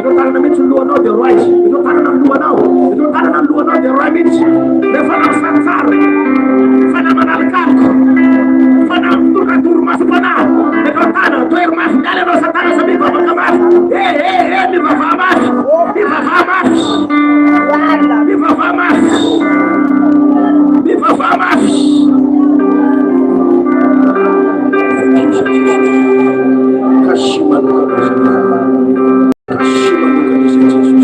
Metrao tanana mihitsy ny lohanao dia roay. Metrao tanana ny lohanao. Metrao tanana ny lohanao dia roay mihitsy. Ilay fanahy misarintsary. Fanahy manalokaloka. Fanahy mitondra torimasom-panahy. Metrao tanana. Tohero mafy. Miala ianao satana sa mivavaka mafy. Eh eh eh mivavaha mafy. Mivavaha mafy. Mivavaha mafy. Mivavaha mafy. Kasio manokana izay. Kasio manokana izay Jesosy.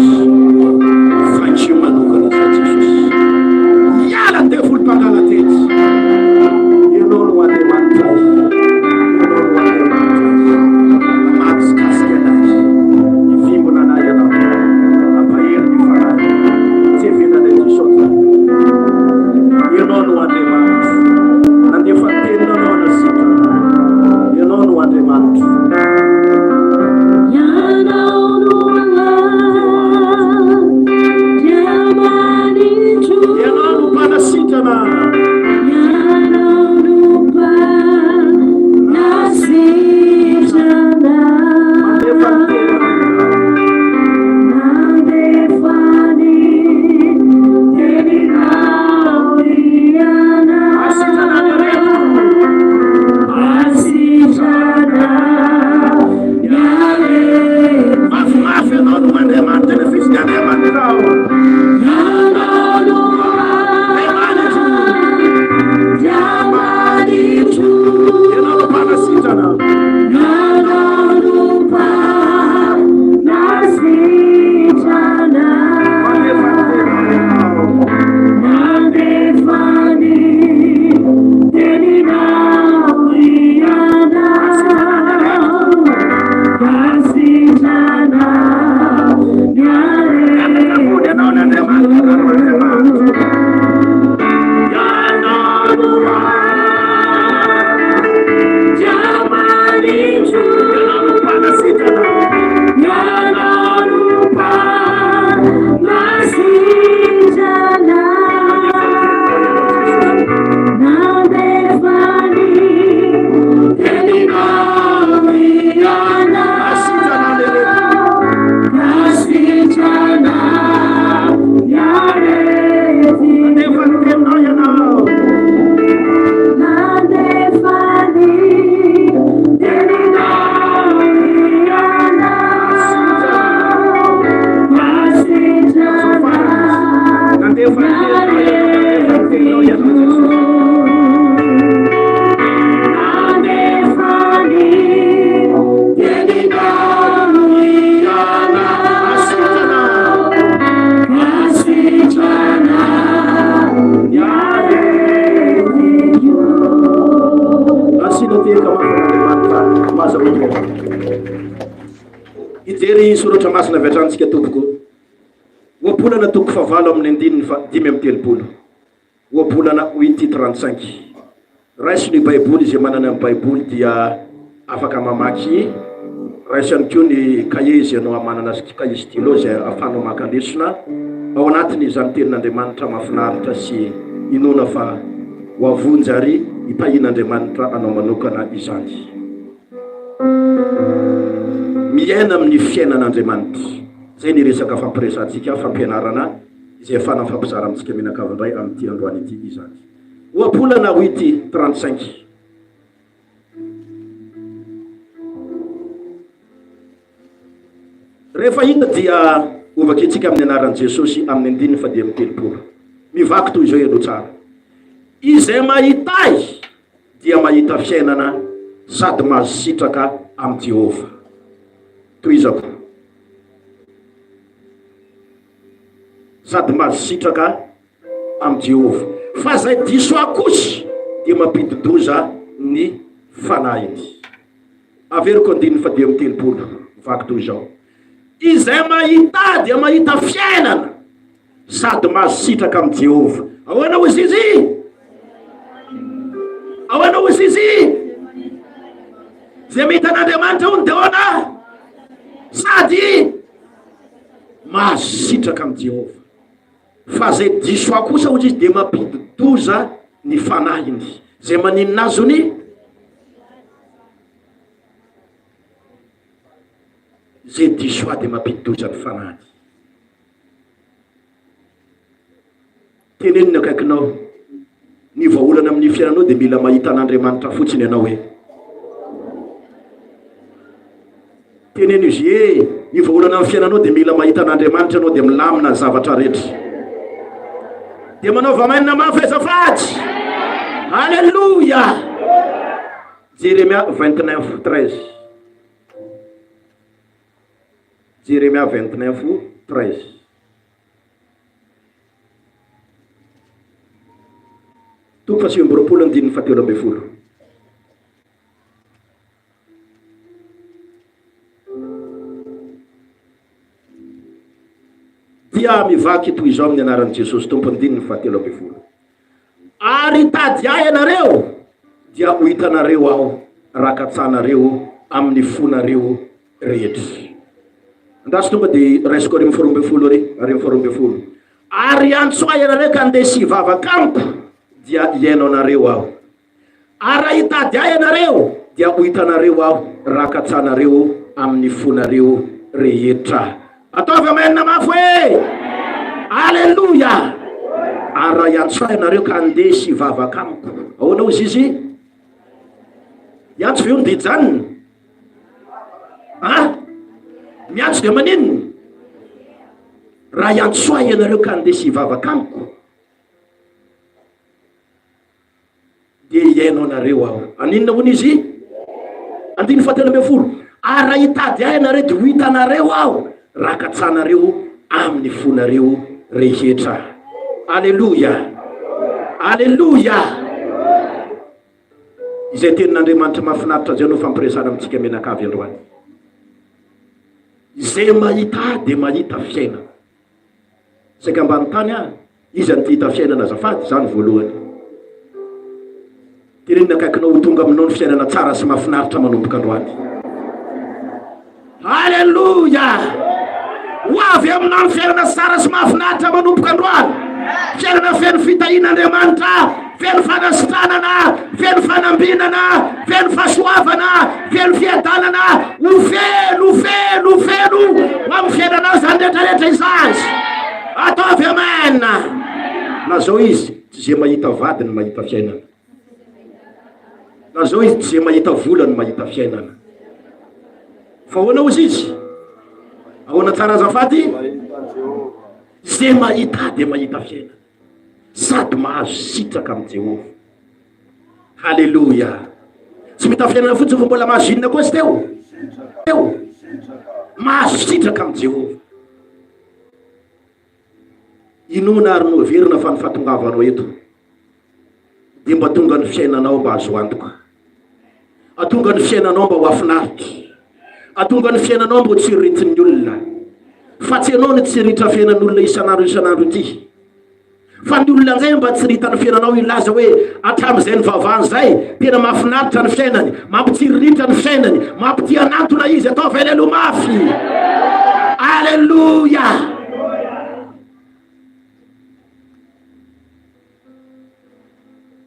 Fankio manokana izay Jesosy. Hiala ny devoly mpangala-tety. Ianao no Andriamanitra ahy. Ianao no Andriamanitra ahy. Mahakasika anay. Hivimbina anay ianao. Ampahery ny fanahy. Tsy avelanay diso hatrany. Ianao no Andriamanitro. Nandefa ny teninao ianao hanasitrana. Ianao no Andriamanitro. Ianao no Andriamanitro. Ianao no mpanasitrana. Ianao no mpanasitrana. Mandefa ny teninao ianao. Nandefa ny teninao ianao. Asitrana ny aretiko. Asitrana ny aretiko. Mafimafy ianao no Andriamanitra, tena f'izy ny Andriamanitrao. Ianao no Andriamanitro. Andriamanitro. Ianao no mpanasitrana. Ianao no mpanasitrana. Mandefa ny teninao ianao. Nandefa ny teninao ianao. Asitrana ny aretiko. Asitrana ny Miakatra ambony ianao ny Andriamanitra, ianao no Andriamanitro. Ianao no Andriamanitro. Ianao no mpanasitrana. Ianao no mpanasitrana. Mandefa ny teninao ianao Jesosy. Nandefa ny teninao ianao. Asitrana ny aretiko. Asitrana ny aretiko. Nandefa ny teninao ianao. Nandefa ny teninao ianao. Asitrana Nandefa ny teninao ianao. Nandefa ny teninao ianao Jesosy. Nandefa ny teninao ianao. Asitrana. Asitrana ny aretiko. Asina tehaka mafy an'Andriamanitra mahazahoa toerana. Hijery soratra masina avy hatrany tsika tompoko. Ohabolana toko fahavalo amin'ny andininy fa 35. Ohabolana huit 35. Raiso ny Baiboly, izay manana ny Baiboly dia afaka mamaky. Raiso ihany koa ny kahie izay anao manana kahie stylo izay ahafahanao maka lesona ao anatiny izany tenin'Andriamanitra mahafinaritra sy inoana fa ho avonjy ary hitahian'Andriamanitra anao manokana izany. Miaina amin'ny fiainan'Andriamanitra. Izay ny resaka fampiresahantsika, fampianarana izay ahafahana mifampizara amintsika mianakavy indray amin'ity androany ity izany. Ohabolana huit 35. Rehefa hita dia hovakintsika amin'ny anaran'i Jesosy amin'ny andininy faha 35. Mivaky toy izao ianao tsara. Izay mahita ahy dia mahita fiainana sady mahazo sitraka amin'i Jehovah. Tohizako. Sady mahazo sitraka amin'i Jehovah. Fa izay diso ahy kosa dia mampidi-doza ny fanahiny. Averiko andininy faha 35, mivaky toy izao, Izay mahita ahy dia mahita fiainana sady mahazo sitraka amin'i Jehovah. Ahoana hoy izy? Ahoana hoy izy? Izay mahita an'Andriamanitra hono dia ahoana? Sady mahazo sitraka amin'i Jehovah. Fa izay diso ahy kosa hoy izy dia mampidi-doza ny fanahiny. Izay maninona azy hono? Izay diso ahy dia mampidi-doza ny fanahiny. Teneno ny akaikinao, ny vahaolana amin'ny fiainanao dia mila mahita an'Andriamanitra fotsiny ianao hoe. Teneno izy hoe, ny vahaolana amin'ny fiainanao dia mila mahita an'Andriamanitra ianao dia milamina ny zavatra rehetra. Dia manaova amen mafy azafady. Alléluia. Jeremia 29 13. Jeremia 29 13. Toko faha 29 andininy faha 13. Dia mivaky toy izao amin'ny anaran'i Jesosy Tompo andininy faha 13. Ary hitady ahy ianareo, dia ho hitanareo aho raha katsahanareo amin'ny fonareo rehetra. Andraso tonga dia raisiko ary amin'ny faharoa ambin'ny folo ary, ary amin'ny faharoa ambin'ny folo. Ary hiantso ahy ianareo ka handeha sy hivavaka amiko, dia hihaino anareo aho. Ary raha hitady ahy ianareo, dia ho hitanareo aho raha katsahanareo amin'ny fonareo rehetra. Ataovy amen mafy hoe, Aleloia! Ary raha hiantso ahy ianareo ka handeha sy hivavaka amiko. Ahoana hozy izy? Hiantso ve hono dia hijanona? Ah! Miantso dia maninona? Raha hiantso ahy ianareo ka handeha sy hivavaka amiko, Dia hihaino anareo aho. Haninona hono izy? Andininy fahatelo ambin'ny folo. Ary raha hitady ahy ianareo dia ho hitanareo aho, raha katsahanareo amin'ny fonareo rehetra. Aleloia! Aleloia! Izay tenin'Andriamanitra mahafinaritra izay no fampiresahana amintsika mianakavy androany. Izay mahita ahy dia mahita fiainana. Saika ambany tany aho, iza no te hita fiainana azafady? Za no voalohany. Tenenina akaikinao ho tonga aminao ny fiainana tsara sy mahafinaritra manomboka androany. Alléluia! Ho avy aminao ny fiainana tsara sy mahafinaritra manomboka androany. Fiainana feno fitahian'Andriamanitra, feno fanasitranana, feno fanambinana, feno fahasoavana, feno fiadanana, ho feno, feno, feno ho amin'ny fiainanao izany rehetra rehetra izany. Ataovy amen. Lazao izy, tsy izay mahita vady no mahita fiainana. Lazao izy, tsy izay mahita vola no mahita fiainana. Fa ahoana hozy izy? Ahoana tsara azafady? Izay mahita dia mahita fiainana. Sady mahazo sitraka amin'i Jehovah. Haleloia! Tsy mita fiainana fotsiny fa mbola mahazo inona koa izy teo? Teo. Mahazo sitraka amin'i Jehovah. Inoana ary no heverina fa ny fahatongavanao eto dia mba tonga ny fiainanao mba azo antoka. Atonga ny fiainanao mba ho afinaritra. Atonga ny fiainanao mba ho tsiriritin'ny olona. Fa tsy ianao no tsiritra fiainan'olona isan'andro isan'andro ity. Fa ny olona indray mba tsy rita ny fiainanao hilaza hoe hatramin'izay nivavahany izay, tena mahafinaritra ny fiainany, mampitsiriritra ny fiainany, mampitia anantona izy, ataovy aleloia mafy. Aleloia!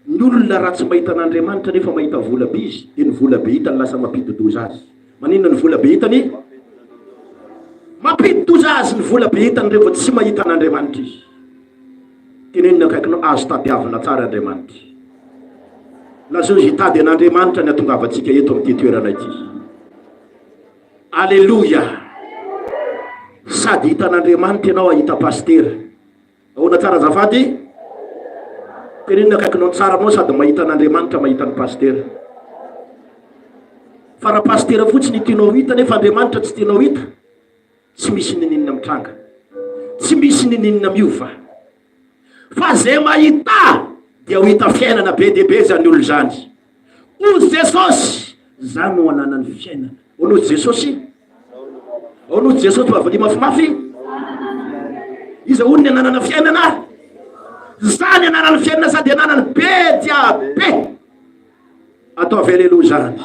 Ny olona raha tsy mahita an'Andriamanitra nefa mahita vola be izy, dia ny vola be hitany lasa mampidi-doza azy. Maninona ny vola be hitany? Mampidi-doza azy ny vola be hitany rehefa tsy mahita an'Andriamanitra izy. Teneno ny akaikinao, azo tadiavina tsara Andriamanitra. Lazao izy hitady an'Andriamanitra ny hatongavantsika eto amin'ity toerana ity. Aleloia! Sady hitan'Andriamanitra ianao hahita pasitera. Ahoana tsara azafady? Tenenina akaikinao tsara anao sady mahita an'Andriamanitra mahita ny pasitera. Fa raha pasitera fotsiny tianao hita nefa Andriamanitra tsy tianao hita, tsy misy nininona mitranga. Tsy misy nininona miova. Fa zay mahita dia ho hita fiainana be dia be zany olona zany. Hoy Jesosy, za no ananany fiainana. Hoy no Jesosy. Ao no Jesosy mba valia mafimafy. Iza hono ny ananana fiainana? Zany ananany fiainana sady ananany be dia be. Ataovy aleloia zany.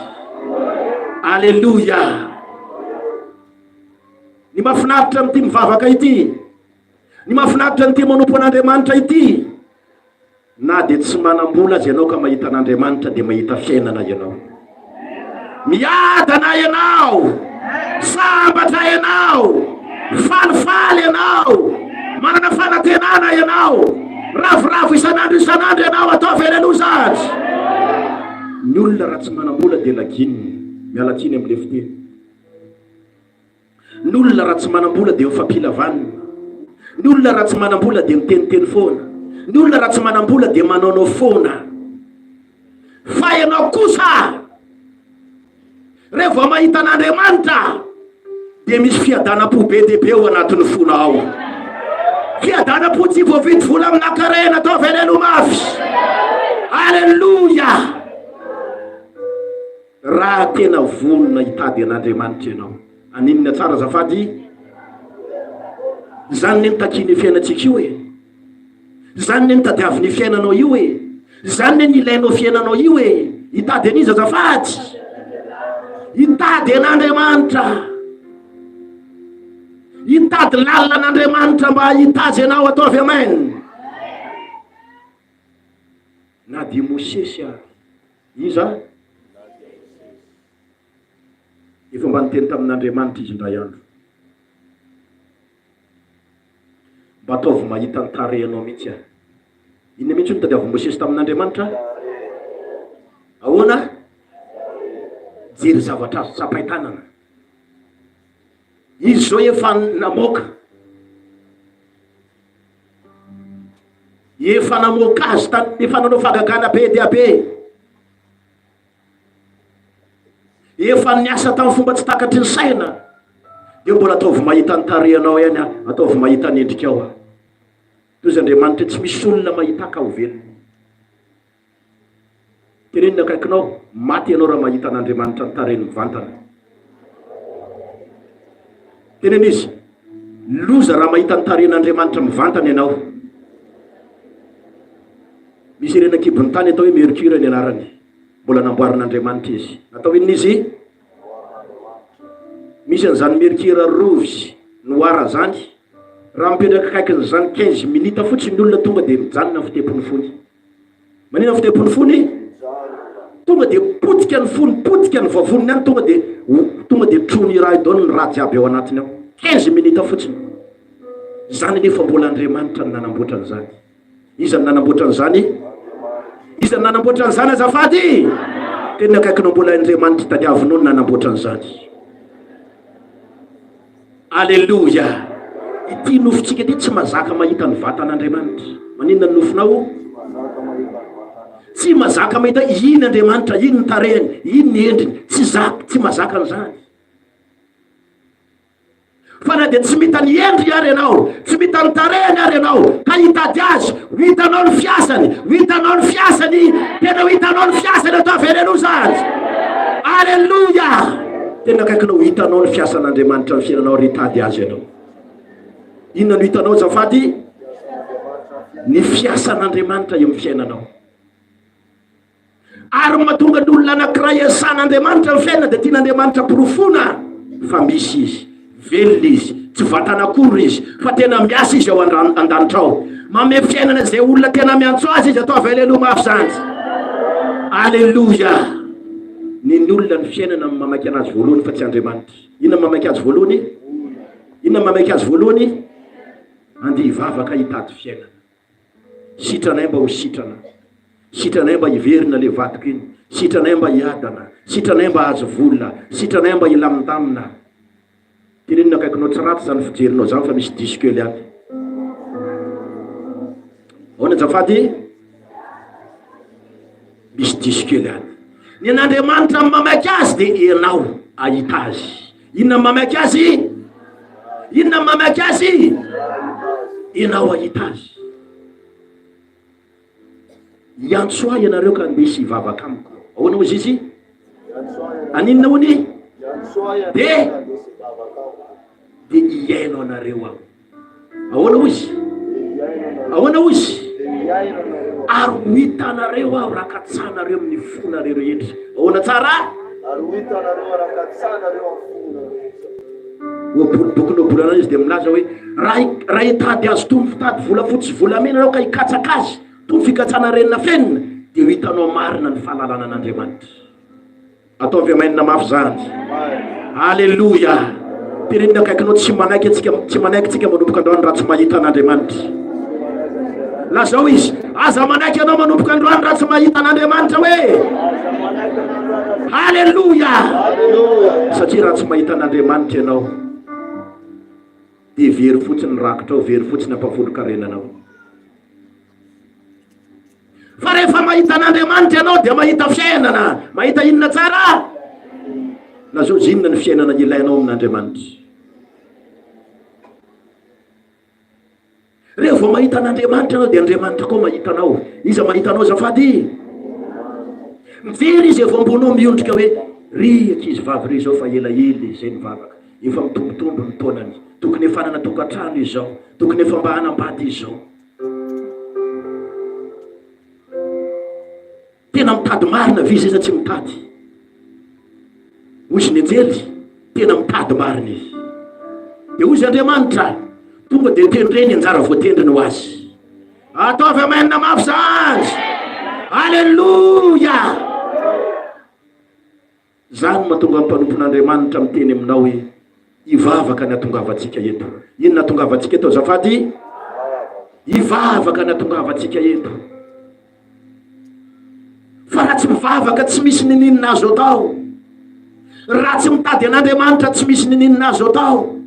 Aleloia. Ny mahafinaritra amin'ity mivavaka ity, ny mahafinaritra an'ity manompo an'Andriamanitra ity, Na dia tsy manam-bola aza ianao ka mahita an'Andriamanitra dia mahita fiainana ianao. Miadana ianao. Sambatra ianao! Falifaly ianao! Manana fanantenana ianao! Ravoravo isan'andro isan'andro ianao, ataovy aleloa zany! Ny olona raha tsy manam-bola dia laginina, miala tsiny amin'ilay fiteny. Ny olona raha tsy manam-bola dia mifampila vanona. Ny olona raha tsy manam-bola dia miteniteny foana. Ny olona raha tsy manam-bola dia manaonao foana. Fa ianao kosa, rehefa vao mahita an'Andriamanitra, dia misy fiadanam-po be dia be ao anatin'ny fonao ao. Fiadanam-po tsy voavidy vola amina karena, ataovy aleloa mafy. Aleloia! Raha tena vonona hitady an'Andriamanitra ianao. Aninona tsara azafady? Izany ne no takian'io fiainantsika io e! Izany ne no tadiavin'io fiainanao io e! Izany ne no ilainao fiainanao io e! Hitady an'iza azafady? Hitady an'Andriamanitra! Hitady lalina an'Andriamanitra mba hahita azy ianao, ataovy amen! Na dia Mosesy ary. Iza? Efa mba niteny tamin'Andriamanitra izy indray andro. Mba ataovy mahita ny tarehinao mihitsy aho. Inona mihitsy no tadiavin'i Mosesy tamin'Andriamanitra? Ahoana? Jery zavatra azo tsapain-tanana. Izy izao efa namoaka. Efa namoaka azy tany, efa nanao fahagagana be dia be. Efa niasa tamin'ny fomba tsy takatry ny saina. Dia mbola ataovy mahita ny tarehinao ihany aho, ataovy mahita ny endrikao aho. Toy izy Andriamanitra tsy misy olona mahita ka ho velona. Teneno ny akaikinao, maty ianao raha mahita an'Andriamanitra ny tarehiny mivantana. Teneno izy, loza raha mahita ny tarehin'Andriamanitra mivantana ianao. Misy ireny ankibon'ny tany atao hoe Mercure ny anarany. Mbola namboarin'Andriamanitra izy. Natao inona izy? Misy an'izany mercure rouge noir zany. Raha mipetraka akaikin'izany 15 minutes fotsiny ny olona tonga dia mijanona ny fitepon'ny fony. Manina fitepon'ny fony? Tonga dia potika ny fony, potika ny vavoniny any, tonga dia tonga dia trony iray daholo ny raha jiaby ao anatiny ao. 15 minutes fotsiny. Izany anefa mbola Andriamanitra no nanamboatra an'izany. Iza no nanamboatra an'izany? Iza no nanamboatra an'izany azafady? Tena akaikinao mbola Andriamanitra tadiavinao no nanamboatra an'izany. Aleloia! Ity nofontsika ity tsy mazaka mahita ny vatan'Andriamanitra. Maninona ny nofonao? Tsy mazaka mahita iny Andriamanitra, iny ny tarehiny, iny ny endriny. Tsy zaka, tsy mazaka an'izany. Fa na dia tsy mita ny endriny ary ianao, tsy mita ny tarehiny ary ianao, ka hitady azy, ho hitanao ny fiasany, ho hitanao ny fiasany, tena ho hitanao ny fiasany, ataovy aleloia zany. Aleloia! Tena akaikinao ho hitanao ny fiasan'Andriamanitra amin'ny fiainanao ary hitady azy ianao. Inona no hitanao azafady? Ny fiasan'Andriamanitra eo amin'ny fiainanao. Ary ny mahatonga ny olona anankiray iasan'Andriamanitra ny fiainana dia tian'Andriamanitra porofoina fa misy izy, velona izy, tsy vatana akory izy fa tena miasa izy ao an-danitra ao. Manome fiainana izay olona tena miantso azy izy, ataovy aleloia mafy izany. Aleloia! Ny ny olona ny fiainana no mamaky anazy voalohany fa tsy Andriamanitra. Inona no mamaky azy voalohany? Inona no mamaky azy voalohany? Andeha hivavaka hitady fiainana. Sitranay mba ho sitrana. Sitranay mba hiverina le vadiko iny. Sitranay mba hiadana. Sitranay mba hahazo vola. Sitranay mba hilamindamina. Tenenina akaikinao tsy ratsy zany fijerinao zany fa misy diso kely any. Ahoana azafady? Misy diso kely any. Ny an'Andriamanitra amin'ny mamaky azy dia ianao ahita azy. Inona ny mamaky azy? Inona ny mamaky azy? Ianao ahita azy. Hiantso ahy ianareo ka andeha sy hivavaka amiko. Ahoana hozy izy? Aninona hony? Dia dia hihaino anareo aho. Ahoana hozy? Ahoana hozy? Ary ho hitanareo aho raha katsahanareo amin'ny fonareo rehetra. Ahoana tsara? Ary ho hitanareo aho raha katsahanareo amin'ny fonareo rehetra. Ohabolana, bokin'ny ohabolana izy dia milaza hoe raha raha hitady azy toy ny fitady volafotsy sy volamena ianao ka hikatsaka azy toy ny fikatsana renina fenina dia ho hitanao marina ny fahalalana an'Andriamanitra. Ataovy amainina mafy izany. Aleloia! Tenenina akaikinao tsy manaiky antsika, tsy manaiky tsika manomboka androany raha tsy mahita an'Andriamanitra. Lazao izy, aza manaiky ianao manomboka androany raha tsy mahita an'Andriamanitra hoe. Aleloia! Satria raha tsy mahita an'Andriamanitra ianao, dia very fotsiny ny rakitrao, very fotsiny ampahafolon-karenanao. Fa rehefa mahita an'Andriamanitra ianao dia mahita fiainana. Mahita inona tsara? Lazao izy inona ny fiainana ilainao amin'Andriamanitra. Rehefa vao mahita an'Andriamanitra ianao dia Andriamanitra koa mahita anao. Iza mahita anao azafady? Mijery izy avy ambonao miondrika hoe ry ankizy vavy ry izao fa elaela izay nivavaka. Efa mitombotombo ny taonany. Tokony efa hanana tokantrano izy izao. Tokony efa mba hanambady izy izao. Tena mitady marina ve izy sa tsy mitady? Hoy izy ny anjely, tena mitady marina izy. Dia hoy izy Andriamanitra, tonga dia tendreny anjara voatendriny ho azy. Ataovy amen mafy zany. Alléluia. Izany no mahatonga ny mpanompon'Andriamanitra miteny aminao hoe, Hivavaka ny hatongavantsika eto. Inona hatongavantsika eto azafady? Hivavaka ny hatongavantsika eto. Fa raha tsy mivavaka tsy misy nininona azo atao. Raha tsy mitady an'Andriamanitra tsy misy nininona azo atao.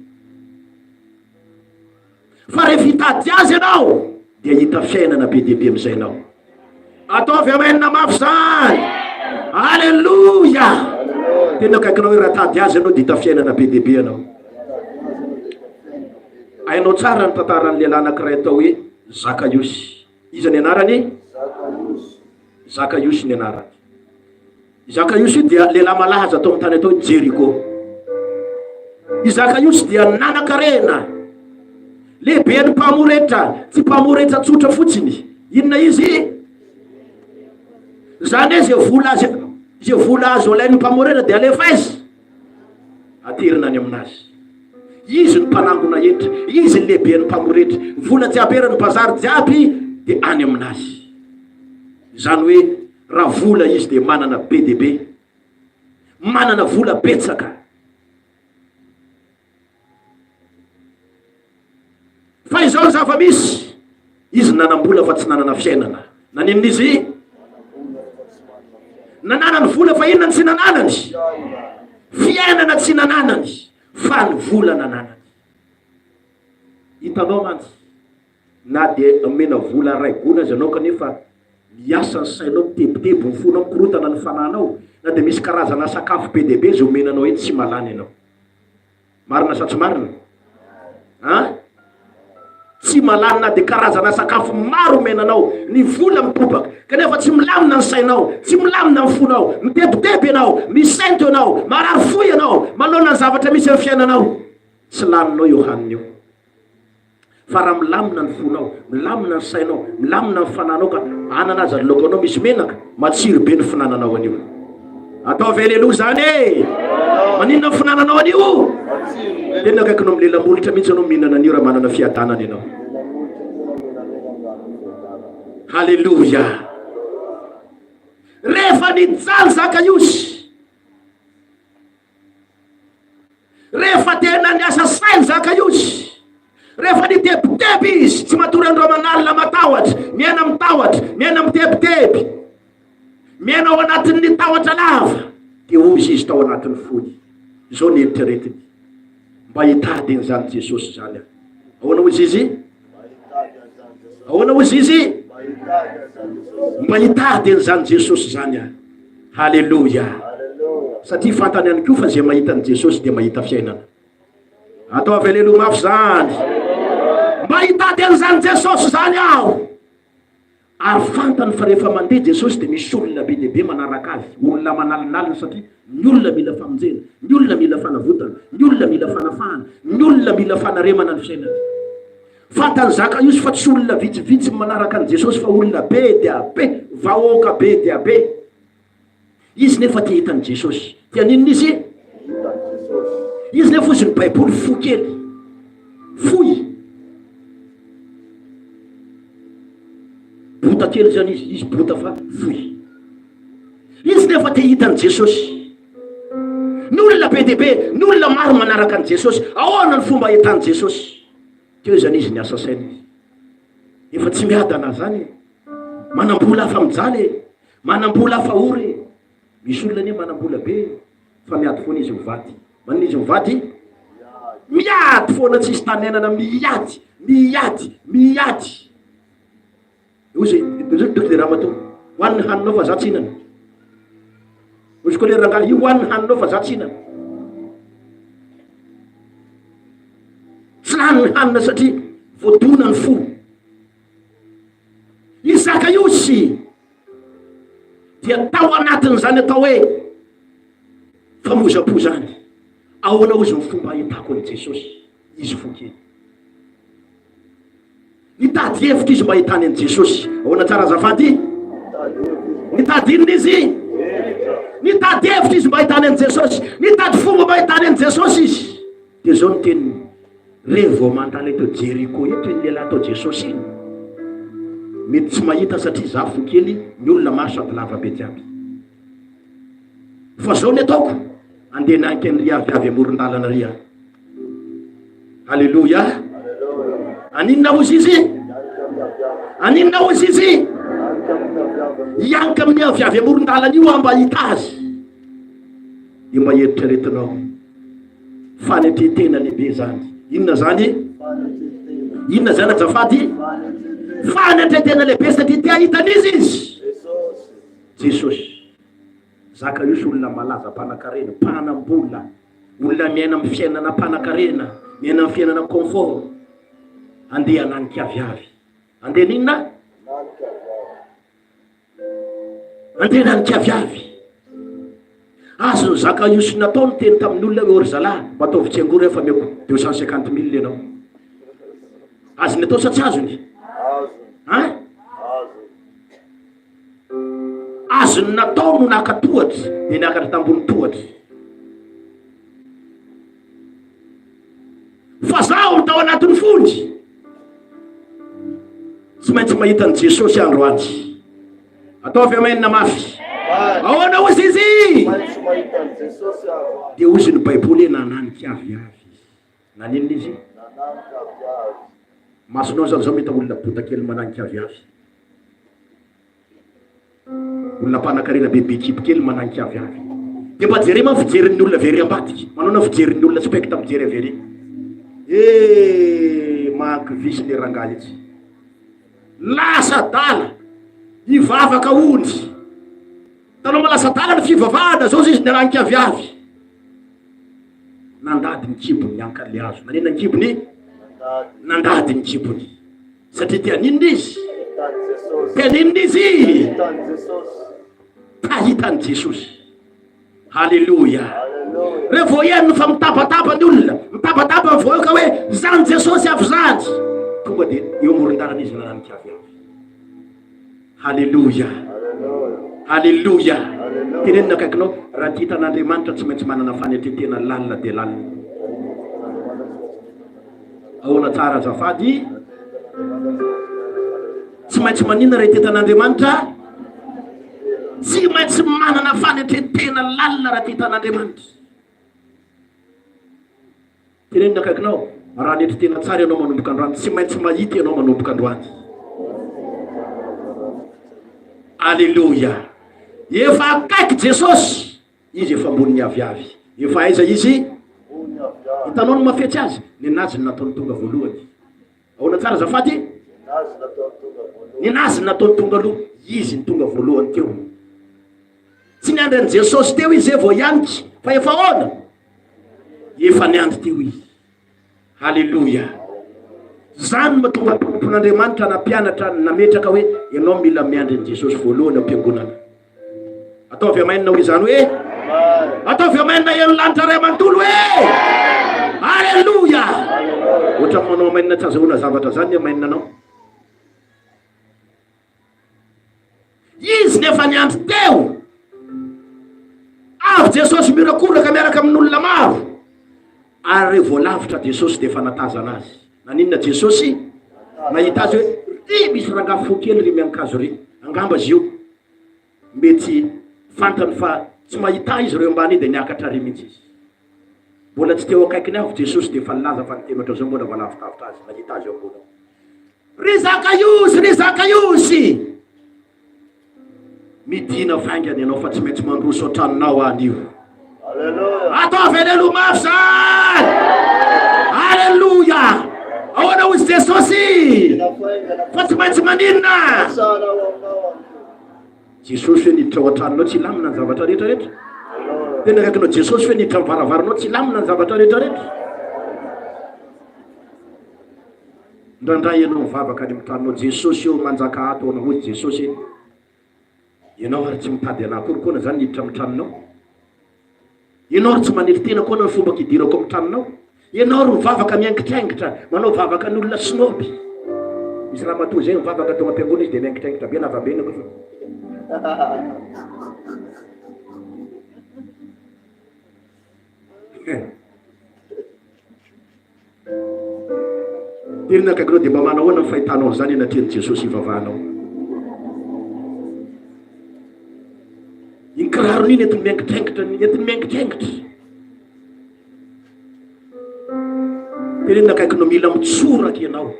Fa rehefa hitady azy ianao dia hita fiainana be dia be amin'izay ianao. Ataovy amen mafy izany. Alléluia. Tena akaikinao hoe raha tady azy ianao dia hita fiainana be dia be ianao. Hainao tsara ny tantaran'ny lehilahy anankiray atao hoe Zakaiosy. Iza ny anarany? Zakaiosy ny anarany. I Zakaiosy io dia lehilahy malaza tao amin'ny tany atao hoe Jeriko. I Zakaiosy dia nanan-karena, lehiben'ny mpamoretra, tsy mpamoretra tsotra fotsiny. Inona izy? Izany hoe izay vola azo, izay vola azo alain'ny mpamoretra dia alefa aiza? Aterina any aminazy. Izy no mpanangona hetra, izy ny lehiben'ny mpamoretra. Vola jiaby eran'ny bazary jiaby dia any aminazy. Izany hoe Raha vola izy dia manana be dia be. Manana vola betsaka. Fa izao ny zava-misy, izy nanam-bola fa tsy nanana fiainana. Naninona izy? Nananany vola fa inona ny tsy nananany? Fiainana tsy nananany fa ny vola nananany. Hitanao mantsy, Na dia omena vola iray gony aza ianao kanefa miasa ny sainao, mitebiteby ny fonao, mikorontana ny fanahinao, na dia misy karazana sakafo be dia be aza omena anao eny, tsy malany ianao. Marina sa tsy marina? An? Tsy malany na dia karazana sakafo maro omena anao, ny vola mitobaka, kanefa tsy milamina ny sainao, tsy milamina ny fonao, mitebiteby ianao, misento ianao, marary fo ianao manoloana ny zavatra misy amin'ny fiainanao. Tsy laninao io hanina io. Fa raha milamina ny fonao, milamina ny sainao, milamina ny fananao ka anana aza ny laokanao misy menaka, matsiro be ny finananao an'io. Ataovy aleloa zany e! Maninona ny finananao an'io? Tena akaikinao milela-molotra mihitsy ianao mihinana an'io raha manana fiadanana ianao. Haleloia! Rehefa nijaly Zakaiosy, Rehefa tena niasa saina Zakaiosy, rehefa nitebiteby izy, tsy matory andro aman'alina matahotra, miaina mitahotra, miaina mitebiteby, miaina ao anatin'ny tahotra lava, dia hoy izy tao anatin'ny fony, izao ny eritreretiny, mba hitady an'izany Jesosy izany aho. Ahoana hoy izy? Ahoana hoy izy? Mba hitady an'izany Jesosy izany aho. Haleloia! Satria fantany ihany koa fa izay mahita an'i Jesosy dia mahita fiainana. Ataovy aleloia mafy izany. Mba hitady an'izany Jesosy izany aho. Ary fantany fa rehefa mandeha Jesosy dia misy olona be dia be manaraka azy, olona manalinalina satria ny olona mila famonjena, ny olona mila fanavotana, ny olona mila fanafahana, ny olona mila fanaremana ny fiainany. Fantan'i Zakaiosy fa tsy olona vitsivitsy ny manaraka an'i Jesosy fa olona be dia be, vahoaka be dia be. Izy nefa te hita an'i Jesosy. Te haninona izy? Izy nefa ozy ny Baiboly fo kely. Fohy. Bota kely zany izy, izy bota fa fohy. Izy nefa te hita an'i Jesosy. Ny olona be. be dia be, ny olona maro manaraka an'i Jesosy. Ahoana ny fomba ahitan'i Jesosy? Teo izany izy niasa saina. Efa tsy miadana zany e. Manam-bola afa mijaly e. Manam-bola afa ory e. Misy olona anie manam-bola be e, fa miady foana izy mivady. Maninona izy mivady? Miady foana tsisy tanenana, miady, miady, miady. Hoy izy, le ramatoa, hoany ny haninao fa za tsy hinana. Hoy izy koa le rangahy, io hoany ny haninao fa za tsy hinana. Tsy lany ny hanina satria voadona ny fo. I Zakaiosy dia tao anatin'izany atao hoe famoizam-po izany. Ahoana hozy ny fomba ahitako an'i Jesosy? Izy fo kely. Nitady hevitra izy mba ahitany an'i Jesosy. Ahoana tsara azafady? Nitady inona izy? Nitady hevitra izy mba ahitany an'i Jesosy. Nitady fomba mba ahitany an'i Jesosy izy. Dia izao ny teniny, Re vao mandalo eto Jeriko eto iny lehilahy atao Jesosy iny. Mety tsy mahita satria izaho fo kely, ny olona maro sady lava be jiaby. Fa izao ny ataoko, andeha nanika an'i ry avy avy amoron-dalana ry aho. Aleloia. Aninona hozy izy? Aninona hozy izy? Hianka amin'ny avy avy amoron-dalana io aho mba hahita azy. Dia mba eritreretinao. Fanetren-tena lehibe izany. Inona izany? Inona izany azafady? Fanetren-tena lehibe satria te hahita an'iza izy? Jesosy. Zakaiosy olona malaza mpanankarena, mpanam-bola, olona miaina amin'ny fiainana mpanankarena, miaina amin'ny fiainana confort. Andeha hananika aviavy. Andeha n'inona? Andeha hananika aviavy. Azon'i Zakaiosy natao niteny tamin'ny olona hoe, Ô ry zalahy, mba ataovy tsiangory aho fa ameko 250 mille ianao. Azony atao sa tsy azony? Hein? Azony natao no naka tohatra, dia niakatra tambony tohatra. Fa zaho no tao anatin'ny fony. Tsy maintsy mahita an'i Jesosy androany. Ataovy amen mafy. Ahoana hozy izy? Dia hozy ny Baiboly hoe nananika aviavy izy. Naninona izy? Masonao zany zao mety olona bota kely mananika aviavy. Olona mpanankarena be be kibo kely mananika aviavy. Dia mba jereo manko fijerin'ny olona avy ery ambadika. Manaona fijerin'ny olona specta mijery avy ery. Eh, mahakivisy le rangahy itsy. Lasa adala. Hivavaka ondry. Hitanao ma lasa adala ny fivavahana zao izy nananika aviavy. Nandady ny kibony niankale hazo. Nanina ny kibony? Nandady ny kibony. Satria te haninona izy? Te haninona izy? Te hahita an'i Jesosy. Haleloia. Reo vao henony fa mitabataba ny olona, mitabataba ny vahoaka hoe zany Jesosy avy zany. Tonga dia eo amoron-dalana izy nananika avy avy. Haleloia. Haleloia. Tenenina akaikinao, raha te hita an'Andriamanitra tsy maintsy manana fanetren-tena lalina dia lalina. Ahoana tsara azafady? Tsy maintsy maninona raha hitety an'Andriamanitra? Tsy maintsy manana fanetren-tena lalina raha te hita an'Andriamanitra. Tenenina akaikinao, raha hanetry tena tsara ianao manomboka androany, tsy maintsy mahita ianao manomboka androany. Aleloia. Efa akaiky Jesosy. Izy efa ambonin'ny aviavy. Efa aiza izy? Hitanao ny mafetsy azy? Nenazy ny nataony tonga voalohany. Ahoana tsara azafady? Nenazy ny nataony tonga aloha. Izy ny tonga voalohany teo. Tsy niandry an'i Jesosy teo izy vao hianika. Fa efa ahoana? Efa niandry teo izy. Haleloia! Zany no mahatonga ny mpanompon'Andriamanitra nampianatra nametraka hoe ianao mila miandry an'i Jesosy voalohany ao am-piangonana. Ataovy amen ho izany hoe ataovy amen eo lanitra ray manontolo hoe Haleloia! Ohatran'ny manao amen tsy azahoana zavatra zany ny amen anao. Izy nefa niandry teo. Avy Jesosy mirakoraka miaraka amin'olona maro. Ary reo vao lavitra Jesosy dia efa natazana azy. Naninona Jesosy? Nahita azy hoe ry misy rangahy fo kely ry miankazo ry. Angamba izy io mety fantany fa tsy mahita izy ireo ambany dia niakatra ry mihitsy izy. Mbola tsy teo akaikiny avy Jesosy dia efa nilaza fa niteny ohatran'izao mbola vao lavidavitra azy, nahita azy eo ambony ao. Ry Zakaiosy, ry Zakaiosy! Midina faingana ianao fa tsy maintsy mandroso an-tranonao aho anio. Ataovy aleloha mafy zany! Aleloia! Ahoana hozy Jesosy? Fa tsy maintsy maninona? Jesosy hoe niditra ao an-tranonao tsy hilamina ny zavatra rehetra rehetra. Tena akaikinao Jesosy hoe niditra amin'ny varavaranao tsy hilamina ny zavatra rehetra rehetra. Indraindray ianao mivavaka any amin'ny tranonao, Jesosy ô, manjaka ato aho, hoy Jesosy e. Ianao ary tsy mitady anah akory koa na zany niditra amin'ny tranonao. Ianao ary tsy manetry tena koa na ny fomba kidirako amin'ny tranonao. Ianao ary mivavaka miaingitraingitra, manao vavaka ny olona snoby. Misy ramatoa izay mivavaka tao am-piangonana izy dia miaingitraingitra be lava be ny akofa. Inona akaikinao dia mba manahoana ny fahitanao an'izany anatrehan'i Jesosy ivavahanao? Iny kirarony iny entiny miaingitraingitra, entiny miaingitraingitra. Tenenina akaikinao mila mitsoraka ianao.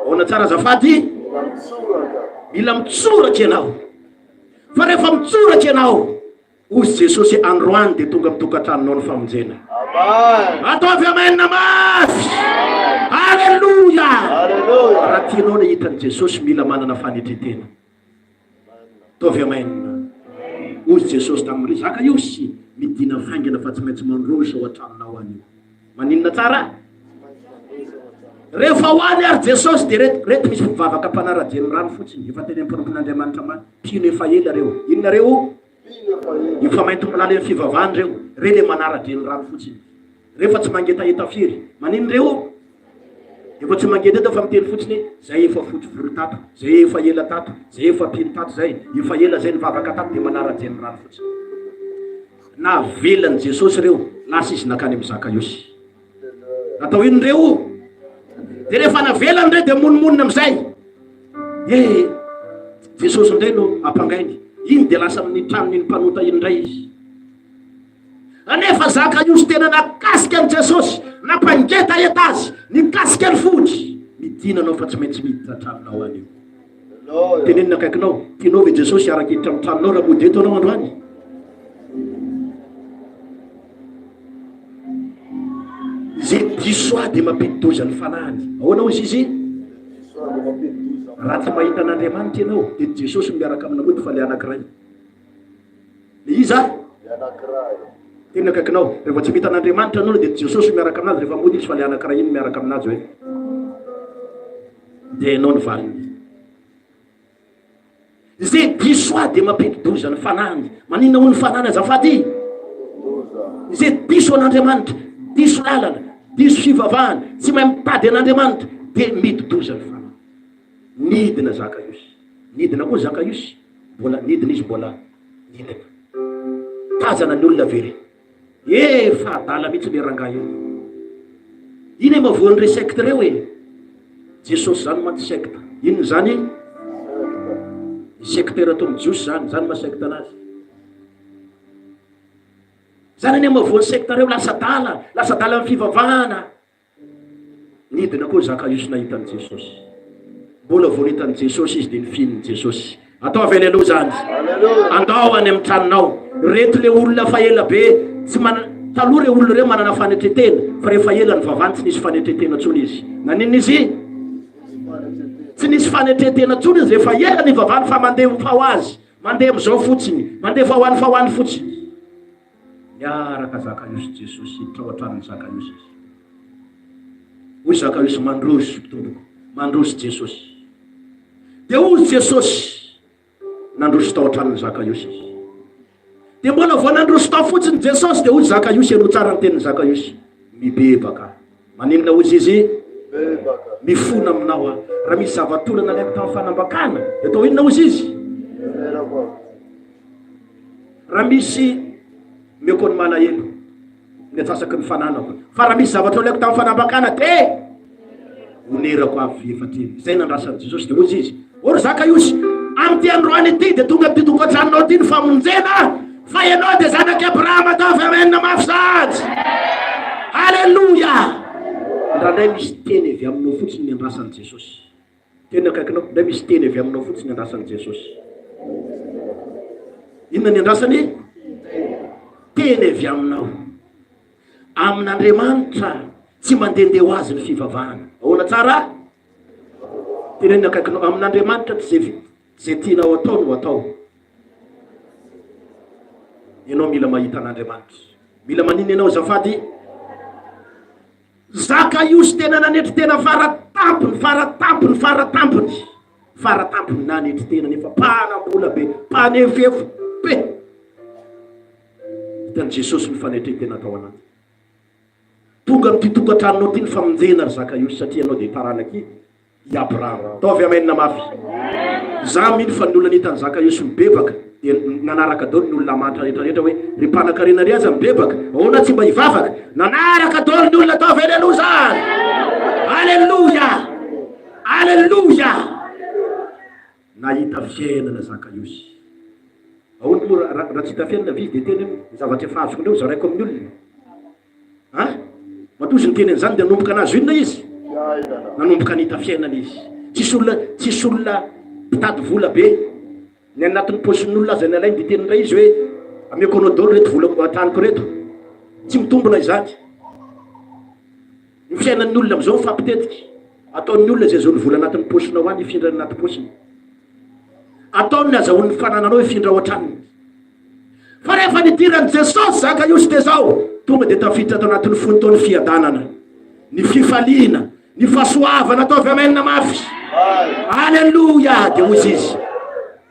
Ahoana tsara azafady? Mila mitsoraka ianao. Fa rehefa mitsoraka ianao, Hoy Jesosy, Androany dia tonga amin'ny tokantranonao ny famonjena. Ataovy amen mafy! Aleloia! Raha tianao ny hahita an'i Jesosy, mila manana fanetren-tena. Ataovy amen. Hoy Jesosy tamin'i ry Zakaiosy, Midina faingana fa tsy maintsy mandroso ao an-tranonao anio. Maninona tsara? Rehefa ho any ary Jesosy dia reto, reto misy mpivavaka mpanara-dia ny rano fotsiny, efa teny amin'ny mpanompon'Andriamanitra ma, mpino efa ela reo. Inona reo? Efa mainty milaly amin'ny fivavahana ireo, reo le manara-drenirano fotsiny. Reo fa tsy mangetaheta firy. Manino reo? Efa tsy mangetaheta fa miteny fotsiny hoe zay efa fotsy volo tato, zay efa ela tato, zay efa mpino tato zay, efa ela zay nivavaka tato dia manara-drenirano fotsiny. Navelan'i Jesosy ireo, lasa izy nankany amin'i Zakaiosy. Natao inona ireo? Dia rehefa navelany ireo dia monomonona amin'izay. Eh, Jesosy indray no ampangainy. Iny dia lasa amin'ny tranon'iny mpanota iny indray izy. Anefa Zakaiosy tena nakasika an'i Jesosy, nampangetaheta azy, nikasika ny fony. Midina anao fa tsy maintsy miditra an-tranonao any io. Tenenina akaikinao, tianao ve Jesosy hiaraka hiditra amin'ny tranonao raha mody eto anao androany? Izay diso ahy dia mampidi-doza ny fanahiny. Ahoana hozy izy? Raha tsy mahita an'Andriamanitra ianao, dia Jesosy no miaraka aminao mody fa ilay anankiray. Le iza? Tena akaikinao. Rehefa tsy mahita an'Andriamanitra ianao dia Jesosy no miaraka aminazy rehefa mody izy fa ilay anankiray iny miaraka aminazy hoe. Dia hainao ny valiny. Izay diso ahy dia mampidi-doza ny fanahiny. Maninona hoy ny fanahiny azafady? Izay diso an'Andriamanitra, diso lalana, diso fivavahana, tsy mahay mitady an'Andriamanitra dia midi-doza ny fanahiny. Nidina Zakaiosy. Nidina koa Zakaiosy, mbola nidina izy mbola nidina. Tazana ny olona very. Efa adala mihitsy le rangahy io. Ina e mavoan'ireo secte ireo e? Jesosy zany mantsy secte. Inona izany? Ny sectaire ataon'ny Jiosy zany, zany maha secte anazy. Zany anie mavoan'ny secte ireo, lasa adala, lasa adala amin'ny fivavahana. Nidina koa Zakaiosy nahita an'i Jesosy. Mbola vao nahita an'i Jesosy izy dia nifilin'i Jesosy. Ataovy any aloha izany. Andao any amin'ny tranonao. Reto le olona fa ela be tsy manana taloha ireo olona ireo manana fanetretena fa rehefa ela nivavany tsy nisy fanetretena intsony izy. Naninona izy? Tsy nisy fanetretena intsony izy rehefa ela nivavany fa mandeha fa ho azy. Mandeha amin'izao fotsiny. Mandeha fa ho any fa ho any fotsiny. Niaraka Zakaiosy Jesosy hiditra ao an-tranon'i Zakaiosy izy. Hoy Zakaiosy, Mandroso, Tompoko, mandroso Jesosy. Dia hoy Jesosy, nandroso tao an-tranon'i Zakaiosy izy. Dia mbola vao nandroso tao fotsiny Jesosy, dia hoy Zakaiosy, henoy tsara ny tenin'i Zakaiosy, mibebaka. Maninona hoy izy? Mifona aminao aho. Raha misy zava-tolana nalaiko tamin'ny fanambakana, dia atao inona hoy izy? Raha misy meko ny malahelo ny atsasaky ny fananako, fa raha misy zavatra olaiko tamin'ny fanambakana dia onerako avy efatra iny. Izay nandrasan'i Jesosy dia hoy izy, O ry Zakaiosy, amin'ity androany ity dia tonga amin'ity tokantranonao ity ny famonjena. Fa ianao dia zanak'i Abrahama ataovy amen mafy sahady. Aleloia. Indraindray misy teny avy aminao fotsiny ny andrasan'i Jesosy. Teny akaikinao, indray misy teny avy aminao fotsiny andrasan'i Jesosy. Inona ny andrasany? Teny avy aminao. Amin'Andriamanitra tsy mandehandeha ho azy ny fivavahana. Ahoana tsara? Teneno akaikinao, amin'Andriamanitra tsy izay izay tianao atao no atao. Ianao mila mahita an'Andriamanitra. Mila maninona ianao azafady? Zakaiosy tena nanetry tena fara tampony, fara tampony, fara tampony. Fara tampony nanetry tena nefa mpanam-bola be, mpanefefo be. Hitan'i Jesosy ny fanetren-tena tao anatiny. Tonga amin'ity tokantranonao ity ny famonjena ry Zakaiosy satria ianao dia taranak'i i Abrahama. Ataovy amen mafy. Za mino fa ny olona nita an'i Zakaiosy mibebaka dia nanaraka daholo ny olona mahantra rehetra rehetra hoe ry mpanakarena ry aza mibebaka, ahoana tsy mba hivavaka? Nanaraka daholo ny olona ataovy aleloia zany. Aleloia! Aleloia! Nahita fiainana Zakaiosy. Ahoana moa raha tsy hita fiainana ve izy dia teny hoe ny zavatra efa azoko indray ho zaraiko amin'ny olona? An? Matoa izy niteny an'izany dia nanomboka nahazo inona izy? Nanomboka nahita fiainana izy. Tsisy olona, tsisy olona mpitady vola be. Ny anatin'ny paosin'ny olona aza nalainy dia teny indray izy hoe ameko anao daholo ireto volako an-tranoko ireto. Tsy mitombina izany. Ny fiainan'ny olona amin'izao mifampitetika. Ataon'ny olona izay azahoany vola anatin'ny paosinao any hifindrany anaty paosiny. Ataony ny azahoany ny fanananao hifindra ao an-tranony. Fa rehefa nidiran'i Jesosy Zakaiosy dia izao, tonga dia tafiditra tao anatin'ny fony tao ny fiadanana, ny fifaliana, ny fahasoavana. Ataovy amen mafy. Aleloia! Dia hoy izy,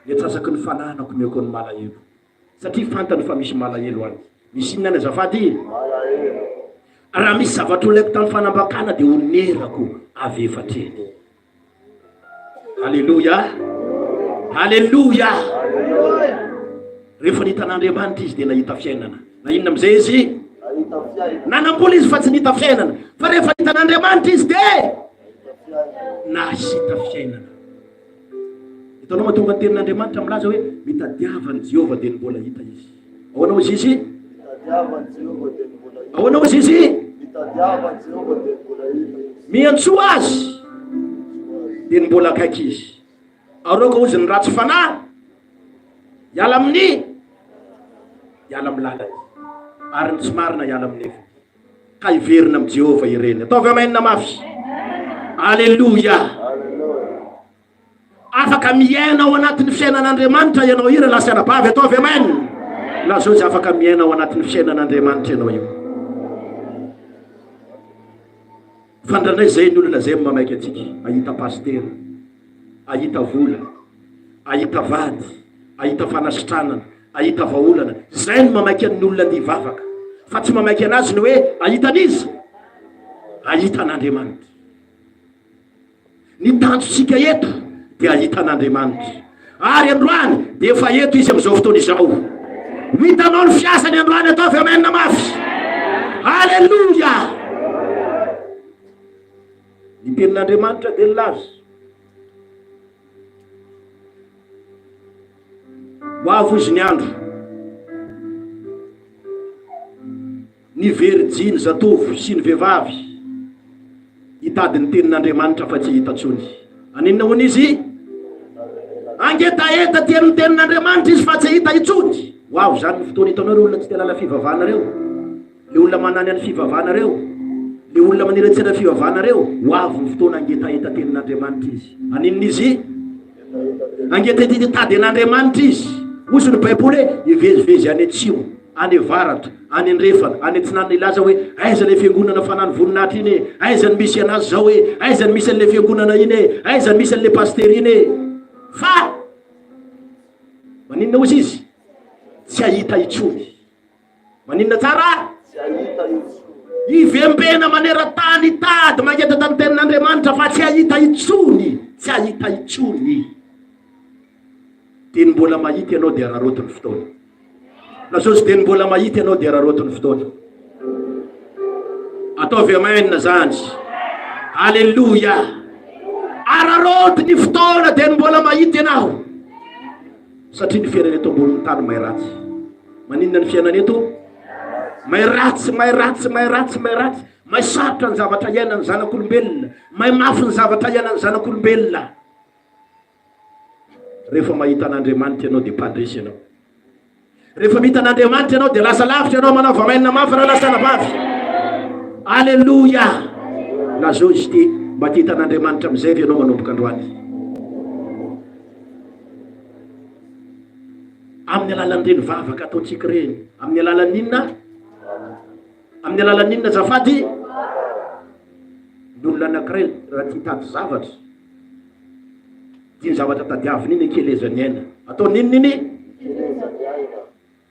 ny antsasaky ny fananako omeko ny malahelo. Satria fantany fa misy malahelo any. Misy inona any azafady? Raha misy zavatra olaiko tamin'ny fanambakana dia onerako avy efa hatreny. Aleloia! Aleloia! Rehefa nahita an'Andriamanitra izy dia nahita fiainana. Na inona amin'izay izy? Nanam-bola izy fa tsy nahita fiainana. Fa rehefa nahita an'Andriamanitra izy dia nahita fiainana. Hitanao mahatonga ny tenin'Andriamanitra milaza hoe mitadiava an'i Jehovah dia ny mbola hita izy. Ahoana hozy izy? Ahoana hozy izy? Miantsoa azy dia ny mbola akaiky izy. Aroaka hozy ny ratsy fanahy hiala amin'ny hiala amin'ny lalany ary ny tsy marina hiala amin'ny heviny. Ka hiverina amin'i Jehovah ireny. Ataovy amen mafy. Aleloia. Afaka miaina ao anatin'ny fiainan'Andriamanitra ianao io rahalahy sy anabavy. Ataovy amen. Lazao izy afaka miaina ao anatin'ny fiainan'Andriamanitra ianao io. Fa indraindray izay ny olona izay mamaika antsika, ahita pasitera, ahita vola, ahita vady, ahita fanasitranana, ahita vahaolana. Izay no mamaika ny olona andeha hivavaka. Fa tsy mamaika anazy ny hoe ahita an'iza? Ahita an'Andriamanitra. Ny tanjontsika eto dia hahita an'Andriamanitra. Ary androany dia efa eto Izy amin'izao fotoana izao. Ho hitanao ny fiasany androany ataovy amen mafy. Aleloia! Ny tenin'Andriamanitra dia nilaza. Ho avy hozy ny andro. Ny verijiny zatovo sy ny vehivavy hitady ny tenin'Andriamanitra fa tsy hita intsony. Haninona hono izy? Hangetaheta aty amin'ny tenin'Andriamanitra izy fa tsy hita intsony. Ho avy izany ny fotoana hitanao ireo olona tsy te halala fivavahana ireo, le olona manany any fivavahana ireo, le olona maniratsira fivavahana ireo, ho avy ny fotoana hangetaheta tenin'Andriamanitra izy. Haninona izy? Hangetaheta hitady an'Andriamanitra izy. Hozy ny Baiboly hoe hivezivezy any atsimo, any avaratra, any andrefana, any atsinanana hilaza hoe aiza ilay fiangonana fanano voninahitra iny e, aiza no misy anazy zao e, aiza no misy an'ilay fiangonana iny e, aiza no misy an'ilay pasitera iny e. Fa maninona hozy izy? Tsy hahita intsony. Maninona tsara? Tsy hahita intsony. Hivembena maneran-tany hitady mangetata ny tenin'Andriamanitra fa tsy hahita intsony, tsy hahita intsony. Dia ny mbola mahita ianao dia araraoty ny fotoana. Lazao izy dia ny mbola mahita ianao dia araraoty ny fotoana. Ataovy amen zany. Alléluia. Araraoty ny fotoana dia ny mbola mahita ianao. Satria ny fiainana eto ambonin'ny tany may ratsy. Maninona ny fiainana eto? May ratsy, may ratsy, may ratsy, may ratsy. May sarotra ny zavatra iainan'ny zanak'olombelona. May mafy ny zavatra iainan'ny zanak'olombelona. Rehefa mahita an'Andriamanitra ianao dia mpandresy ianao. Rehefa mita an'Andriamanitra ianao dia lasa lavitra ianao manao vamainina mafy raha lasa anabavy. Aleloia! Lazao izy ity mba te hita an'Andriamanitra amin'izay ve ianao manomboka androany? Amin'ny alalan'ireny vavaka ataontsika ireny, amin'ny alalan'ny inona? Amin'ny alalan'ny inona azafady? Ny olona anankiray raha tia hitady zavatra, Iny zavatra tadiaviny iny ikelezany aina. Ataony inona iny? Ikelezany aina.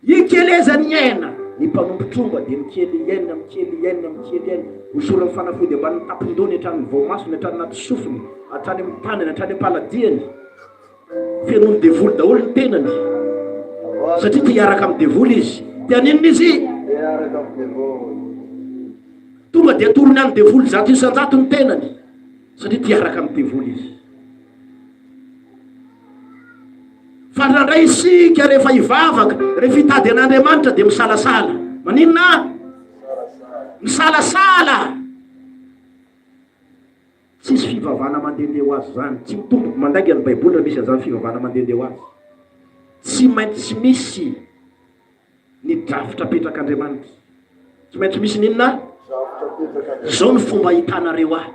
Ikelezany aina. Ny mpanompo tromba dia mikely aina, mikely aina, mikely aina. Hosorany fanafody ambanin'ny tampon-dohany hatramin'ny voamasony, hatrany anaty sofiny, hatrany amin'ny tanany, hatrany am-paladiany. Fenoin'ny devoly daholo ny tenany. Satria te hiaraka amin'ny devoly izy. Te haninona izy? Te hiaraka amin'ny devoly. Tonga dia atorony an'ny devoly 100% ny tenany. Satria te hiaraka amin'ny devoly izy. Fa indraindray isika rehefa hivavaka, rehefa hitady an'Andriamanitra dia misalasala. Maninona? Misalasala. Tsisy fivavahana mandehandeha ho azy izany. Tsy mitombo mandainga ny Baiboly raha misy an'izany fivavahana mandehandeha ho azy. Tsy maintsy misy ny drafitra apetrak'Andriamanitra. Tsy maintsy misy ny inona? Izao ny fomba ahitanareo ahy.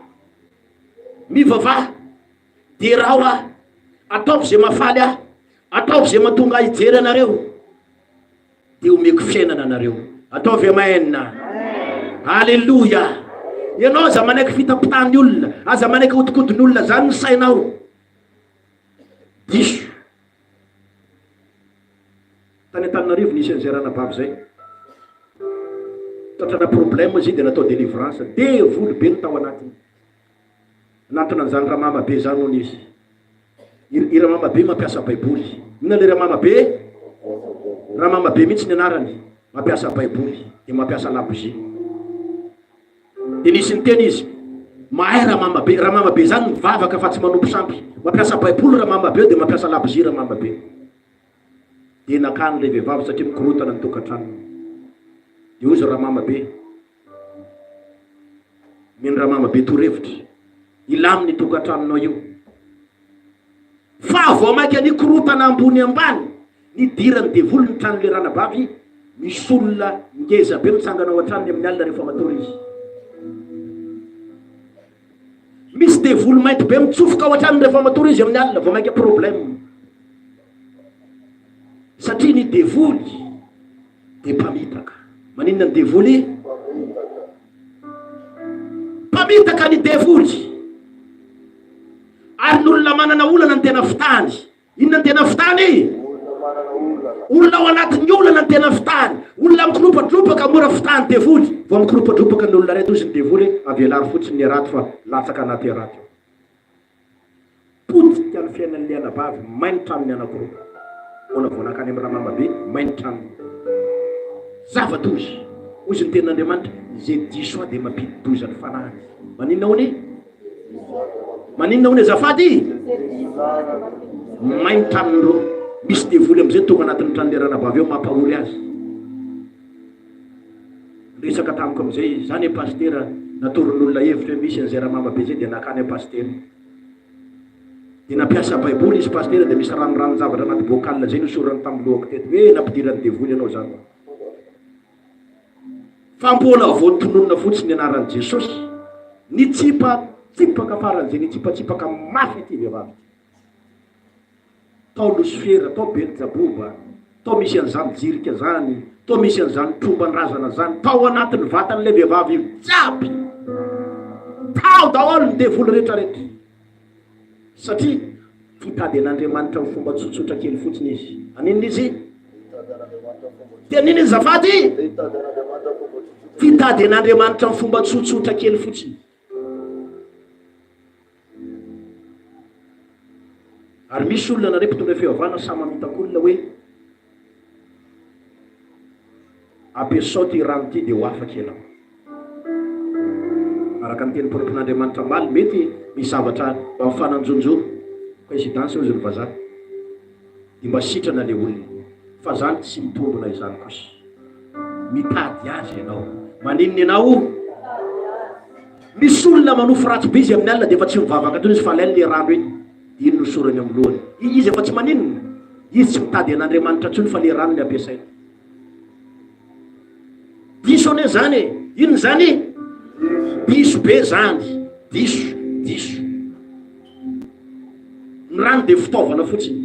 Mivavaha, derao aho, ataovy izay mahafaly ahy, ataovy izay mahatonga ahy hijery anareo, dia omeko fiainana anareo. Ataovy amen. Aleloia. Ianao aza manaiky fitampitahan'ny olona, aza manaiky hodikodin'ny olona izany ny sainao. Diso. Tany Antananarivo nisy an'izay ranabavy izay. Tratrana problème izy dia natao délivrance. Devoly be no tao anatiny. Nanatona an'izany ramama be izany hono izy. I ramama be mampiasa baiboly. Inona ilay ramama be? Ramama be mihitsy ny anarany. Mampiasa baiboly dia mampiasa labozia. Dia nisy niteny izy, Mahay Ramama be. Ramama be izany mivavaka fa tsy manompo sampy. Mampiasa baiboly Ramama be dia mampiasa labozia Ramama be. Dia nakany ilay vehivavy satria mikorontana ny tokantranony. Dia hoy izy Ramama be, Mino Ramama be torohevitra, hilamina io tokantranonao io. Fa vao mainka nikorontana ambony ambany, nidiran'ny devoly ny tranon'ilay ranabavy, misy olona ngeza be mitsangana ao an-tranony amin'ny alina rehefa matory izy. Misy devoly mainty be mitsofoka ao an-tranony rehefa matory izy amin'ny alina, vao mainka problème. Satria ny devoly dia mpamitaka. Maninona ny devoly? Mpamitaka ny devoly. Ary ny olona manana olana ny tena fitahany. Inona ny tena fitahany? Olona ao anatin'ny olana ny tena fitahany. Olona mikoropadropaka mora fitahan'ny devoly. Vao mikoropadropaka ny olona reto izy ny devoly, avelaro fotsiny ny harato fa latsaka anaty harato io. Potika ny fiainan'ilay anabavy, may ny tranony anankiroa. Mbola vao nankany amin'ny Ramama be, may ny tranony. Zava-doza. Hoy izy ny tenin'Andriamanitra, izay diso ahy dia mampidi-doza ny fanahiny. Maninona hono e? Maninona hono azafady? May ny tranony roa. Misy devoly amin'izay tonga anatin'ny tranon'ilay ranabavy ao mampahory azy. Niresaka tamiko amin'izay izy, zany e pasitera, natoron'olona hevitra hoe misy an'izay ramama be zay dia nakany aho pasitera. Dia nampiasa baiboly izy pasitera dia misy ranoranon-javatra anaty bocal zay nosorany tamin'ny lohako teto hoe nampidiran'ny devoly ianao zany. Fa mbola voatononina fotsiny ny anaran'i Jesosy, nitsipatsipaka faran'izay nitsipatsipaka mafy ity vehivavy ity. Tao Losifera, tao Beljaboba, tao misy an'izany jirika zany, tao misy an'izany tromban-drazana zany, tao anatin'ny vatan'ilay vehivavy io jiaby. Tao daholo ny devoly rehetrarehetra. Satria hitady an'Andriamanitra amin'ny fomba tsotsotra kely fotsiny izy. Haninona izy? Dia haninona izy azafady? Hitady an'Andriamanitra amin'ny fomba tsotsotra kely fotsiny. Ary misy olona nareo mpitondra fivavahana samy mamitaka olona hoe ampiasao ty rano ty dia ho afaka ianao. Araka ny teny mpanompon'Andriamanitra omaly, mety misy zavatra mba mifananjonjo, coïncidence hozy ny vazaha, dia mba sitrana le olona. Fa zany tsy mitombona izany kosa. Mitady azy ianao. Maninona ianao? Misy olona manofy ratsy be izy amin'ny alina dia efa tsy mivavaka intsony izy fa alainy le rano iny dia iny no hosorany amin'ny lohany. Izy efa tsy maninona? Izy tsy mitady an'Andriamanitra intsony fa le rano ny ampiasainy. Diso anie zany e! Inona zany? Diso be zany. Diso, diso. Ny rano dia fitaovana fotsiny.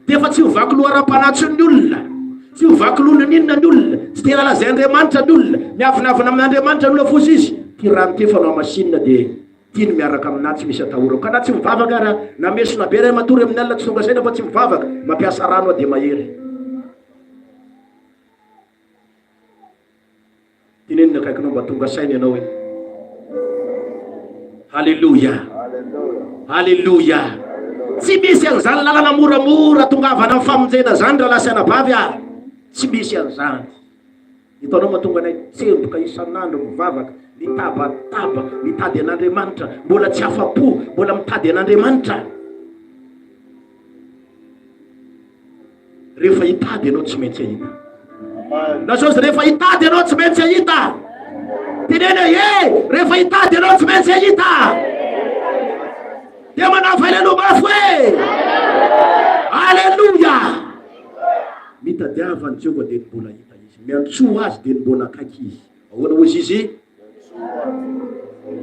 Dia efa tsy ho vaky loha ara-panahy intsony ny olona. Tsy ho vaky loha n'inona ny olona. Tsy te hilaza Andriamanitra ny olona. Miavonavona amin'Andriamanitra ny olona fotsiny izy. Ty rano ty efa nohamasinina dia ty no miaraka aminà tsy misy atahorako. Ka na tsy mivavaka ary aho, na mesona be ray matory amin'ny alina tsy tonga saina fa tsy mivavaka, mampiasa rano aho dia mahery. Teneno ny akaikinao mba tonga saina ianao hoe Haleloia. Haleloia. Tsy misy an'izany lalana moramora tongavana amin'ny famonjena izany rahalahy sy anabavy a. Tsy misy an'izany. Hitanao mahatonga anay tsemboka isan'andro mivavaka, mitabataba, mitady an'Andriamanitra, mbola tsy afa-po, mbola mitady an'Andriamanitra. Rehefa hitady ianao tsy maintsy hahita. Lazao izy rehefa hitady ianao tsy maintsy hahita. Teneno hoe e, rehefa hitady ianao tsy maintsy hahita. Dia manao haleloha mafy hoe Aleloia. Mitadiava an'i Jehovah dia ny mbola hita izy. Miantsoa azy dia ny mbola akaiky izy. Ahoana hoy izy?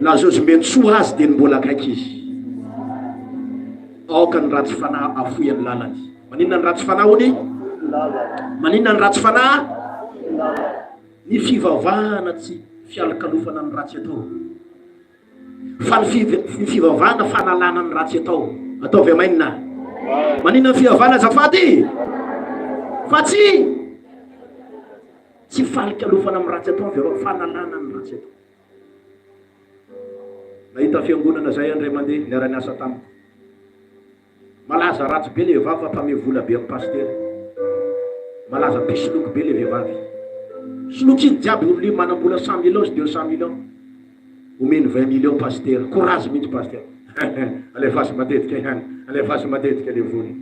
Lazao izy miantsoa azy dia ny mbola akaiky izy. Aoka ny ratsy fanahy afoy ny lalany. Maninona ny ratsy fanahy hono? Maninona ny ratsy fanahy? Ny fivavahana tsy fialokalofana ny ratsy atao. Fa ny fivavahana fanalana ny ratsy atao. Ataovy amainina. Maninona ny fivavahana azafady? Fa tsy Tsy falikalofana amin'ny ratsy atao avy eo fanalana ny ratsy atao. Nahita fiangonana zay aho indray mandeha, niara-niasa tamiko. Malaza ratsy be le vehivavy fa mpame vola be amin'ny pasitera. Malaza mpisoloky be le vehivavy. Solokiny jiaby olona io, manam-bola cent millions sy deux cent millions. Omeny vingt millions pasitera. Courage mihitsy pasitera. Alefaso matetika ihany, alefaso matetika le vola.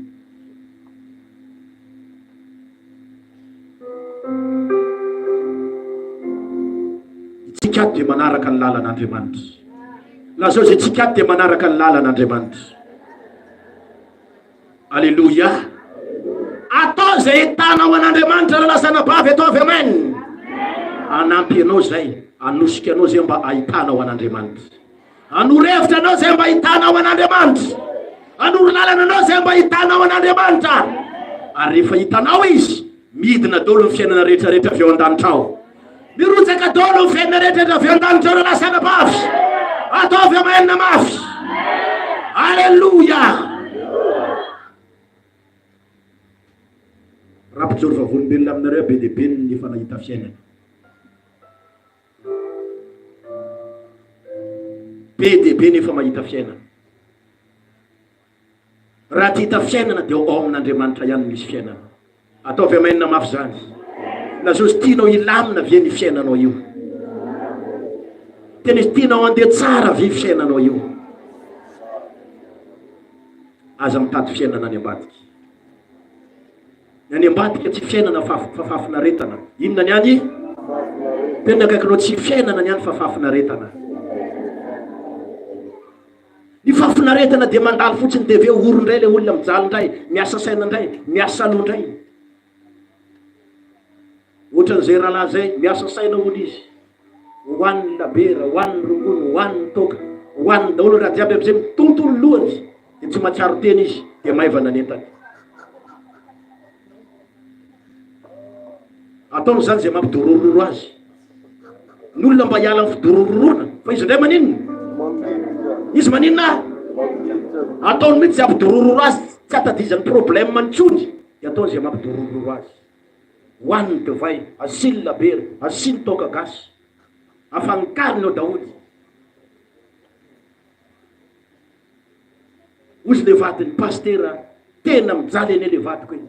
Itsika ato dia manaraka ny lalan'Andriamanitra. Lazao izay tsika ato dia manaraka ny lalan'Andriamanitra. Aleloia. Atao izay hitanao an'Andriamanitra raha lasa anabavy ataovy amen. Anampy anao izay, anosika anao izay mba ahitanao an'Andriamanitra. Hanoro hevitra anao izay mba hitanao an'Andriamanitra. Hanoro lalana anao izay mba hitanao an'Andriamanitra. Ary rehefa hitanao Izy, midina daholo ny fiainana rehetra rehetra avy ao an-danitra ao. Mirotsaka daholo ny fiainana rehetra rehetra avy ao an-danitra ao rahalahy sy anabavy. Ataovy amen mafy. Aleloia. Raha mpijoro vavolombelona aminareo be dia be ny efa nahita fiainana. Be dia be nefa mahita fiainana. Raha te hita fiainana dia ao amin'Andriamanitra ihany no misy fiainana. Ataovy amen mafy izany. Lazao izy tianao hilamina ve ny fiainanao io? Tena izy tianao handeha tsara ve fiainanao io? Aza mitady fiainana any ambadika. Ny any ambadika tsy fiainana fa fa fahafinaretana. Inona ny any? Tena akaikinao tsy fiainana ny any fa fahafinaretana. Ny fahafinaretana dia mandalo fotsiny dia avy eo ory indray ilay olona mijaly indray, miasa saina indray, miasa loha indray. Ohatran'izay rahalahy izay, miasa saina hono izy. Hohaniny labera, hohaniny rongony, hohaniny toaka, hohaniny daholo raha jiaby amizay mitonto ny lohany dia tsy mahatsiaro tena izy dia maivana ny entany. Ataony izany izay mampidorororo azy. Ny olona mba hiala amin'ny fidorororoana fa izy indray maninona? Izy maninona? Ataony mihitsy izay hampidorororo azy tsy hatadizany problème intsony dia ataony izay mampidorororo azy. Hoany ny divay, asiany ny labiera, asiany toaka gasy. Afangarony ao daholo. Hozy le vadiny pasitera, tena mijaly anie le vadiko e.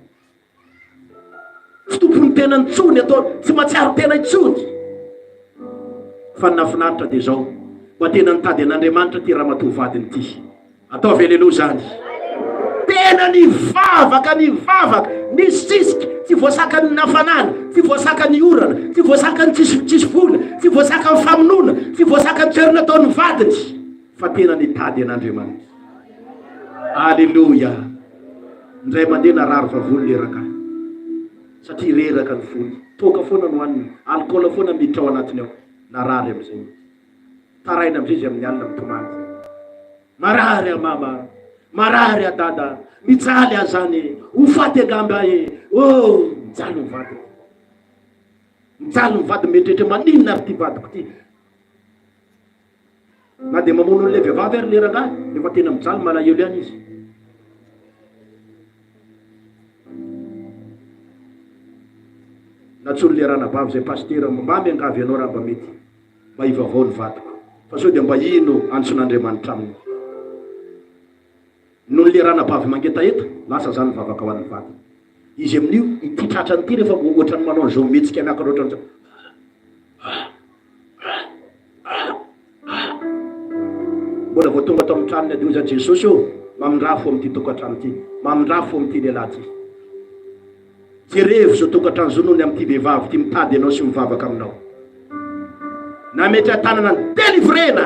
Tsy tompon'ny tena intsony atao, tsy mahatsiaro tena intsony. Fa ny nahafinaritra dia izao, mba tena nitady an'Andriamanitra ity ramatoa vadiny ity. Ataovy aleloa izany. Tena nivavaka, nivavaka, nisisika, tsy voasakan'ny hafanana, tsy voasakan'ny orana, tsy voasakan'ny tsisy tsisy vola, tsy voasakan'ny famonoana, tsy voasakan'ny toerana ataon'ny vadiny, fa tena nitady an'Andriamanitra. Aleloia! Indray mandeha narary vavony le rangahy, satria reraka ny fony, toaka foana no haniny, alcool foana miditra ao anatiny ao, narary amin'izay izy. Taraina amin'izay izy amin'ny alina mitomany. Marary aho mama, marary aho dada, mijaly aho zany e, ho faty angamba aho e, oh, mijaly ny vadiny. Mijaly ny vadiny mieritreritra maninona ary ity vadiko ity. Na dia mamono an'ilay vehivavy ary le rangahy, efa tena mijaly malahelo ihany izy. Nantsoin'ilay ranabavy izay pasitera, mba miangavy anao raha mba mety. Mba hivavao ny vadiko fa sao dia mba ino antson'Andriamanitra aminy. Nony le ranabavy mangetaheta, lasa zany nivavaka ho an'ny vadiny. Izy amin'io, ity tratrany ity rehefa ohatran'ny manao an'izao mihetsika miakatra ohatran'izao. Mbola vao tonga tao amin'ny tranony ady hoy za Jesosy ô, mamindrà fo amin'ity tokantrano ity, mamindrà fo amin'ity lehilahy ity. Jerevo izao tokantrano izao noho ny amin'ity vehivavy ity mitady anao sy mivavaka aminao. Nametra-tanana ny delivrena.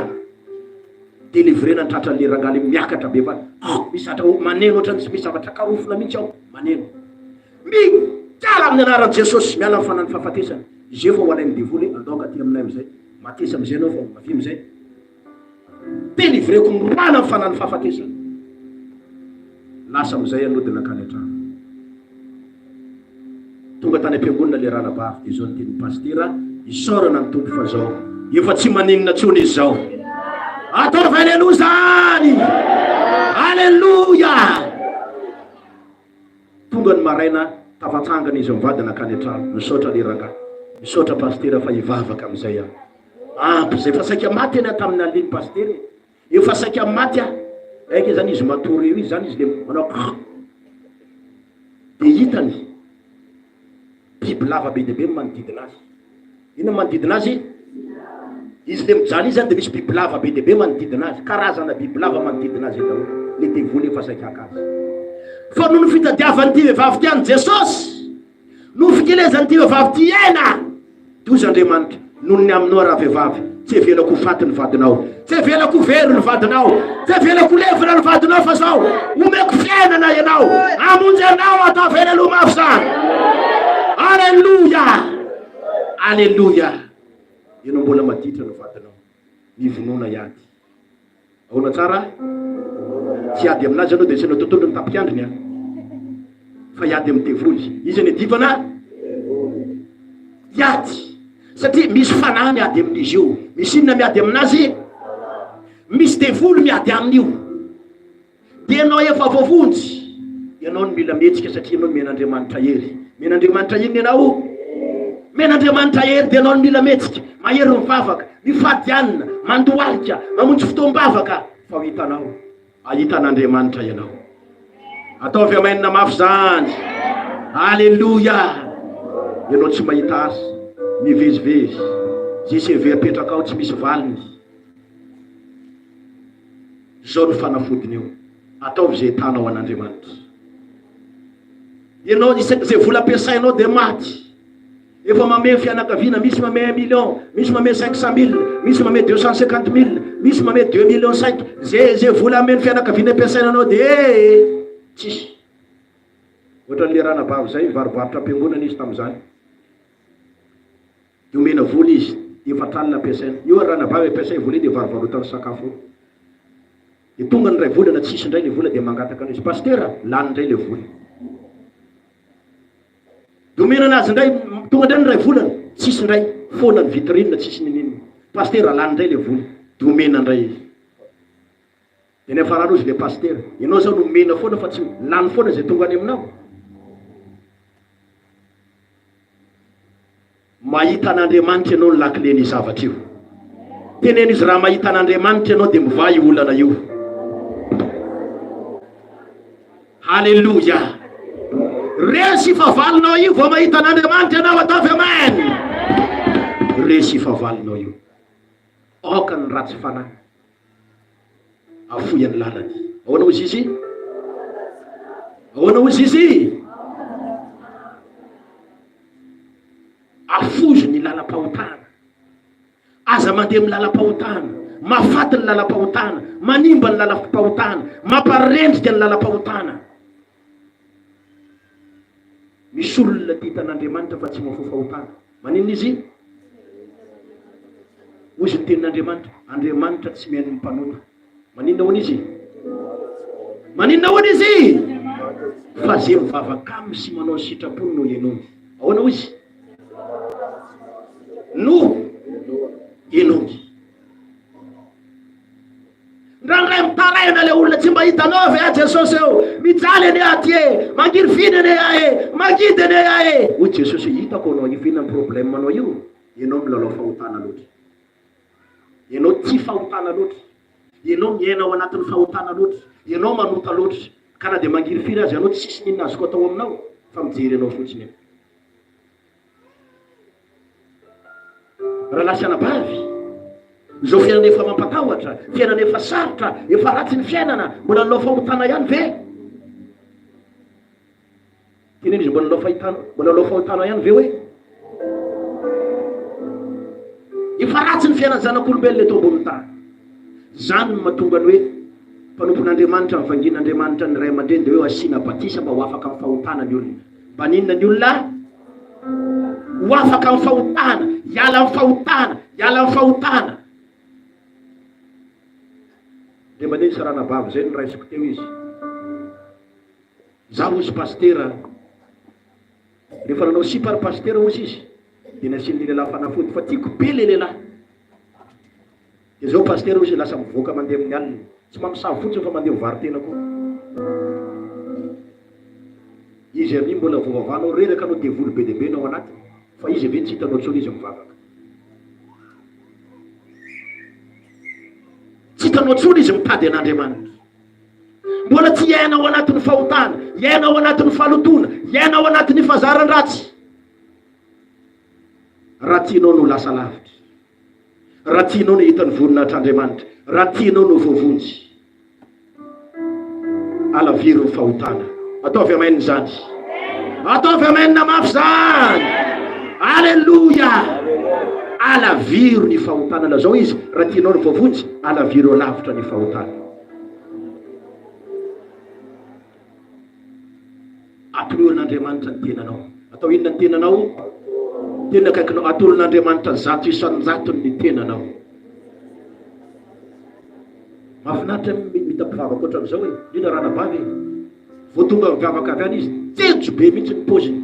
Delivrena ny tratran'le rangahy le miakatra be fa misy zavatra maneno ohatran'ny tsy misy zavatra karofina mihitsy ao, maneno. Miala amin'ny anaran'i Jesosy, miala amin'ny fanan'ny fahafatesana. Izay fa ho alain'ny devoly, andao ka aty aminay amin'izay. Matesa amin'izay ianao fa avia amin'izay. Delivreko miala amin'ny fanan'ny fahafatesana. Lasa amin'izay aho nody nankany an-trano. Tonga tany am-piangonana ilay ranabavy dia izao ny tenin'ny pasitera, Isaorana ny Tompo fa izao efa tsy maninona intsony izy izao. Ataovy aleloia izany! Aleloia! Tonga ny maraina, tafatsangana izy mivady nankany an-trano. Misaotra ilay rangahy. Misaotra pasitera fa hivavaka amin'izay aho. Ampy izay fa saika maty anie aho tamin'ny alina iny pasitera e. Efa saika maty aho. Aika zany izy matory eo izy zany izy le manao krr. De hitany biby lava be dia be manodidina azy. Inona manodidina azy? Izy le mijaly izy zany de misy biby lava be dia be manodidina azy. Karazana biby lava manodidina azy eo daholo. Le devoly efa saika haka azy. Fa noho ny fitadiavan'ity vehivavy ity an'i Jesosy, Noho fikelezan'ity vehivavy ity aina, doza Andriamanitra, noho ny aminao ravehivavy, tsy avelako ho faty ny vadinao, tsy avelako ho very ny vadinao, tsy avelako ho levona ny vadinao fa zao, omeko fiainana ianao, hamonjy anao ataovy aleloha mafy zany. Aleloia! Aleloia! Ianao mbola maditra ny vadinao, mivonona hiady. Ahoana tsara? Tsy hiady aminazy ianao dia asianao tontolo ny tapik'andriny an! Fa hiady amin'ny devoly. Iza ny adivana? Hiady. Satria misy fanahy miady amin'izy io. Misy inona miady aminazy? Misy devoly miady aminy io. Dia ianao efa voavonjy, ianao no mila mihetsika satria ianao nomen'Andriamanitra hery. Omen'Andriamanitra inona ianao? Omen'Andriamanitra hery dia ianao no mila mihetsika, mahery mivavaka, mifady hanina, mandohalika, mamonjy fotoam-bavaka fa ho hitanao, hahita an'Andriamanitra ianao. Ataovy amen mafy izany. Aleloia! Ianao tsy mahita asa, mivezivezy, izay CV apetrakao tsy misy valiny. Izao no fanafodiny io, ataovy izay hitanao an'Andriamanitra. Ianao, isaky izay vola ampiasainao dia maty. Efa mamehy fianakaviana, misy mamehy un million, misy mamehy cinq cent mille, misy mamehy deux cent cinquante mille, misy mamehy deux millions cinq. Izay izay vola amen'ny fianakaviana ampiasaina anao dia ee tsisy. Ohatran'ilay ranabavy izay nivarobarotra am-piangonana izy tamin'izany. Dia omena vola izy, dia efatra alina ampiasaina. Io ary ranabavy ampiasay vola io dia varovarotany sakafo eo. Dia tonga ny iray volana tsisy indray ilay vola dia mangataka anao izy, Pasitera, lany indray ilay vola. Dia omena anazy indray, tonga indray ny iray volana, tsisy indray, foana ny vitrine, tsisy ninininona. Pasitera, lany indray ilay vola. Dia omena indray izy. Dia niafarany hozy ilay pasitera, ianao izao no omena foana fa tsy lany foana izay tonga any aminao. Mahita an'Andriamanitra ianao ny lakilen'io zavatra io. Teneno izy raha mahita an'Andriamanitra ianao dia mivaha io olana io. Haleloia. Resy fahavalonao io vao mahita an'Andriamanitra ianao ataovy amen. Resy fahavalonao io. Aoka ny ratsy fanahy. Afoy ny lalany. Ahoana hozy izy? Ahoana hozy izy? Afozo ny lalam-pahotana. Aza mandeha amin'ny lalam-pahotana. Mahafaty ny lalam-pahotana, manimba ny lalam-pahotana, mamparendrika ny lalam-pahotana. Misy olona tia hitan'Andriamanitra fa tsy mahafoy fahotana. Maninona izy? Hoy izy ny tenin'Andriamanitra, Andriamanitra tsy mihaino ny mpanota. Maninona hono izy? Maninona hono izy? Fa ze mivavaka aminy sy manao ny sitrapony no henoiny. Ahoana hoy izy? No henoiny. Indraindray mitaraina ilay olona tsy mba hitanao ve aho Jesosy ô? Mijaly anie aho ty e! Mangirifiny anie aho e! Mangidy anie aho e! Hoy Jesosy hoe hitako anao io fa inona ny problème anao io? Ianao milalao fahotana loatra. Ianao tia fahotana loatra. Ianao miaina ao anatin'ny fahotana loatra. Ianao manota loatra. Ka na dia mangirifiry aza ianao tsisy n'inona azoko atao aminao fa mijery anao fotsiny aho. Rahalahy sy anabavy, izao fiainana efa mampatahotra, fiainana efa sarotra, efa ratsy ny fiainana, mbola hanao fahotana ihany ve? Teneno izy mbola hanao fahitana, mbola hanao fahotana ihany ve hoe? Efa ratsy ny fiainan'ny zanak'olombelona eto ambonin'ny tany. Izany no mahatonga ny hoe mpanompon'Andriamanitra, mivangian'Andriamanitra ny ray aman-dreny dia hoe asiana batisa mba ho afaka amin'ny fahotana ny olona. Mba n'inona ny olona? Ho afaka amin'ny fahotana, hiala amin'ny fahotana, hiala amin'ny fahotana. Dia maneno sy ranabavy izay no raisiko teo izy. Izaho hozy pasitera, rehefa nanao sipa ry pasitera hozy izy, dia nasian'ilay lehilahy fanafody fa tiako be ilay lehilahy. Dia zao pasitera hozy lasa mivoaka mandeha amin'ny alina. Tsy mamosavy fotsiny fa mandeha mivaro-tena koa. Izy ary mbola voavavanao reraka anao devoly be dia be no ao anatiny fa izy ve tsy hitanao intsony izy mivavaka. Tsy hitanao intsony izy mitady an'Andriamanitra. Mbola tsy hiaina ao anatin'ny fahotana, hiaina ao anatin'ny fahalotoana, hiaina ao anatin'ny fahazaran-dratsy. Raha tianao no lasa lavitra. Raha tianao ny hahita ny voninahitr'Andriamanitra, raha tianao ny ho voavonjy, alaviro ny fahotana. Ataovy amen izany. Ataovy amen mafy izany. Aleloia. Alaviro ny fahotana. Lazao izy, raha tianao ny voavonjy, alaviro lavitra ny fahotana. Atoloran'Andriamanitra ny tenanao. Atao inona ny tenanao? Tena akaikinao. Atolon'Andriamanitra 100% ny tenanao. Mahafinaritra ny mita mpivavaka ohatran'izao e. Indrindra ranabavy e. Vao tonga mivavaka avy any izy, jejo be mihitsy ny paoziny.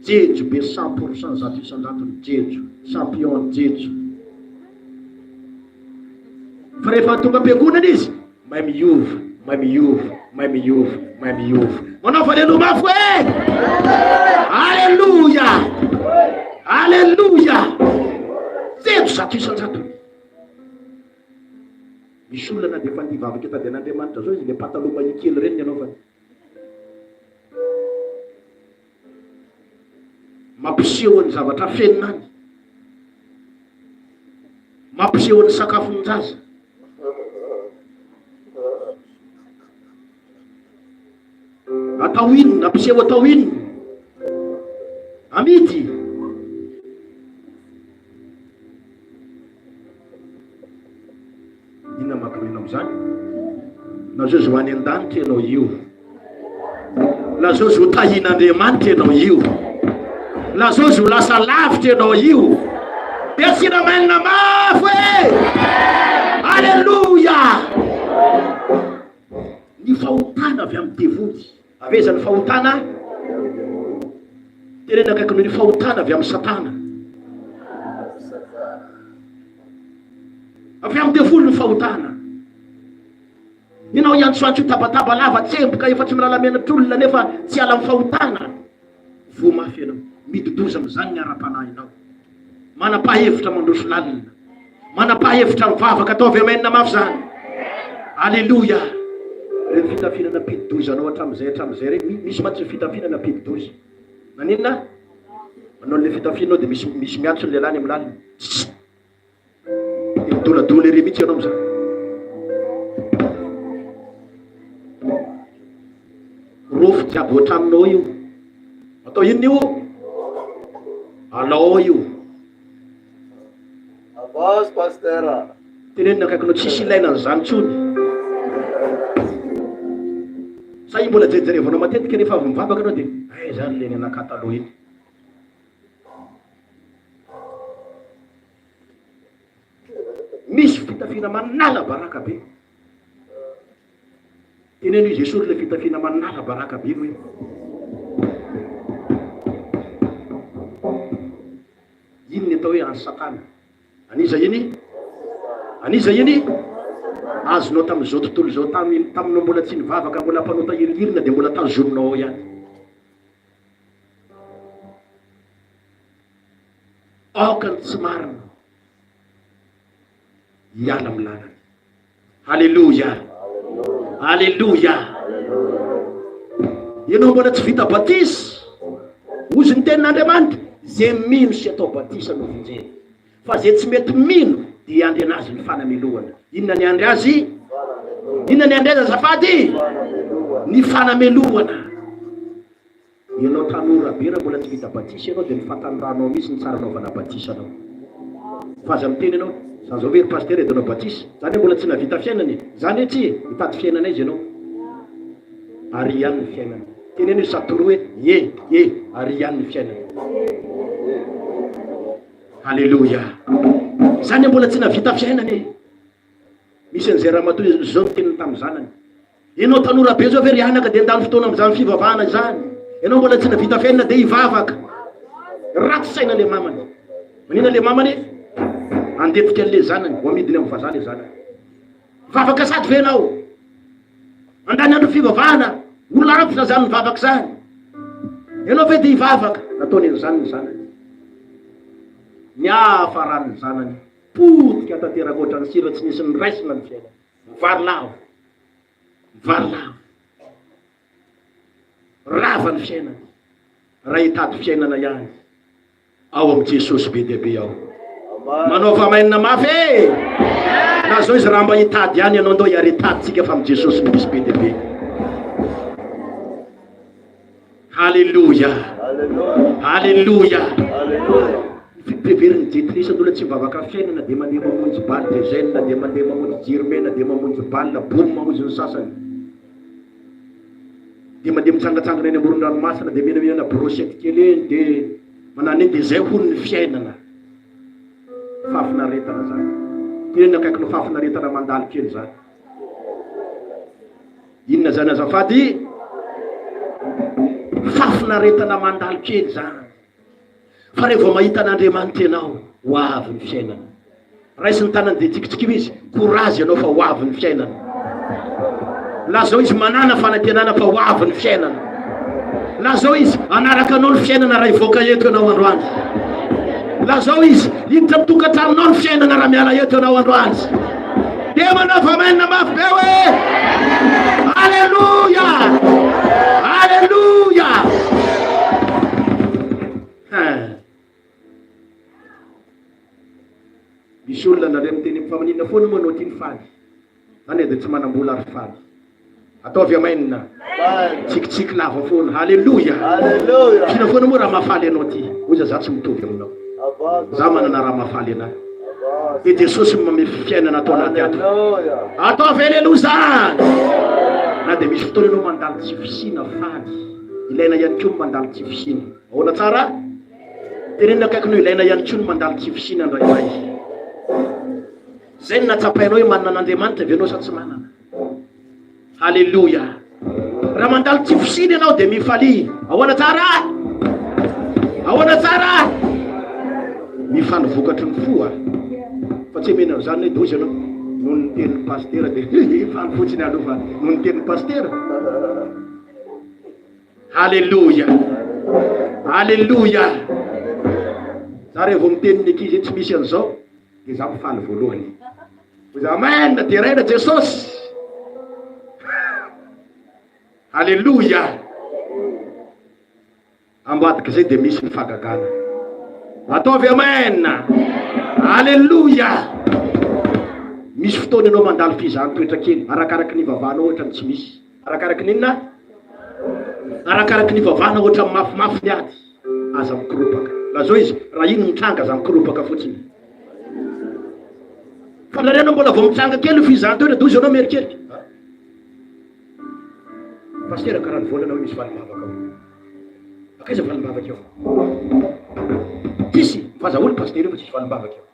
Jejo be 100% 100% jejo. Champion jejo. Fa rehefa tonga am-piangonana izy, Mahay miova, mahay miova, mahay miova, mahay miova. Manaova aleloia mafy hoe! Aleloia! Aleloia! Feno 100%. Misy olona na dia efa andeha hivavaka hitady an'Andriamanitra zao izy, le pataloha mahia kely ireny ny anaovany. Mampiseho ny zavatra afenina any. Mampiseho ny sakafon-jaza. Atao inona? Ampiseho atao inona? Amidy. Inona mampinoina amin'izany? Lazao izy ho any an-danitra ianao io. Lazao izy ho tahian'Andriamanitra ianao io. Lazao izy ho lasa lavitra ianao io. Dia tsy namainina mafy hoe Aleloia! Ny fahotana avy amin'ny devoly. Avy aiza ny fahotana? Teneno akaikinao ny fahotana avy amin'i Satana. Avy amin'ny devoly ny fahotana. Ianao hiantsoantso tabataba lava tsemboka efa tsy milala menatr'olona nefa tsy hiala amin'ny fahotana. Voa mafy ianao. Midi-doza amin'izany ny ara-panahinao. Manam-pahevitra mandroso lalina. Manam-pahevitra mivavaka. Ataovy amen mafy izany. Aleloia. Ireny fitafiana nampidi-doza anao hatramin'izay hatramin'izay ireny, misy mantsy ny fitafiana nampidi-doza. Maninona? Manao an'ilay fitafiana ao dia misy misy miantso ny lehilahy any amin'ny lalina. Tss! Dia midoladola ery mihitsy ianao amin'izany. Rofy. jiaby ao an-tranonao ao io. Atao inona io? Alao ao io. Avance Pasteur. Tenenina akaikinao tsisy ilaina an'izany intsony. Sa io mbola jerijerevanao matetika rehefa avy mivavaka ianao dia aiza ary le ny anakahy taloha iny. Misy fitafiana manala baraka be. Teneno izy esory ilay fitafiana manala baraka be iny hoe. Iny ny atao hoe an'i Satana. An'iza iny? An'iza iny? Azonao tamin'izao tontolo izao tamin'ny taminao mbola tsy nivavaka mbola mpanota hiringirina dia mbola tazominao ao ihany. Aoka ny tsy marina hiala amin'ny lalany. Aleloia! Aleloia! Ianao mbola tsy vita batisa, hozy ny tenin'Andriamanitra, izay mino sy atao batisa no vonjena. Fa izay tsy mety mino dia hiandry anazy ny fanamelohana. Inona ny andry azy? Inona ny andry azy azafady? Ny fanamelohana. Ianao tanora be raha mbola tsy vita batisa ianao dia ny fahatanoranao mihitsy no tsara anaovana batisa anao. Fa aza miteny ianao, za zao ve ry pasitera edy anao batisa? Zany hoe mbola tsy nahavita fiainana e! Zany hoe tsia e! Hitady fiainana aiza ianao? Ary ihany ny fiainana. Teneno izy sady toroy hoe ie, ie, ary ihany ny fiainana. Aleloia! Zany hoe mbola tsy nahavita fiainana e! Misy an'izay ramatoa izao niteniny tamin'ny zanany. Ianao tanora be zao ve ry anaka dia handany fotoana amin'izany fivavahana izany? Ianao mbola tsy navita fiainana dia hivavaka. Ratsy saina le mamany. Manina le mamany? Handetika an'le zanany, ho amidiny amin'ny vazaha le zanany. Hivavaka sady ve ianao? Handany andro fivavahana, olona antitra zany mivavaka izany. Ianao ve dia hivavaka? Nataony an'izany ny zanany. Niafaran'ny zanany. Potika tanteraka ohatran'ny sira tsy nisy niraisina ny fiainana. Mivary lavo. Mivary lavo. Rava ny fiainana. Raha hitady fiainana ihany ao amin'i Jesosy be dia be ao. Manaova amen mafy e! Na zao izy raha mba hitady ihany ianao ndao hiaretadintsika fa amin'i Jesosy no misy be dia be. Haleloia! Haleloia! Heverin'ny jentilisa ny olona tsy mivavaka fiainana dia mandeha mamonjy bal de jeune, dia mandeha mamonjy jiro mena, dia mamonjy bal boum hozy ny sasany. Dia mandeha mitsangatsangana eny amoron-dranomasina dia mihinamihinana brochette kely eny dia manano eny dia izay hono ny fiainana. Fahafinaretana izany. Tena akaikin'ny fahafinaretana mandalo kely izany. Inona zany azafady? Fahafinaretana mandalo kely zany. Fa rehefa mahita an'Andriamanitra ianao, ho avy ny fiainana. Raiso ny tanany dia tsikitsikiho izy, courage ianao fa ho avy ny fiainana. Lazao izy manana fanantenana fa ho avy ny fiainana. Lazao izy hanaraka anao ny fiainana raha hivoaka eto ianao androany. Lazao izy hiditra amin'ny tokantranonao ny fiainana raha miala eto ianao androany. Dia manaova amen mafy be hoe Aleloia! Aleloia! Misy olona nareo miteny fa maninona foana moa anao ty no faly? Zany e dia tsy manambola ary faly. Ataovy amen. Tsikitsiky lava foana. Haleloia. Fina foana moa raha mahafaly anao ty. Hoy za tsy mitovy aminao. Za manana raha mahafaly anahy. Dia Jesosy no manome fiainana ato anaty ato. Ataovy aleloia zany. Na dia misy fotoana ianao mandalo tsy fisiana faly. Ilaina ihany koa ny mandalo tsy fisiana. Ahoana tsara? Tenenina akaikinao ilaina ihany koa ny mandalo tsy fisiana indraindray. Zay no nahatsapainao hoe manana an'Andriamanitra ve ianao sa tsy manana? Haleloia! Raha mandalo tsy fisiana ianao dia mifalia. Ahoana tsara? Ahoana tsara? Mifaly vokatry ny fo a. Fa tsy omena an'izany hoe doza ianao noho ny tenin'ny pasitera dia faly fotsiny aloha fa noho ny tenin'ny pasitera. Haleloia! Haleloia! Za rehefa miteny ny ankizy hoe tsy misy an'izao Dia za mifaly voalohany. Hoy za, Amen, deraina Jesosy. Aleloia. Ambadik'izay dia misy ny fahagagana. Ataovy amen. Aleloia. Misy fotoana ianao mandalo fizahan-toetra kely, arakaraky ny ivavahanao ohatra ny tsy misy. Arakaraky ny inona? Arakaraky ny ivavahana ohatran'ny mafimafy ny ady. Aza mikoropaka. Lazao izy, raha iny mitranga aza mikoropaka fotsiny. Fa nareo anao mbola vao mitranga kely io fizahan-toetra dia hozy ianao mieritreritra. Pasitera karaha ny volana hoe misy valim-bavaka ao. Akaiza valim-bavaka eo? Tsisy, mivaza olo pasitera io fa tsisy valim-bavaka eo.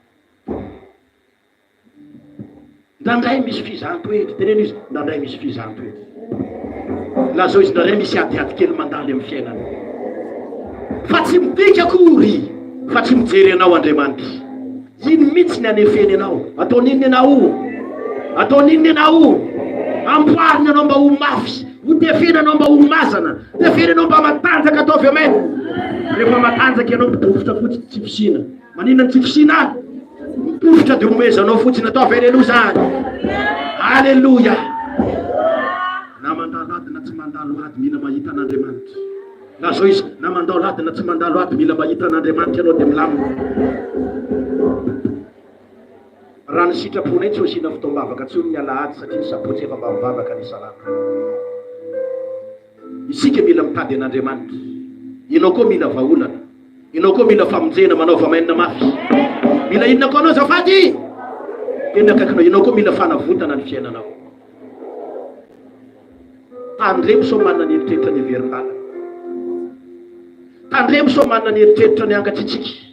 Ndraindray misy fizahan-toetra, teneno izy, ndraindray misy fizahan-toetra. Lazao izy, ndraindray misy adiady kely mandalo amin'ny fiainana. Fa tsy midika akory fa tsy mijery anao Andriamanitra. Iny mihitsy ny anefeny anao. Ataony inona ianao? Ataony inona ianao? Amboariny anao mba ho mafy, ho tefena anao mba ho mazana, tefena anao mba matanjaka, ataovy amen. Rehefa matanjaka ianao midofotra fotsiny tsy fisiana. Maninona ny tsy fisiana? Mipofotra dia omezanao fotsiny ataovy aleloia zany. Aleloia. Na mandalo ady na tsy mandalo ady mila mahita an'Andriamanitra. Lazao izy, na mandalo ady na tsy mandalo ady mila mahita an'Andriamanitra ianao dia milamina. Raha ny sitraponay tsy ho asiana fotoam-bavaka intsony ny alahady satria ny sabotsy efa mba mivavaka ny isan'andro. Isika mila mitady an'Andriamanitra. Ianao koa mila vahaolana. Ianao koa mila famonjena, manaova amen mafy. Mila inona koa anao azafady? Tena akaikinao. Ianao koa mila fanavotana ny fiainanao. Tandremo sao manana ny eritreritra ny heverin-dalana. Tandremo sao manana ny eritreritra ny hangatsiatsiaka.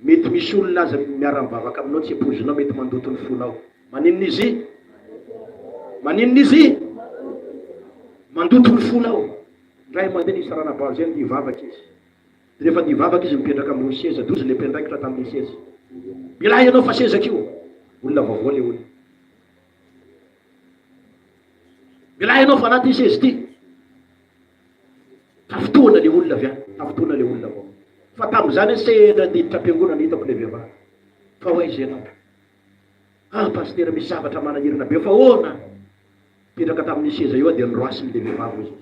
Mety misy olona aza miara-mivavaka aminao tsy ampoizinao mety mandoto ny fonao. Maninona izy? Maninona izy? Mandoto ny fonao. Indray mandeha nisy ranabavy izay andeha hivavaka izy. Dia rehefa andeha hivavaka izy mipetraka ambony seza. Dia hozy ilay mpiandraikitra tamin'ilay seza. Milay ianao fa sezako io. Olona vaovao ilay olona. Milay ianao fa anaty seza ity. Tafintohina ilay olona avy any. Tafintohina ilay olona vao. Fa tamin'izany aho sendra niditra am-piangonana hitako ilay vehivavy. Fa ho aiza ianao? Ah pasitera misy zavatra manahirana be fa ahoana? Nipetraka tamin'io seza io aho dia noroasiny ilay vehivavy hoy izy.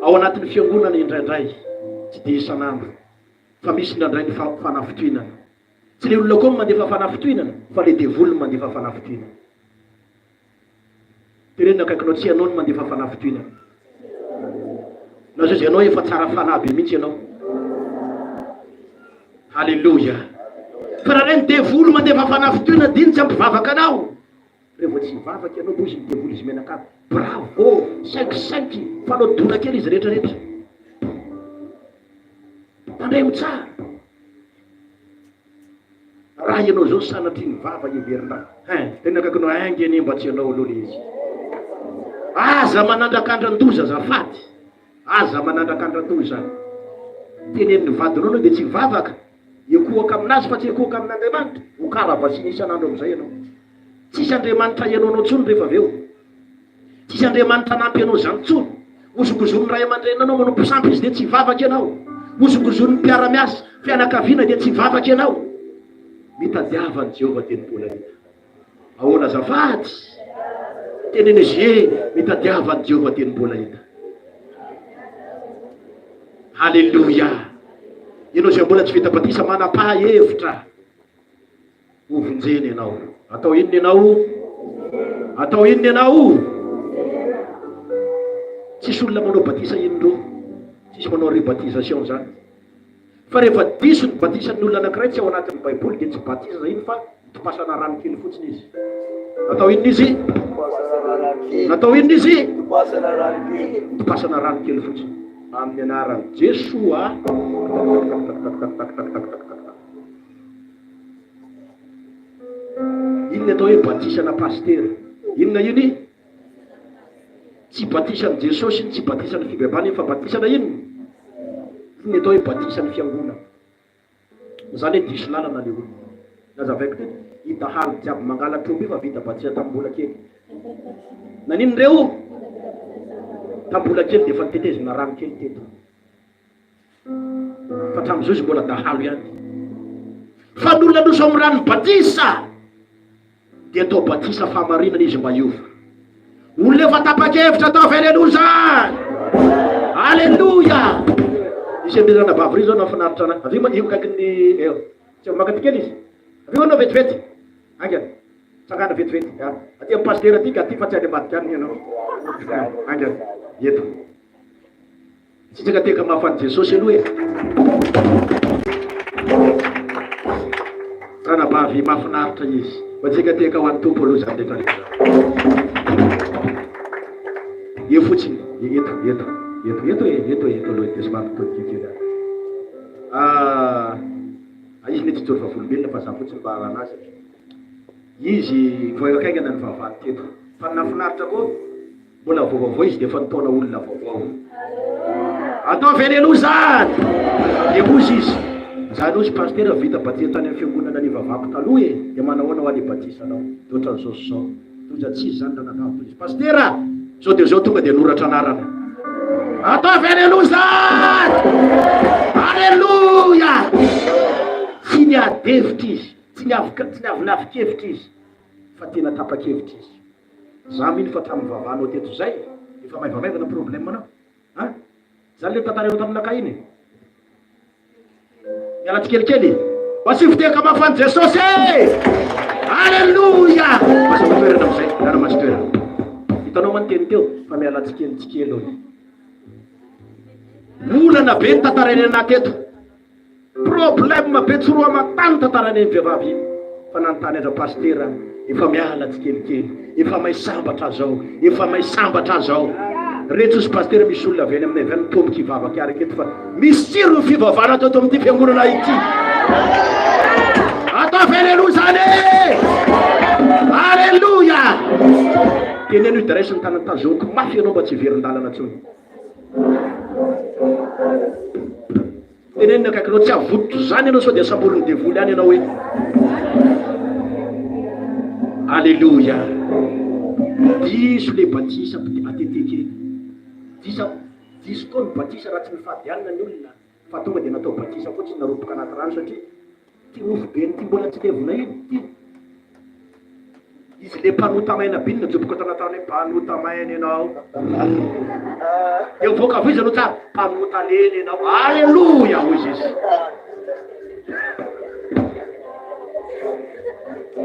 Ao anatin'ny fiangonana indraindray, tsy dia isan'andro, fa misy indraindray ny fanafintohinana. Tsy ilay olona koa no mandefa fanafintohinana fa ilay devoly no mandefa fanafintohinana. Teneno ny akaikinao tsy ianao no mandefa fanafintohinana. Na zao ianao efa tsara fanahy be mihitsy ianao. Haleloia. Fa raha ny devoly mandefa fanafintohinana dia iny tsy ampivavaka anao. Rehefa tsy hivavaka ianao dia hozy ny devoly izy mianakavy. Bravo! Cinq cinq fanao dona kely izy rehetra rehetra. Tandremo tsara. Raha ianao zao sanatria ny vava heverina hein, tena akaikinao ainga anie mba tsy ianao aloha le izy. Aza manandrakandran-doza azafady, aza manandrakandran-doza. Tenenin'ny vadinao anao dia tsy hivavaka, hikohaka aminazy fa tsy hikohaka amin'Andriamanitra, ho karavasiana isan'andro amin'izay ianao. Tsisy Andriamanitra hihaino anao intsony rehefa avy eo. Tsisy Andriamanitra hanampy anao izany intsony. Hozongozonin'ny ray aman-dreninao manompo sampy izy dia tsy hivavaka ianao. Hozongozonin'ny mpiara-miasa, fianakaviana dia tsy hivavaka ianao. Mitadiava an'i Jehovah dia ny mbola hita. Ahoana azafady? Teneno izy hoe mitadiava an'i Jehovah dia ny mbola hita. Haleloia! Ianao izay mbola tsy vita batisa manapaha hevitra. Hovonjena ianao. Atao inona ianao? Atao inona ianao? Tsisy olona manao batisa indroa. Tsisy manao rebaptisation izany. Fa rehefa diso ny batisan'ny olona anankiray tsy ao anatin'ny Baiboly dia tsy batisa iny fa topasana rano kely fotsiny izy. Natao inona izy? Natao inona izy? Topasana rano kely fotsiny. Amin'ny anaran'i Jesoa. Inona atao hoe batisana pasitera? Inona iny? Tsy batisan'i Jesosy iny, tsy batisan'ny fibebahana iny fa batisana inona? Iny atao hoe batisan'ny fiangonana. Izany hoe diso lalana le olona. Nazavaiko teto, i dahalo jiaby mangalatra omby io fa vita batisa tamin'ny mbola kely. Naninona ireo? Tamin'ny mbola kely dia efa notetezina rano kely teto. Fa hatramin'izao izy mbola dahalo ihany. Fa ny olona nosy ao amin'ny ranon'ny batisa dia atao batisa fahamarinana izy mba hiova. Olona efa tapa-kevitra ataovy aleloia zany. Aleloia. Nisy an'ireo anabavy ireo izao nahafinaritra anahy. Avia io akaikin'ny eo. Tsy avy maka ty kely izy. Avia anao vetivety. Haingana. Tsangana vetivety a. Aty amin'ny pasitera aty ka aty fa tsy any ambadika any ianao. Haingana. Eto. Sitraka tehaka mafy an'i Jesosy aloha e. Ranabavy mahafinaritra izy. Mba tsika tehaka ho an'ny Tompo aloha izany rehetra rehetra izany. Eo fotsiny, eto, eto, eto, eto e, eto e, eto aloha dia somary mitodika kely aho. Ah, izy mety hijoro vavolombelona fa za fotsiny mba hahalala azy. Izy vao haingana ny vavany teto. Fa ny nahafinaritra koa, mbola vao vaovao izy dia efa nitaona olona vaovao. Ataovy aleloa zany! Dia hozy izy, zany hozy pasitera vita batisa tany amin'ny fiangonana nivavahako taloha e, dia manahoana hoa le batisanao? Dia ohatran'izao sy izao. Toja tsy izy zany ranabavy toy izy. Pasitera! Zao dia zao tonga dia noratra anarana. Ataovy aleloa zany! Aleloia! Tsy niady hevitra izy. Tsy niavonavon-kevitra izy fa tena tapa-kevitra izy. Za mino fa hatramin'ny vavanao teto zay efa maivamaivana problème nao an! Zany le tantarainao taminakahy iny e! Miala tsikelikely e! Mba asio fitehaka mafy an'i Jesosy e! Alléluia! Mazava toerana amizay, miala maso toerana. Hitanao ma ny teny teo fa miala tsikelitsikely hono. Olana be ny tantarainy anahy teto. Problème be tsy roa aman-tany tantaran'iny vehivavy iny fa nanontany an-dra pasitera efa miala tsikelikely efa may sambatra zao efa may sambatra zao retso izy pasitera misy olona avy any aminay avy any mitomboka hivavaka araka eto fa misy tsiro ny fivavahana atao eto amin'ity fiangonana ity ataovy aleloia zany e aleloia teneno io dia raisiny tanana tazoniko mafy ianao mba tsy hiverin-dalana intsony. Teneno ny akaikinao tsy havototro izany ianao sao dia samborin'ny devoly any ianao hoe Aleloia. Diso le batisa ateteka eny. Diso diso koa ny batisa raha tsy nifady hanina ny olona fa tonga dia natao batisa fotsiny naroboka anaty rano satria Ty nofo be ty mbola tsy levona iny ty. Izy le mpanota maina be iny najoboka tao anaty rano hoe mpanota maina ianao. Dia mivoaka avy izy aloha tsara, mpanota lena ianao. Aleloia hoy izy.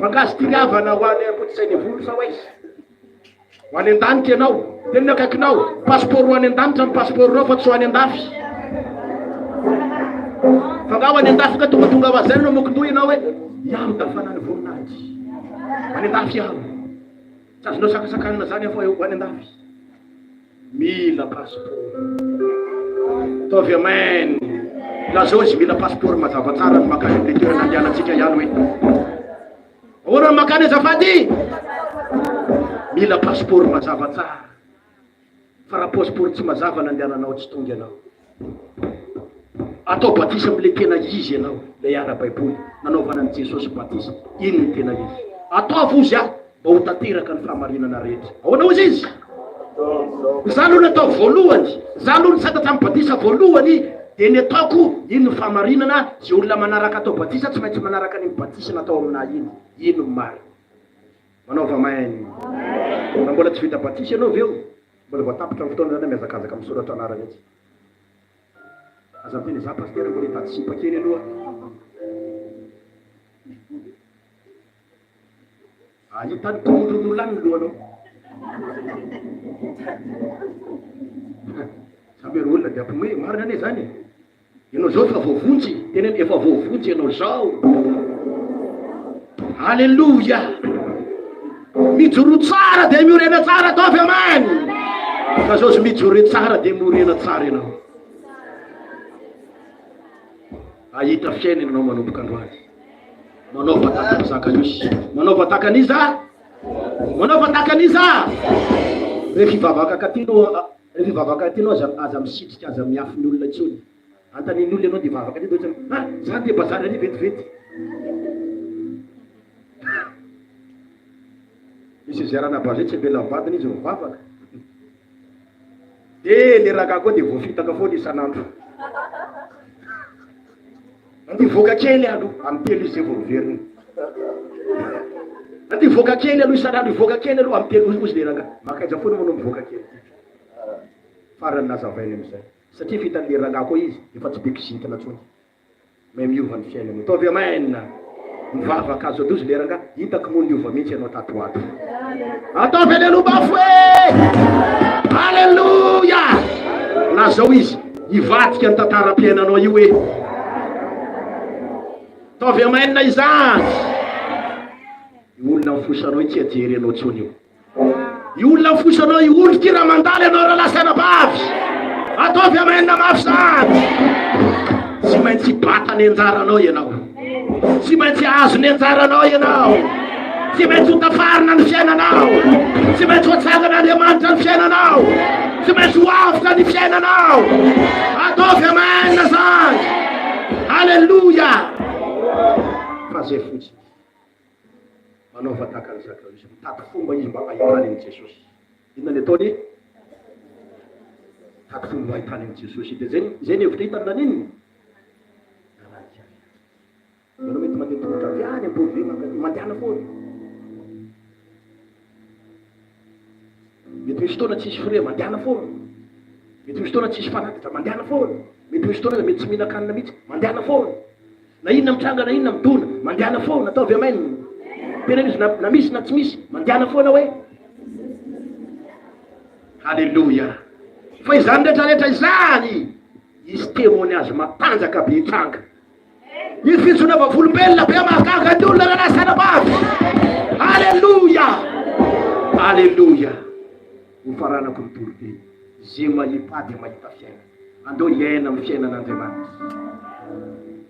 Fangasy ty havana ho any Ambodisainivolo sa ho aiza? Ho any an-danitra ianao. Teny ny akaikinao. Passeport ho any an-danitra ny passeport-nao fa tsy ho any an-dafy. Fa nga ho any an-dafy ka tongatonga ho azy any no mokondoha ianao hoe iaho dafana ny voninahitra. Any an-dafy aho. Tsy azonao sakasakanina zany aho fa ho any an-dafy. Mila passeport. Ataovy amen. Lazao izy mila passeport mazava tsara ny makany amin'ilay toerana andehanantsika ihany hoe. Ahoana ny mankany azafady? Mila passeport mazava tsara. Fa raha passeport tsy mazava nandehananao tsy tonga ianao. Atao batisa amin'ilay tena izy ianao, ilay ara-baiboly nanaovana an'i Jesosy batisa, iny ny tena izy. Ataovy hozy aho mba ho tanteraka ny fahamarinana rehetra. Ahoana hozy izy? Za aloha natao voalohany, za aloha nisantatra amin'ny batisa voalohany, dia ny ataoko, iny ny fahamarinana, izay olona manaraka atao batisa tsy maintsy manaraka an'iny batisa natao aminà iny, iny no marina. Manaova amen. Raha mbola tsy vita batisa ianao avy eo, mbola vao tapitra ny fotoana izany mihazakazaka misoratra anarana etsy. Aza miteny za pasitera mbola hitady sipa kely aloha. Ahitany tondron'olona any ny lohanao. Samy ry olona dia ampimoe, marina anie zany e. Ianao zao efa voavonjy, teneno efa voavonjy ianao zao. Alléluia. Mijoroa tsara dia miorena tsara, ataovy amen. Fa zao zy mijoroa tsara dia miorena tsara ianao. Ahita fiainana ianao manomboka androany. Manaova tahaka an'i Zakaiosy. Manaova tahaka an'iza? Manaova tahaka an'iza? Rehefa hivavaka akaty anao, rehefa hivavaka aty anao aza aza misitrika, aza miafy ny olona intsony. Antanin'ny olona ianao dia hivavaka aty dia ohatrany, ah, za andeha bazary ary vetivety. Misy izay ranabavy izay tsy avela mivadiny izy mivavaka. Dia le rangahy koa dia voafitaka foana isan'andro. Andeha hivoaka kely aloha, amin'ny telo izy zay vao miverina. Andeha hivoaka kely aloha isan'andro, hivoaka kely aloha amin'ny telo hozy le rangahy. Makaiza foana moa anao mivoaka kely ty. Farany nazavainy amin'izay. Satria efa hitan'le rangahy koa izy, efa tsy be kizintina intsony. May miova ny fiainana. Ataovy amen. Mivavaka azo adozy le rangahy, hitako moa niova mihitsy ianao tato ho ato. Ataovy aleloha mafy hoe Aleloia! Lazao izy hivadika ny tantaram-piainanao io hoe. Ataovy amen izany. Io olona mifosa anao io tsy hajery anao intsony io. Io olona mifosa anao io olona ity raha mandalo ianao rahalahy sy anabavy. Ataovy amen mafy izany. Tsy maintsy hibata ny anjaranao ianao. Tsy maintsy hahazo ny anjaranao ianao. Tsy maintsy ho tafarina ny fiainanao. Tsy maintsy ho atsangan'Andriamanitra ny fiainanao. Tsy maintsy ho avotra ny fiainanao. Ataovy amen izany. Alléluia. Fa zay fotsiny. Manaova tahaka an'i Zakaosy. Mitady fomba izy mba hahitany an'i Jesosy. Inona ny ataony? Mitady fomba mba hahitany an'i Jesosy. Dia zay, zay ny hevitra hitany naninona? Nananika avy any. Ianao mety mandeha tongotra avy any ambony be mankany, mandehana foana. Mety misy fotoana tsisy frais, mandehana foana. Mety misy fotoana tsisy fanatitra, mandehana foana. Mety misy fotoana mety tsy mihinan-kanina mihitsy, mandehana foana. Na inona mitranga na inona midona, mandehana foana, ataovy amen. Teneno izy na, na misy na tsy misy, mandehana foana hoe. Haleloia. Fa izany rehetra rehetra izany, hisy témoignage matanjaka be hitranga. Hisy fijoroana vavolombelona be mahagaga ny olona rahalahy sy anabavy. Aleloia! Aleloia! Hofaranako ny toriteny. Ze mahita dia mahita fiainana. Andao hiaina amin'ny fiainan'Andriamanitra.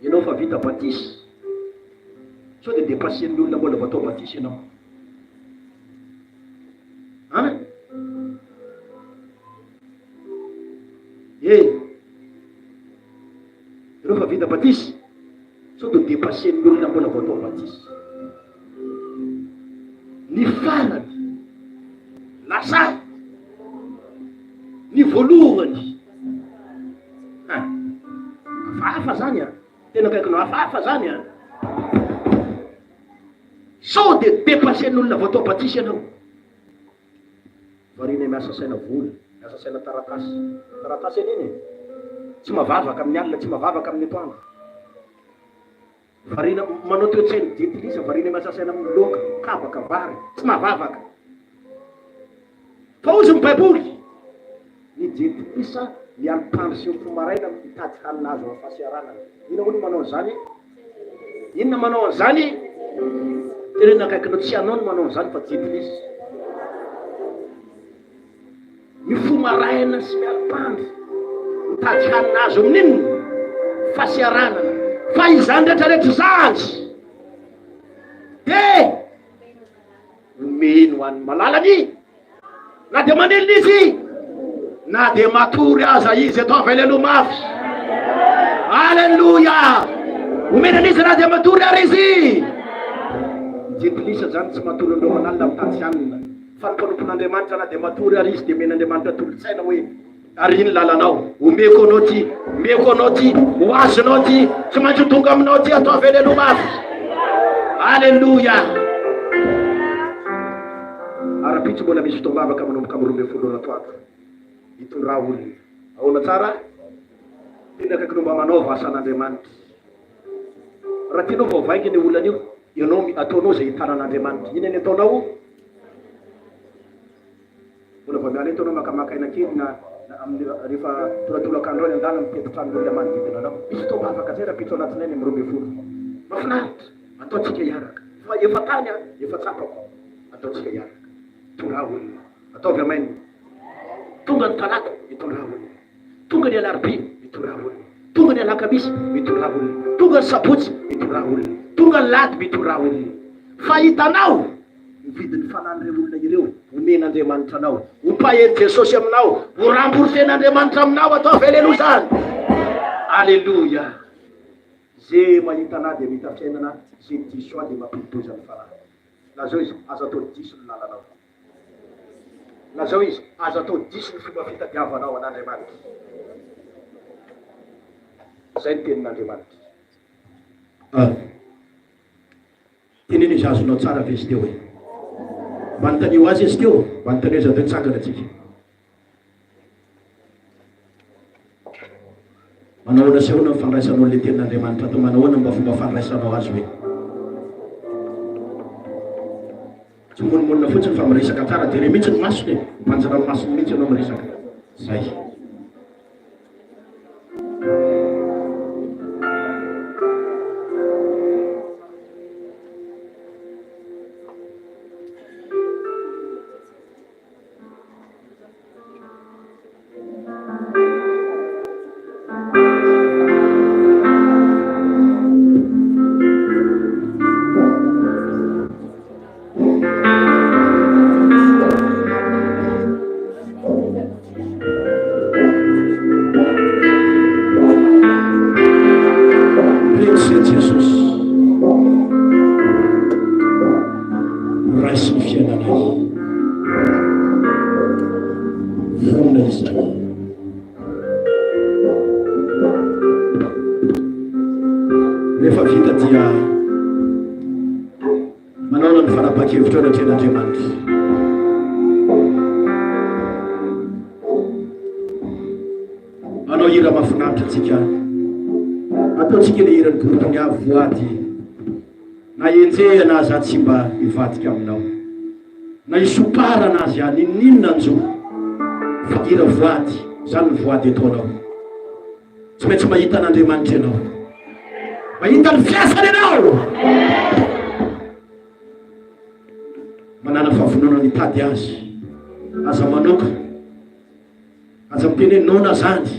Ianao fa vita batisa. Sao dia depassen'ny olona mbola vao atao batisa ianao. An? Eh! Ireo fa vita batisa, sao dia depasser-n'ny olona mbola vao atao batisa. Ny farany lasa ny voalohany. Ha! Hafahafa zany an! Tena akaikinao hafahafa zany an! Sao dia depasser-n'ny olona vao atao batisa ianao. Variana miasa saina vola, miasa saina taratasy. Taratasy anie iny e! Tsy mavavaka amin'ny alina, tsy mavavaka amin'ny atoandro. Variana manao toe-tsain'ny jentilisa, variana miasa saina amin'ny laoka, kabaka, vary, tsy mavavaka. Fa hozy ny Baiboly, ny jentilisa mialom-pandry sy mifoha maraina mitady hanina azo amin'ny fahasiaranana. Inona hono manao an'izany? Inona manao an'izany? Teneno akaikinao, tsy ianao no manao an'izany fa jentilisa. Mifoha maraina sy mialom-pandry, mitady hanina azo amin'inona? Fahasiaranana. Fa izany rehetra rehetra izany dia Omeny ho an'ny malalany na dia manenina izy, na dia matory aza izy. Ataovy aleloha mafy. Aleloia! Omena an'izy na dia matory ary izy. Ny jentilisa izany tsy matory andro aman'alina mitady hanina. Fa ny mpanompon'Andriamanitra na dia matory ary izy dia omen'Andriamanitra tolo-tsaina hoe, Ary ny lalanao, omeko anao ty, omeko anao ty, ho azonao ty, tsy maintsy ho tonga aminao ty, ataovy aleloha mafy. Aleloia. Ara-pitso mbola misy fotoam-bavaka manomboka amin'ny 12 ora atoandro. Mitondrà olona. Ahoana tsara? Tena akaikinao mba manaova asan'Andriamanitra. Raha tianao vao vaingana io olana io, ianao ataonao izay hitanan'Andriamanitra. Inona ny ataonao? Mbola vao miala eto anao makamaka aina kely na amin'ny rehefa tolatolakandro any an-dalana mitety tranon'olona manodidina anao. Misy fotoam-bavaka zay rahampitso alatsinainy amin'ny 12. Mahafinaritra. Ataontsika hiaraka. Fa efa tany an, efa tsapako. Ataontsika hiaraka. Tondrà olona. Ataovy amen. Tonga ny talata, mitondrà olona. Tonga ny alarobia, mitondrà olona. Tonga ny alakamisy, mitondrà olona. Tonga ny sabotsy, mitondrà olona. Tonga ny lahady, mitondrà olona. Fa hitanao. Ny vidin'ny fanan'ireo olona ireo omen'Andriamanitra anao, hopahen'i Jesosy aminao, ho rembourser-n'Andriamanitra aminao, ataovy aleloia izany. Aleloia. Ze mahita anah dia mahita fiainana, ze diso ahy dia mampidi-doza ny fanahy. Lazao izy, aza atao diso ny lalanao. Lazao izy, aza atao diso ny fomba fitadiavanao an'Andriamanitra. Izay ny tenin'Andriamanitra. Amen. Teneno izy azonao tsara ve izy teo e? Mba anontanio azy izy teo, mba anontanio izy avy eo tsangana tsika. Manao ahoana sy ahoana ny fandraisanao an'ilay tenin'Andriamanitra ato? Manao ahoana mba fomba fandraisanao azy hoe? Tsy mimonomonona fotsiny fa miresaka tsara, jereo mihitsy ny masony e, mibanjina ny masony mihitsy ianao miresaka. Zay. Betsy Jesosy. Raiso ny fiainanay. Vonona izahay. Rehefa vita dia manaona ny fanapahan-kevitra eo anatrehan'Andriamanitra. Manao hira mahafinaritra antsika. Ataontsika ilay hiran'ny groupe ny avo voady. Na enjehina aza tsy mba hivadika aminao. Na hisoparana azy aho n'inon'inona hanjo fa hira voady zany ny voady ataonao. Tsy maintsy mahita an'Andriamanitra ianao. Mahita ny fiasany ianao. Manana fahavononana hitady azy. Aza manoka. Aza miteny hoe noana zany.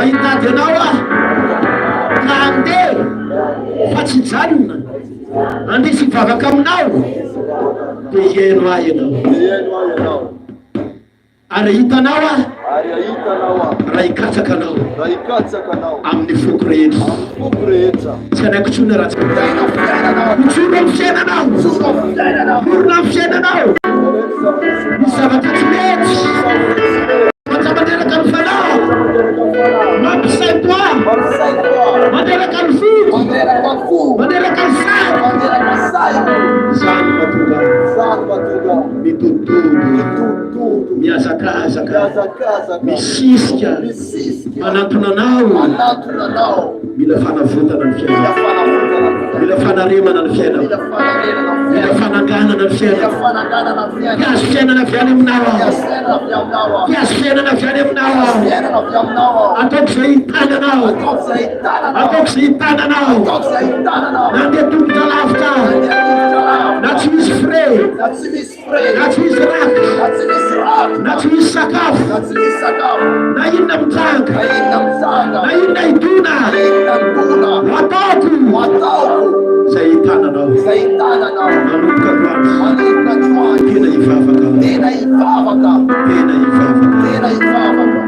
Raha hitady anao aho ka handeha fa tsy hijanona, handeha sy hivavaka aminao, dia hihaino ahy ianao. Dia hihaino ahy ianao. Ary hahita anao aho. Ary hahita anao aho. Raha hikatsaka anao. Raha hikatsaka anao. Amin'ny foko rehetra. Amin'ny foko rehetra. Tsy hanaiko intsony raha tsy. Hiaina fiainana. Mijoro amin'ny fiainanao. Mijoro amin'ny fiainanao. Miorina amin'ny fiainanao. Misy zavatra tsy mety. Zavatra mandreraka ny fanahy. Mampisainto ahy. Mampisainto ahy. Mandreraka ny foko. Mandreraka ny foko. Mandreraka ny saiko. Mandreraka ny saiko. Izany no mahatonga ahy. Izany no mahatonga ahy. Midododo. Midododo. Mihazakazaka. Mihazakazaka. Misisika. Misisika. Manantona anao. Manantona anao. Mila fanavotana ny Mila fiainana. fanavotana ny fiainana. Mila fanaremana ny fiainana. Mila fanarenana ny Mila fiainana. fananganana ny Mila fiainana. fananganana ny fiainana. Mpihazo fiainana avy any aminao aho. Mpihazo fiainana avy aminao aho. Mpihazo fiainana avy any aminao Mpihazo aho. fiainana avy aminao aho. Ataoko izay hitananao. Ataoko izay hitananao. Ataoko izay hitananao. Ataoko izay hitananao. Nandeha tongotra lavitra aho. Nandeha tongotra lavitra. Na tsy misy frais. Na tsy misy frais. Na tsy misy rakitra. Na tsy misy rakitra. Na tsy misy sakafo. Na tsy misy sakafo. Na inona mitranga. Na inona mitranga. Na inona hidona. Na inona hidona. Ho ataoko. Ho ataoko. Izay hitananao. Izay hitananao. Manomboka androany. Manomboka androany. Tena hivavaka. Tena hivavaka. Tena hivavaka. Tena hivavaka.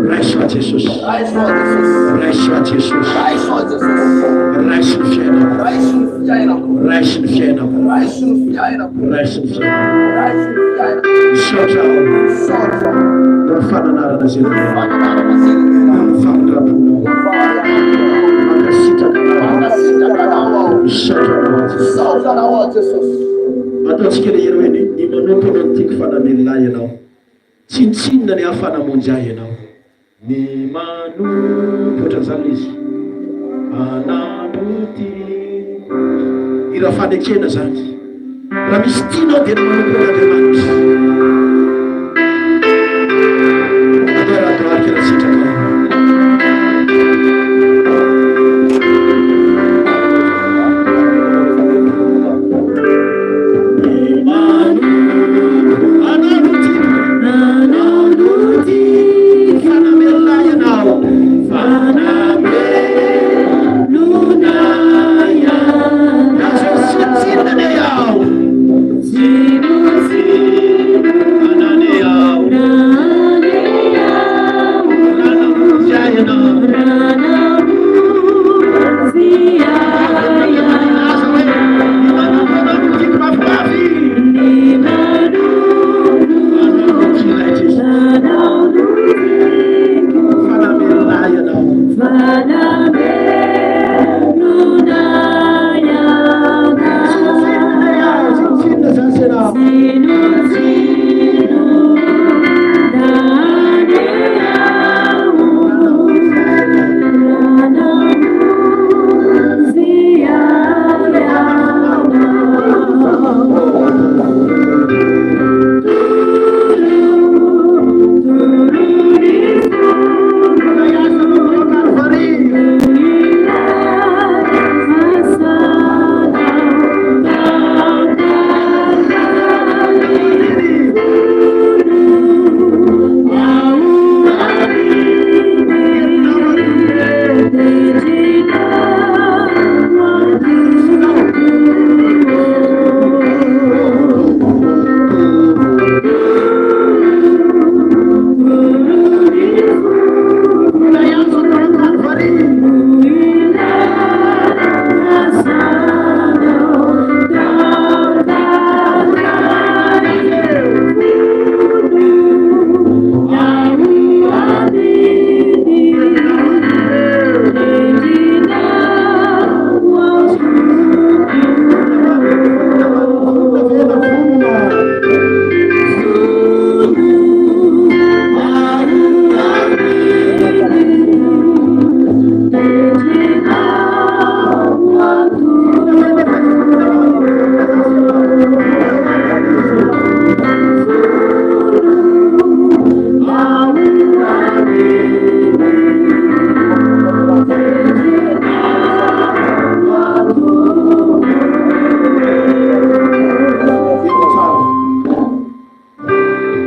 Raiso aho Jesosy. Raiso aho Jesosy. Raiso aho Jesosy. Raiso aho Jesosy. Raiso ny fiainako. Raiso ny fiainako. Raiso ny fiainako. Raiso ny fiainako. Raiso ny fiainako. Raiso ny fiainako. Misaotra aho. Misaotra aho. Noho ny fananarana izay Noho ny nomenao. fananarana izay nomenao. Noho ny famindram-ponao. Noho ny famindram-ponao. Mankasitraka anao. Mankasitraka anao aho. Misaotra anao aho Jesosy. Misaotra anao aho Jesosy. Ataontsika ilay hira hoe ny ny manompo anao no tiako fa namelona ahy ianao. Tsinontsinona ny ahy fa namonjy ahy ianao. Ny manompo ohatran'izany ilay izy. Anao tiako. Hira fanekena izany. Raha misy tianao dia ny manompo an'Andriamanitra. Andeha raha doharika raha sitrakao. Ny manompo anao no tiako. Anao no tiako. Fa namelona ahy ianao. Fa namelona ahy ianao. Tsinontsinona anie aho. Tsinontsinona anie aho. Raha namonjy ahy ianao. Aza hoe ny manompo anao no tiako mafimafy. Anao no tianay Jesosy. Fa namelona ahy ianao. Tsinontsinona aho, tsinontsinona zany sy ianao. Heno tsara.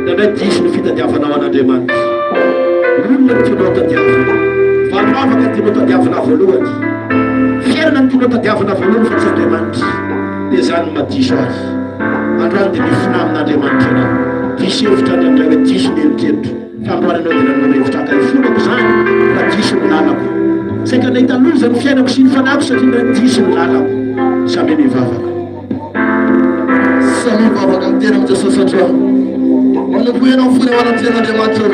Indraindray diso ny fitadiavanao an'Andriamanitra. Olona no tianao tadiavina. Valim-bavaka no tianao tadiavina voalohany. Fiainana no tianao tadiavina voalohany fa tsy Andriamanitra. Dia izany no mahadiso azy. Androany dia mifona amin'Andriamanitra ianao. Diso hevitra indraindray hoe diso ny eritreritro. Fa androany ianao dia nanoro hevitra ahy ka ifonako izany fa diso ny lalako. Saika nahita loza ny fiainako sy ny fanahiko satria indray diso ny lalako. Samia mivavaka. Samia mivavaka miteny amin'i Jesosy androany. Manompo ianao mifona eo anatrehan'Andriamanitra ô.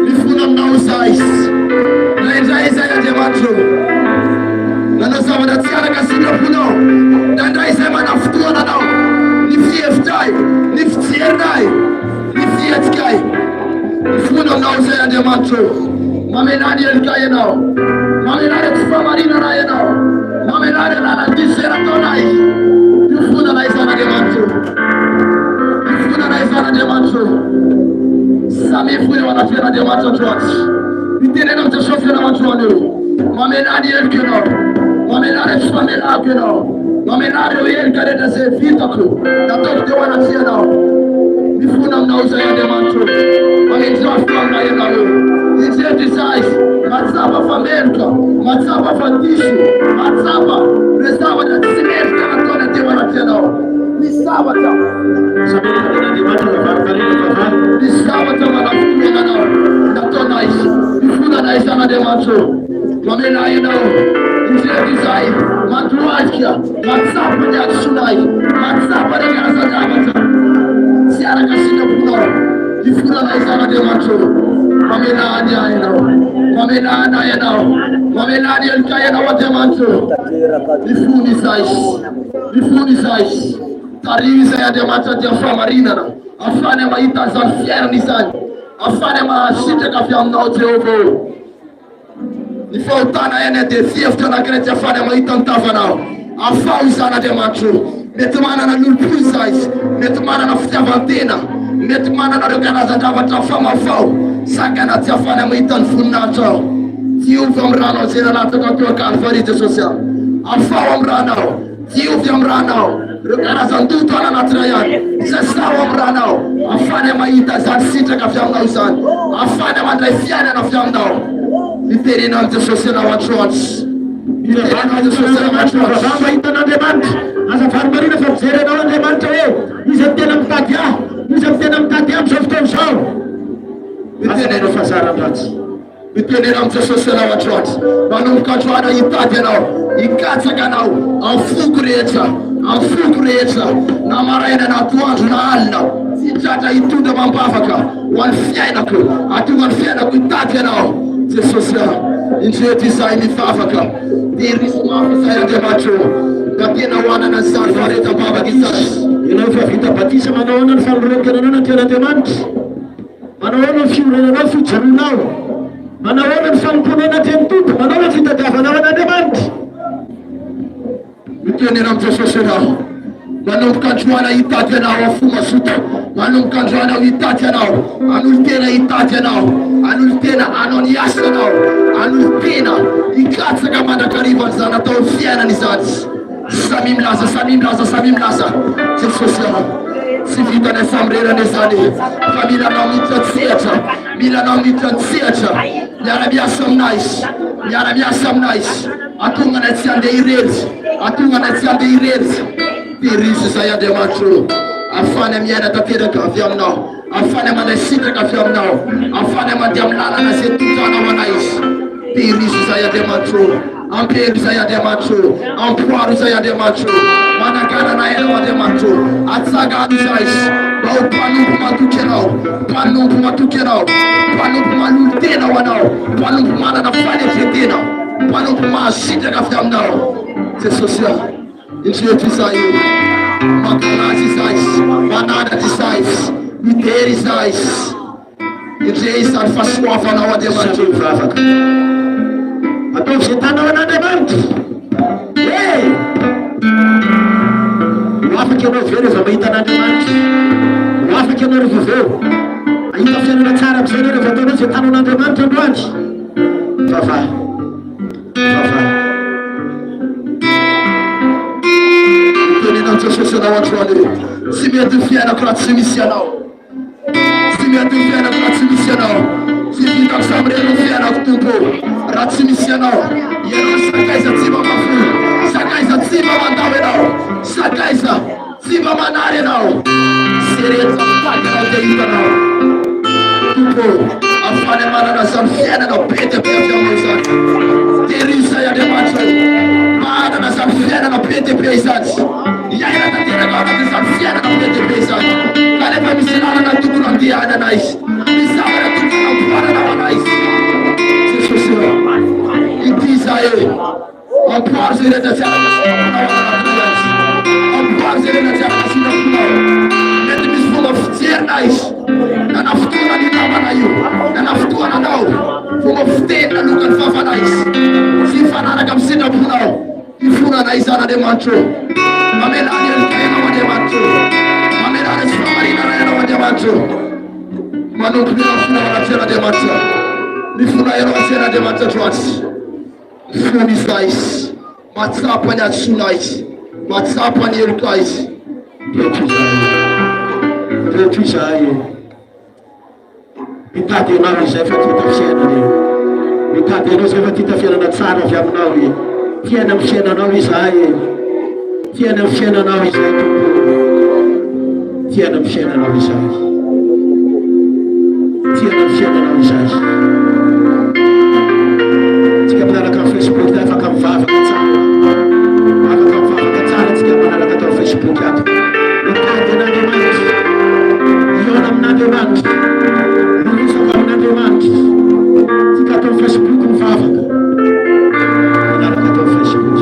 Mifona aminao izahay. Indraindray izahay Andriamanitra ô. Nanao zavatra tsy araka ny sitraponao. Indraindray izahay manafotoana anao. Ny fihevitray, ny fijerinay, ny fihetsikay. Mifona aminao izahay Andriamanitra ô. Mamelà ny helokay ianao. Mamelà ireo tsy fahamarinanay ianao. Mamelà ireo lalan-diso izay nataonay. Mifona anay izany Andriamanitra ô. Mifona anay izany Andriamanitra ô. Samia mifoha eo anatrehan'Andriamanitra androany. Mitenena amin'i Jesosy ianao androany eo. Mamelà ny heloko ianao. Mamelà ireo tsy famelako ianao. Mamelà ireo heloka rehetra izay vitako, nataoko teo anatrehanao. Mifona aminao izahay Andriamanitra ô. Mamindrà fo aminay ianao eo. Indreto izahay, mahatsapa fa meloka, mahatsapa fa diso, mahatsapa ireo zavatra tsy mendrika nataonay teo anatrehanao. Misy zavatra. Samia mitady an'Andriamanitra raha varimbariana vava. Misy zavatra manafintohina anao nataonay. Mifona anay izany Andriamanitra ô. Mamela ahy ianao, indrindra izahay mandohalika, mahatsapa ny hadisoanay, mahatsapa ireo karazan-javatra tsy araka ny sitraponao. Hifona anay izany Andriamanitra ô. Mamelà ny ahy ianao. Mamelà anay ianao. Mamelà ny helokay ianao Andriamanitra ô. Hifona izahay. Hifona izahay. Tariho izahay Andriamanitra dia fahamarinana. Afahany mahita an'izany fiainana izany. Afahany mahazo sitraka avy aminao Jehovah ô. Ny fahotana eny dia fihevitra anankiray tsy afahana mahita ny tavanao. Afaho izany Andriamanitra o. Mety manana lolompo izahay, mety manana fitiavan-tena, mety manana ireo karazan-javatra famafao, sakana tsy afahana mahita ny voninahitrao. Diovy amin'ny ranao izay nalatsaka teo an-Kalvary Jesosy a. Afaho amin'ny ranao. Diovy amin'ny ranao ireo karazan-doto any anatinay any. Sasao amin'ny ranao. Afahana mahita izany sitraka avy aminao izany. Afahana mandray fiainana avy aminao. Miterena amin'i Jesosy ianao androany. Miterena amin'i Jesosy ianao androany. Vavaha mba hahita an'Andriamanitra. Aza varimbariana fa mijery anao Andriamanitra hoe iza no tena mitady ahy, iza no tena mitady ahy amin'izao fotoana izao. Aza manao fahazaran-dratsy. Mitenena amin'i Jesosy ianao androany. Manomboka androany aho hitady anao, hikatsaka anao amin'ny foko rehetra, amin'ny foko rehetra, na maraina na atoandro na alina. Tsy tratra hitondra amam-bavaka ho an'ny fiainako, hahatonga ny fiainako hitady anao. Jesosy a, indreto izahay mivavaka, tehirizo mafy izahay Andriamanitra ô, mba tena ho hanana an'izany faharetam-bavaka izany. Ianao efa vita batisa, manao ahoana ny fanoloran-tenanao natrehan'Andriamanitra? Manao ahoana ny fiorenanao, fijoroanao? Manao ahoana ny fanompoanao anatrehan'ny Tompo? Manao ahoana ny fitadiavanao an'Andriamanitra? Mitenena amin'i Jesosy ianao. Manomboka androany aho hitady anao amin'ny fo mazoto. Manomboka androany aho hitady anao. Hanolo-tena hitady anao. Hanolo-tena hanao ny asanao. Hanolo-tena hikatsaka mandrakariva an'izany atao fiainana izany. Samia milaza, samia milaza, samia milaza. Jesosy a, tsy vitanay samirery anie izany fa mila anao miditra an-tsehatra, mila anao miditra an-tsehatra. Miara-miasa aminay, miara-miasa aminay. Atonga anay tsy handeha irery, atonga anay tsy handeha irery. Tehirizo izay Andriamanitra o, afahany miaina tanteraka avy aminao, afahany mandray sitraka avy aminao, afahany mandeha amin'ny lalana izay tondranao anay. Tehirizo izay Andriamanitra o. Ampero izay Andriamanitra o, ampoaro izay Andriamanitra o, manangana anay Ianao Andriamanitra o, atsangano izahay mba ho mpanompo matoky Anao, mpanompo matoky Anao, mpanompo manolo-tena ho Anao, mpanompo manana fanetren-tena, mpanompo mahazo sitraka avy Aminao. Jesosy a, indreto izahay o, mankalaza izahay, mananatra izahay, midera izahay. Endrey izany fahasoavanao Andriamanitra Samia mivavaka. Ataovy izay tanao an'Andriamanitra. Hey! Ho afaka ianao avy eo rehefa mahita an'Andriamanitra. Ho afaka ianao rehefa avy eo. Hahita fiainana tsara amin'izay ianao rehefa ataonao izay tanao an'Andriamanitra androany. Vavaha. Vavaha. Mitenena amin'i Jesosy ianao androany hoe, Tsy mety ny fiainako raha tsy misy Ianao. Tsy mety ny fiainako raha tsy misy Ianao. Tsy vitako samirery ny fiainako Tompo ô. Raha tsy. be dia be avy aminao izany. Tery izay Andriamanitra o, mba hanana izany fiainana be dia be izany. Hiaina tanteraka ao anatin'izany fiainana be dia be izany. Kanefa misy lalana tokony handehanana izy. Misy zavatra tokony hamboarana ho anay izy. Jesosy o, ity izahay e. Amboary izay rehetra tsy araka sitraponao ao anatinay azy. Amboary izay rehetra tsy araka sitraponao. Mety misy fomba fijerina izy. Nanafotoana ny namana io. Nanafotoana anao. Fomba fiteny nalokan'ny vavana izy. Tsy hifanaraka amin'ny sitraponao. Hifona anay izany Andriamanitra o. Mamelà ny heloka ianao Andriamanitra o. Mamelà ny tsy fahamarinana ianao Andriamanitra o. Manompo mila mifona ao anatrehan'Andriamanitra. Mifona ianao anatrehan'Andriamanitra androany. Fony izahay izy, mahatsapa ny hadisoana izy, mahatsapa ny heloka izy. Reto izahay e, reto izahay e. Mitady anao izay fa tia fiainana e. Mitady anao izay fa tia fiainana tsara avy aminao e. Tiana amin'ny fiainanao izahay e. Tiana amin'ny fiainanao izahay Tompo. Tiana amin'ny fiainanao izahay. Tiana amin'ny fiainanao izahay. Tsika mpanaraka amin'ny Facebook dia afaka mivavaka tsara. Afaka mivavaka tsara tsika manaraka ato amin'ny Facebook ato. Mitady an'Andriamanitra. Hihaona amin'Andriamanitra. Miresaka amin'Andriamanitra. Tsika ato amin'ny Facebook mivavaka. Manaraka ato amin'ny Facebook.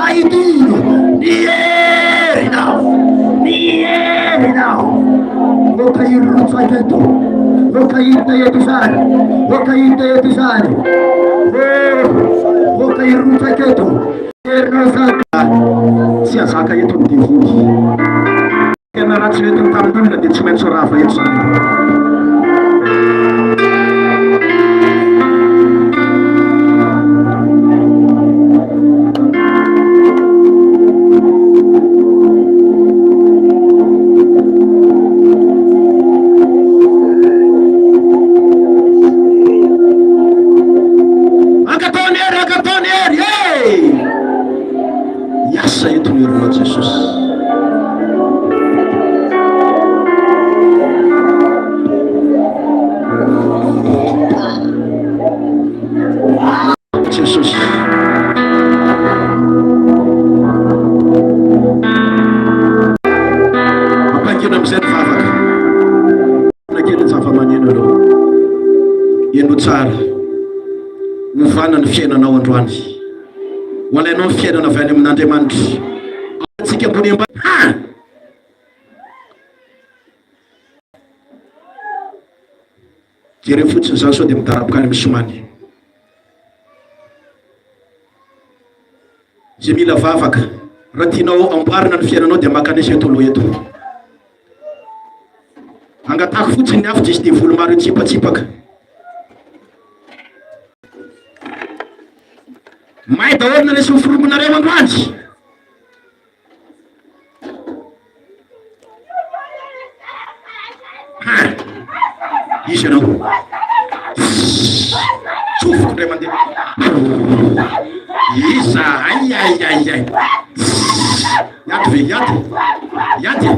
Ahidino ny herinao, ny herinao. Oka hirotsaka eto, oka hita eto izany, oka hita eto izany. Oh, oka hirotsaka eto. Herinao izany. Tsy hazaka eto ny devoly. Tena ratsy nentiny tamin'ny olona dia tsy maintsy ho rava eto izany. Ankatao ny hery, ankatao ny hery, hey! Hiasa eto ny herinao Jesosy. Jesosy. Ampangina amin'izay ny vavaka. Na kely ny zava-maneno ianao. Heno tsara. Ovana ny fiainanao androany. Ho alainao ny fiainana avy any amin'Andriamanitra. Antsika ambony ambany. Ha! Jereo fotsiny izany sao dia midaraboka any amin'ny somany. Izay mila vavaka, raha tianao amboarina ny fiainanao dia makanesa eto aloha eto. Angatako fotsiny ny afo dia hisy devoly maro hitsipatsipaka. May daholo nareo sy ny firongonareo androany. Ha! Iza ianao? Tsofiko indray mandeha. Iza? Ay ay ay ay. Hiady ve? Hiady? Hiady?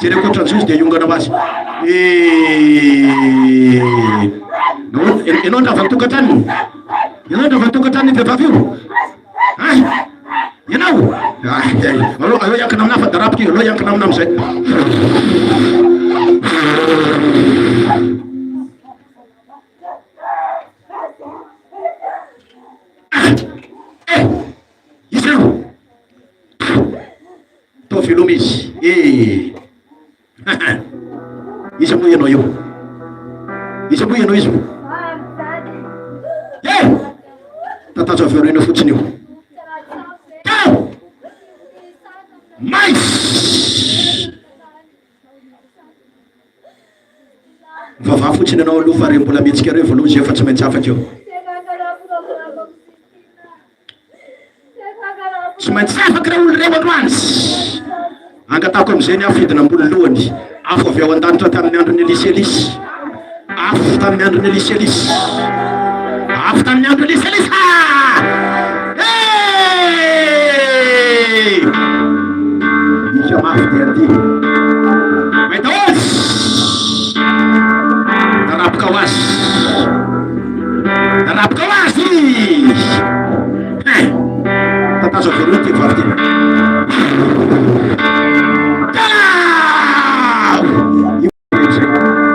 Jereo koatran'izao izy dia hiongana ho azy. Eh. Nahoana? Ianao ndrava ny tokantranony? Ianao ndrava ny tokantranon'io vehivavy io? Ah! Ianao? Ah, aleo aleo hiankina aminà fa darapika io, aleo hiankina aminà amin'izay. Eh! Izy ireo! Atao veloma izy. Eh! Iza moa ianao io? Iza moa ianao izy moa? Eh! Tatazo avy aoriana fotsiny io. Tao! Mais! Mivavaha fotsiny ianao aloha fa re mbola mihetsika reo voalohany zay fa tsy maintsy afaka eo. Tsy maintsy afaka ireo olona ireo androany. Angatahako amin'izay ny afo hidina ambony lohany. Afo avy ao an-danitra tamin'ny andron'i Elisa Elisa. Afo tamin'ny andron'i Elisa Elisa. Afo tamin'ny andron'i Elisa Elisa. Hey! Mika mafy dia andeha. May daholo. Daraboka ho azy. Daraboka ho azy. Hey! Tatazo avy aloha ity vavy ity.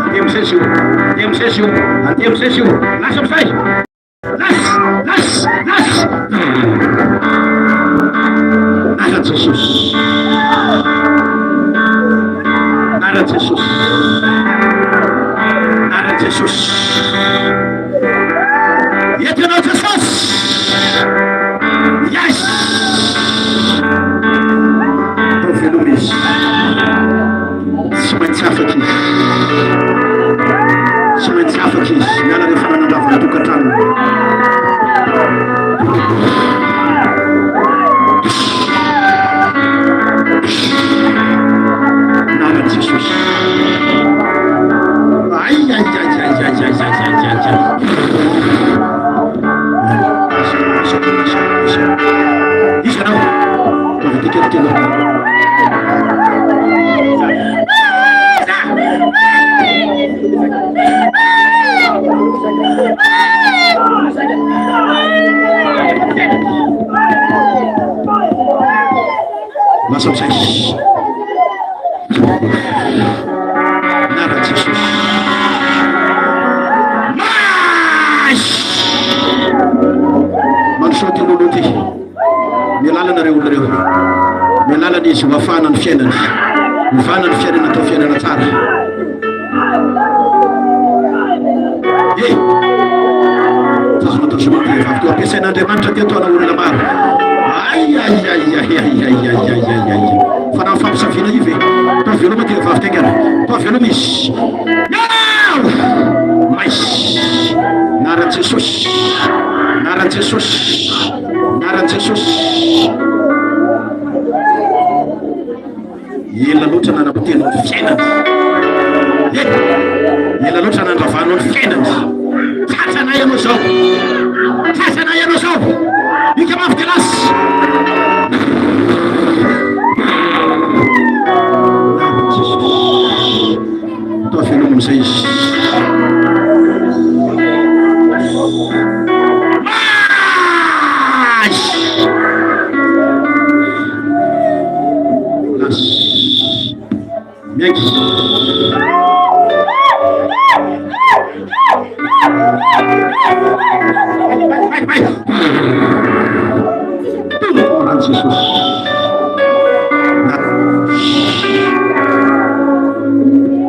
Andeha amizay izy io. Andeha amizay izy io. Andeha amizay izy io. Lasa amizay. Lasa, lasa, lasa. Nara Jesosy. Nara Jesosy. Nara Jesosy. Eto ianao Jesosy. Yes. Atao veloma izy. Tsy maintsy afaka izy. Tsy maintsy afaka izy. Miala rehefa nanandravana tokantranony. Anaran'i Jesosy. Ay ay ay ay ay ay ay ay ay ay. Iza anao? Tonga aty kely kely. Lasa amizay. Anaran'i Jesosy. Lalana ireo olona ireo. Omeo lalana izy ho afahana ny fiainany. Ovana ny fiainana atao fiainana tsara. E! Tazona tazona ty vehivavy ty. Ampiasain'Andriamanitra teto ana olona maro. Ay ay ay ay ay ay ay ay ay ay. Fa na fampisaviana io ve? Toa veloma ty vehivavy ty angana. Toa veloma izy. Miau! Mais. Anaran'i Jesosy. Anaran'i Jesosy. Anaran'i Jesosy. Ela loatra nanapotehanao ny fiainany. Eh! Ela loatra nandravanao ny fiainany. Tratranay ianao izao. Tratranay ianao izao. Ika mafy dia lasa. Anaran'i Jesosy. Atao veloma amin'izay izy. Miaiky. Anaran'i Jesosy.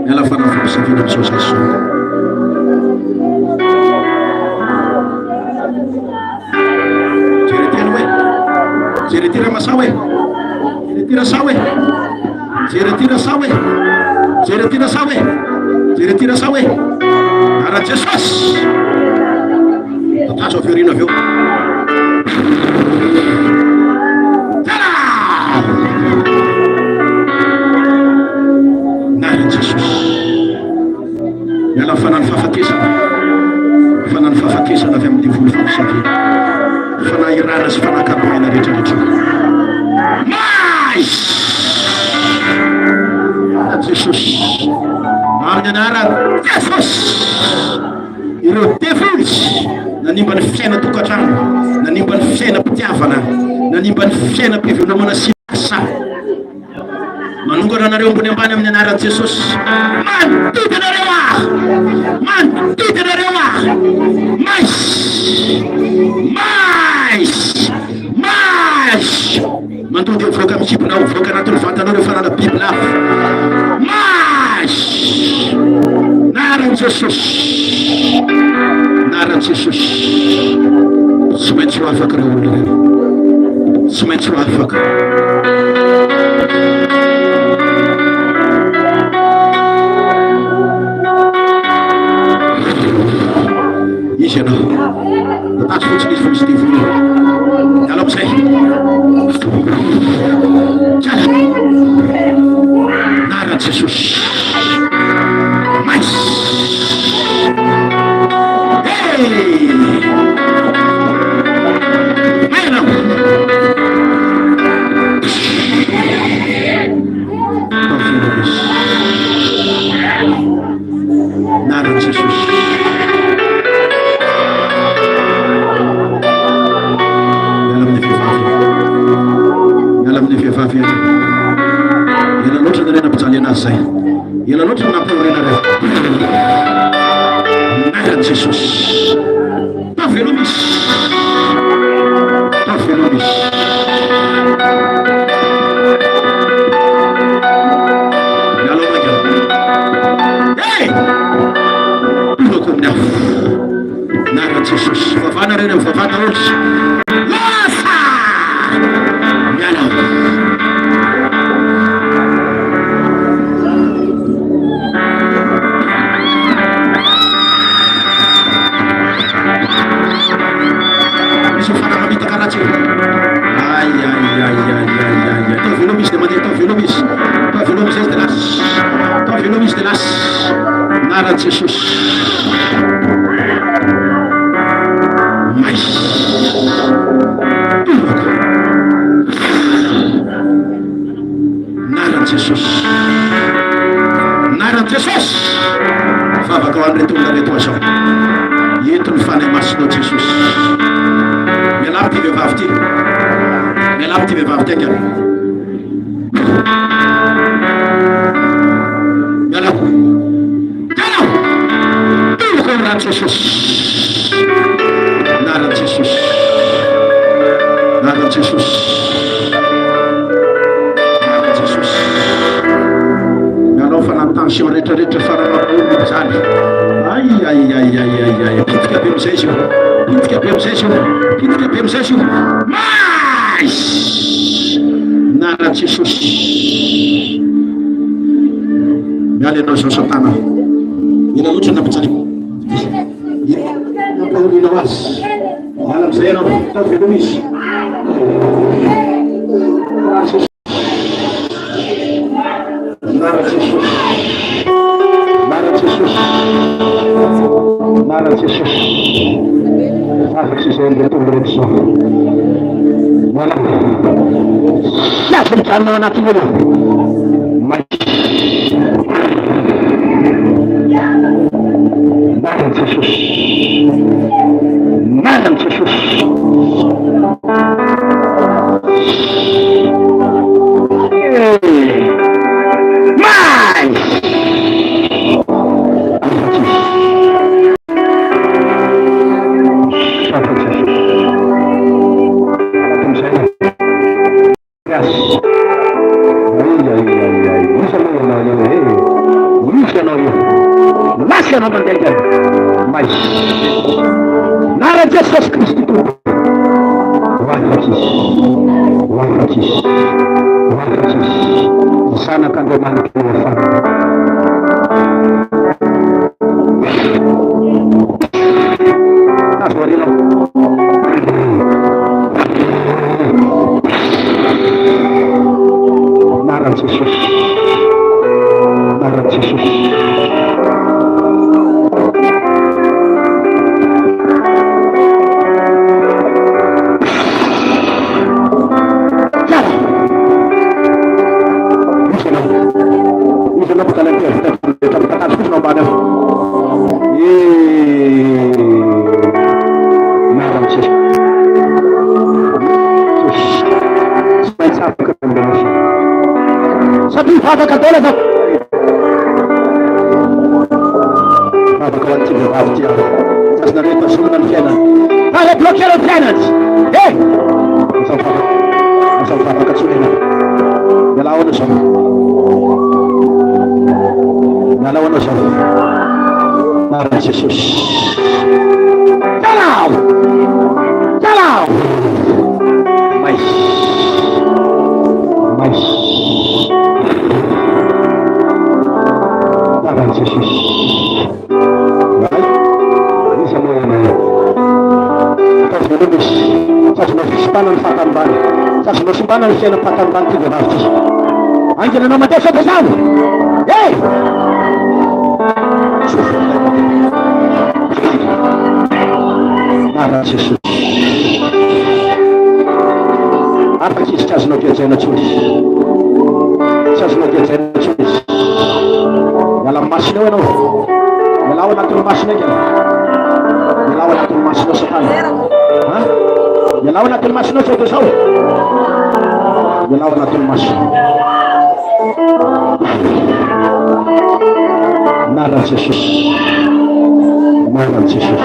Miala fanahy fampisafiana amin'izao zaza izao. Jere ty aloha e. Jere ty Ramasao e. Jere ty Rasao e. Jere ty Rasao e. Jere ty Rasao e. Jere ty Rasao e. Anaran'i Jesosy. Tatazo avy aoriana avy eo. Tara! Anaran'i Jesosy. Miala amin'ny fanahin'ny fahafatesana, fanahin'ny fahafatesana avy amin'ny devoly fampisaviana, fanahy irana sy fanahy karohina rehetra rehetra. Mais! Jesosy, amin'ny anaran'i Jesosy, ireo devoly nanimba ny fiainan-tokantrano, nanimba ny fiainam-pitiavana, nanimba ny fiainam-pivelomana sy asa. Manongana anareo ambony ambany amin'ny anaran'i Jesosy. Mandidy anareo aho. Mandidy anareo aho. Mais. Mais. Mais. Mandidy mivoaka amin'ny kibonao, mivoaka anatin'ny vatanao ireo fanana bibilava. Mais. Anaran'i Jesosy. Anaran'i Jesosy. Tsy maintsy ho afaka ireo olona ireo. Tsy maintsy ho afaka. Izy ianao. Tatso fotsiny izy fa misy devoly. Miala amin'izay. Miala. Anaran'i Jesosy. Mais. Hey! May ianao. Anaran'i Jesosy. Miala amin'ny vehivavy. Miala amin'ny vehivavy ianao. Ela loatra nareo nampijaly anazy zay. Ela loatra nampahory anareo. Anaran'i Jesosy. Taveloma izy. Taveloma izy. Miala ao maingana. Hey! Tonga amin'ny afo. Anaran'i Jesosy. Vavana reny, vavana daholo. Lasa! Miala ao. Misy fanahy mamitaka ratsy eo. Ay ay ay ay ay ay ay. Atao veloma izy dia mandeha, atao veloma izy. Atao veloma izy dia lasa. Atao veloma izy dia lasa. Anaran'i Jesosy. Mais. Toraka. Anaran'i Jesosy. Anaran'i Jesosy. Vavaka ho an'ireto olona ireto aho izao. Ento ny Fanahy Masinao Jesosy. Mialà amin'ity vehivavy ity. Mialà amin'ity vehivavy ity haingana. Mialà. Mialà. Toloko amin'ny ran'i Jesosy. Anaran'i Jesosy. Anaran'i Jesosy. rehetra rehetra farany mampahory mampijaly. Ay ay ay ay ay ay. Pitika be amizay izy io. Pitika be amizay izy io. Pitika be amizay izy io. Mais! Anaran'i Jesosy. Miala ianao izao satana. Ela loatra nampijaliako. Inona nampahorianao azy? Miala amizay ianao. Ataovy veloma izy. Anaran'i Jesosy. Anaran'i Jesosy. Anaran'i Jesosy. Afaka izay an'ireo tolona rehetra izao. Miala. Tsy azo mijanona ao anatin'ny olona. Maty. Anaran'i Jesosy. Anaran'i Jesosy. Jesosy Kristy Tompo. Ho afaka izy. Ho afaka izy. Ho afaka izy. Zanak'Andriamanitra no afahana. Azo aoriana. Anaran'i Jesosy. Anaran'i Jesosy. Satria vavaka daholo aza. Vavaka ho an'ity vehivavy ity aho. Tsy azonareo tazomina ny fiainany. Aza bloquer ny fiainany. Eh! Aza mivavaka. Aza mivavaka intsony ianao. Mialà ao anao izao. Mialà ao anao izao. Anaran'i Jesosy. Mialà ao! Mialà ao! May. May. Anaran'i Jesosy. Ay, iza moa ianao io? Ataovy veloma izy. Tsy azonao fisimpana ny fahatanimbany. Tsy azonao simbana ny fiainam-pahatanimbany ity vehivavy ity. Haingana ianao mandeha sao dia zany. Hey! Anaran'i Jesosy. Afaka izy tsy azonao gejaina intsony. Tsy azonao gejaina intsony izy. Miala amin'ny masony eo ianao. Miala ao anatin'ny masony haingana. Miala ao anatin'ny masonao satana. Ha? Miala ao anatin'ny masonao sao dia zao. Miala ao anatin'ny masony. Anaran'i Jesosy. Anaran'i Jesosy.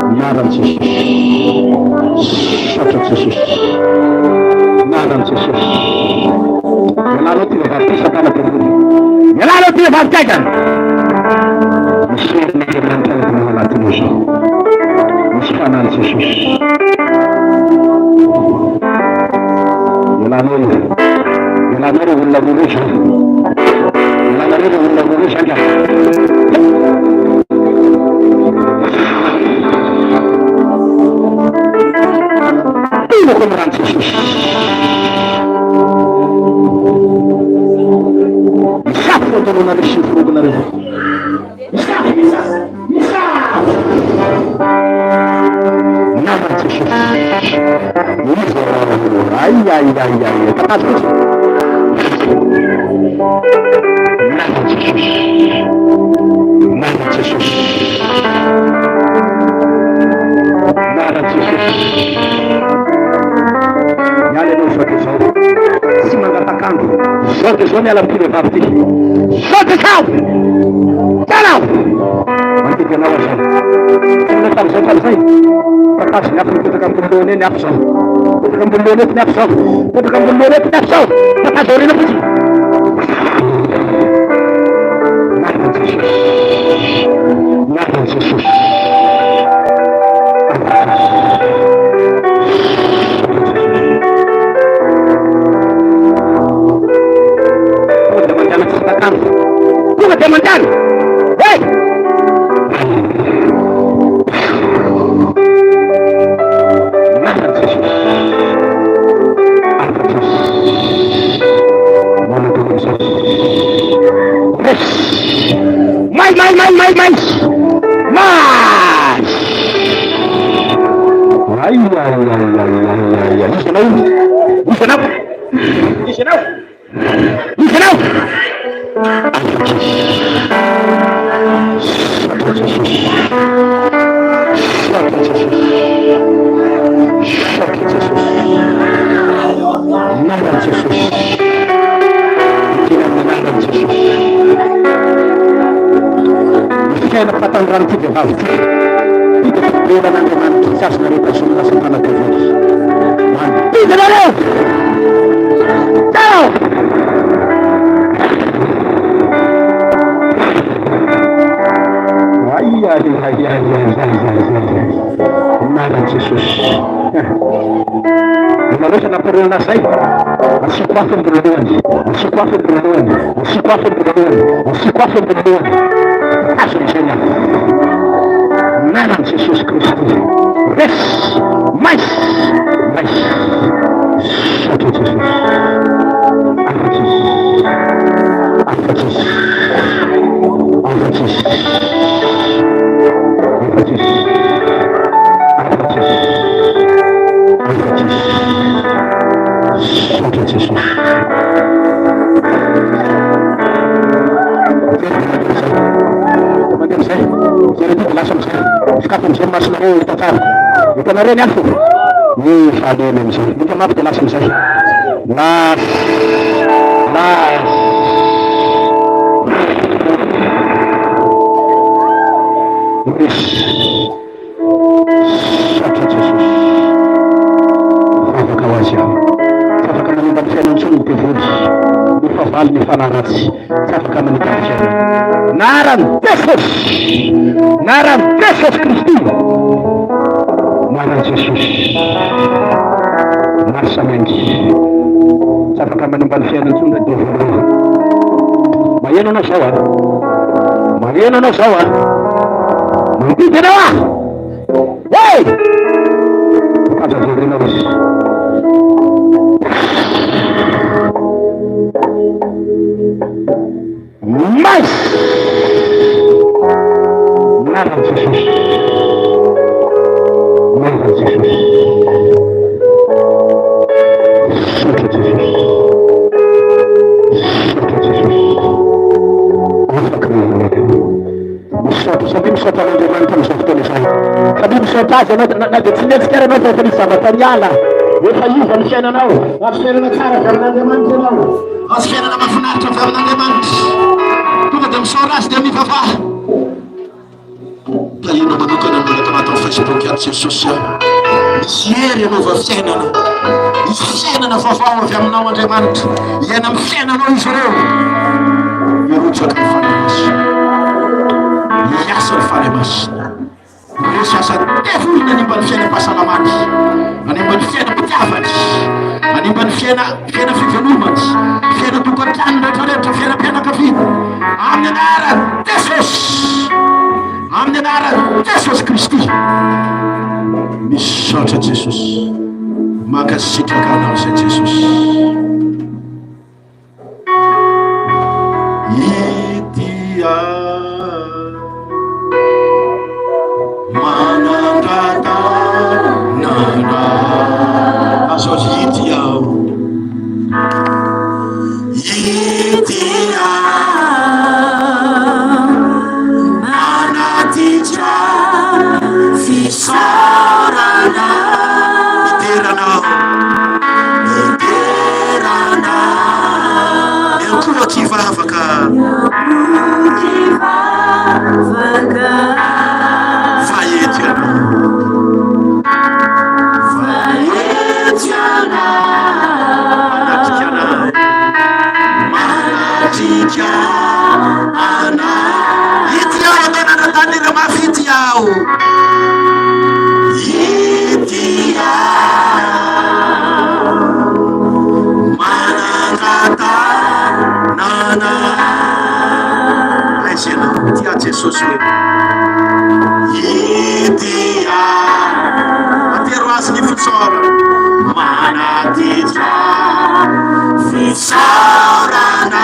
Anaran'i Jesosy. Misaotra Jesosy. Anaran'i Jesosy. Mialà ty vehivavy ty satana devoly. Mialà aloha ty vehivavy ty aingana. Misy herin'Andriamanitra midina ao anatinao izao. Misy fanahin'i Jesosy. Mialà anao io. Mialà anao ireo olona roa ireo izao. Mialà anareo ireo olona roa ireo izany ka. Tomako amin'ny ran'i Jesosy. Misafo ataonareo sy ny firogonareo. Misafo, misafo, misafo. Naman'i Jesosy. Iza? Ay, ay, ay, ay. Tatazo fotsiny. Naman'i Jesosy. Naman'i Jesosy. Anaran'i Jesosy. Miala ianao izao dia izao. Tsy mangatak'andro. Izao dia izao miala amin'ity vehivavy ity. Izao dia izao! Miala aho! Mandidy anao aho izao. Inona tamin'izay tamin'izay? Tatazo ny afo mipetraka ambony lohany eny afo izao. Mipetraka ambony lohany eto ny afo izao. Mipetraka ambony lohany eto ny afo izao. Tatazo aoriana fotsiny. Jesosy. Anaran'i Jesosy. Tonga dia mandehana tsy takandro. Tonga dia mandehana. Hey! Anaran'i Jesosy. Afaka izy. Manantena amin'izay. Resy. May, may, may, may, may. May. Ay, ay, ay, ay, ay, ay, ay. Iza anao? Iza anao? Iza anao? Iza anao? Afaka izy. Saotra Jesosy. Saotra Jesosy. Saotra Jesosy. Anaran'i Jesosy. Tena amin'ny anaran'i Jesosy. Ny fiainam-pahatanjoran'ity vehivavy ity. Ity dia fiberan'Andriamanitra tsy azonareo tazomina Satana devoly. Mandidy anareo! Tao! Ay, ay, ay, ay, ay, ay, ay, ay, ay. Anaran'i Jesosy. Ianareo efa nampironana azy zay? Asiako afo ny voalohany, asiako afo ny voalohany, asiako afo ny voalohany, asiako afo ny voalohany. Azo amin'izay ny afo. Anaran'i Jesosy Kristy. Resy, mais, mais. Misaotra Jesosy. Afaka izy. Afaka izy. Afaka izy. Afaka izy. Afaka izy. Afaka izy. Misaotra Jesosy. Mandeha amizay. Mijery aty dia lasa amizay. Sokafy amizay ny masonareo hita tsara. Hitanareo ny afo? Mifaly eny amizay. Mika mafy dia lasa amizay. Lasa. Lasa. Resy. Misaotra Jesosy. Vavaka ho azy aho. Tsy afaka manimba ny fiainany intsony ny devoly, ny fahavalo, ny fanahy ratsy. Tsy afaka manimba ny fiainany. Anaran'i Jesosy! Anaran'i Jesosy Kristy! Anaran'i Jesosy! Lasa mainty. Tsy afaka manimba ny fiainany intsony ry devoly reo. Maheno anao zao a. Maheno anao zao a. Mandidy anao aho. Hey! Aza jerena izy. Mais! Anaran'i Jesosy. Anaran'i Jesosy. Misaotra Jesosy. Misaotra Jesosy. Afaka ny olona. Misaotra, samia misaotra an'Andriamanitra amin'izao fotoana izao. Samia misaotra Azy ianao, na, na dia tsy mihetsika ary ianao fa efa nisy zavatra niala. Efa iza ny fiainanao. Azo fiainana tsara avy amin'Andriamanitra ianao. Azo fiainana mahafinaritra avy amin'Andriamanitra. Tonga dia misaora Azy dia mivavaha. Tahiana manokana ny manaraka ato amin'ny Facebook ato Jesosy a. Misy hery hanova fiainana. Misy fiainana vaovao avy aminao Andriamanitra. Hiaina amin'ny fiainanao izy ireo. Hirotsaka ny Fanahy Masina. Hiasa ny Fanahy Masina. Resy asa devoly nanimba ny fiainam-pahasalamany, nanimba ny fiainam-pitiavany, nanimba ny fiaina fiaina fivelomany, fiainan-tokantrano rehetrarehetra, fiainam-pianakaviana. Amin'ny anaran'i Jesosy. Amin'ny anaran'i Jesosy Kristy. Misaotra Jesosy. Mankasitraka anao izay Jesosy. Ity manandratanana azo azo ity aho. Ity Manatitra fisaorana Midera Anao Midera Anao Miankohoka hivavaka Miankohoka hivavaka Fa eto Ianao Fa eto Ianao Manatrika anay Manatrika anay. aho. Ity aho. Manangan-tanana. Aiza ianao? Ity aho Jesosy hoe. Ity aho. Atero azy ny fisaorana. Manatitra fisaorana.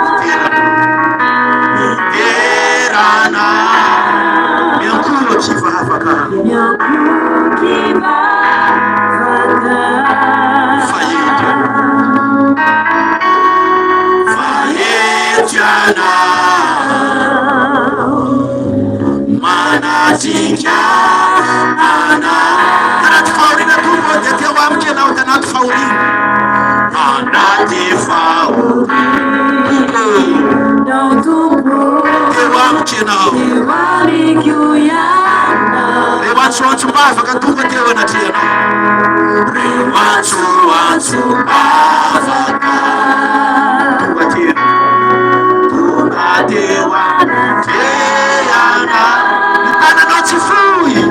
Miderana. Miderana. Miankohoky hivavaka. Miankohoky hivavaka. Fa eto ianao. Fa eto ianao. Manatrika anao. Tanaty fahoriana Tompo ô, dia teo amiko ianao tanaty fahoriana. Tanaty fahoriana Tompo ô, Tompo ô, teo amiko ianao. Teo amiko ianao. Reo antsoantsom-bavaka tonga teo anatrehanao. Reo antsoantsom-bavaka tonga teo. Tonga teo anatrehanao. Ny tananao tsy fohy.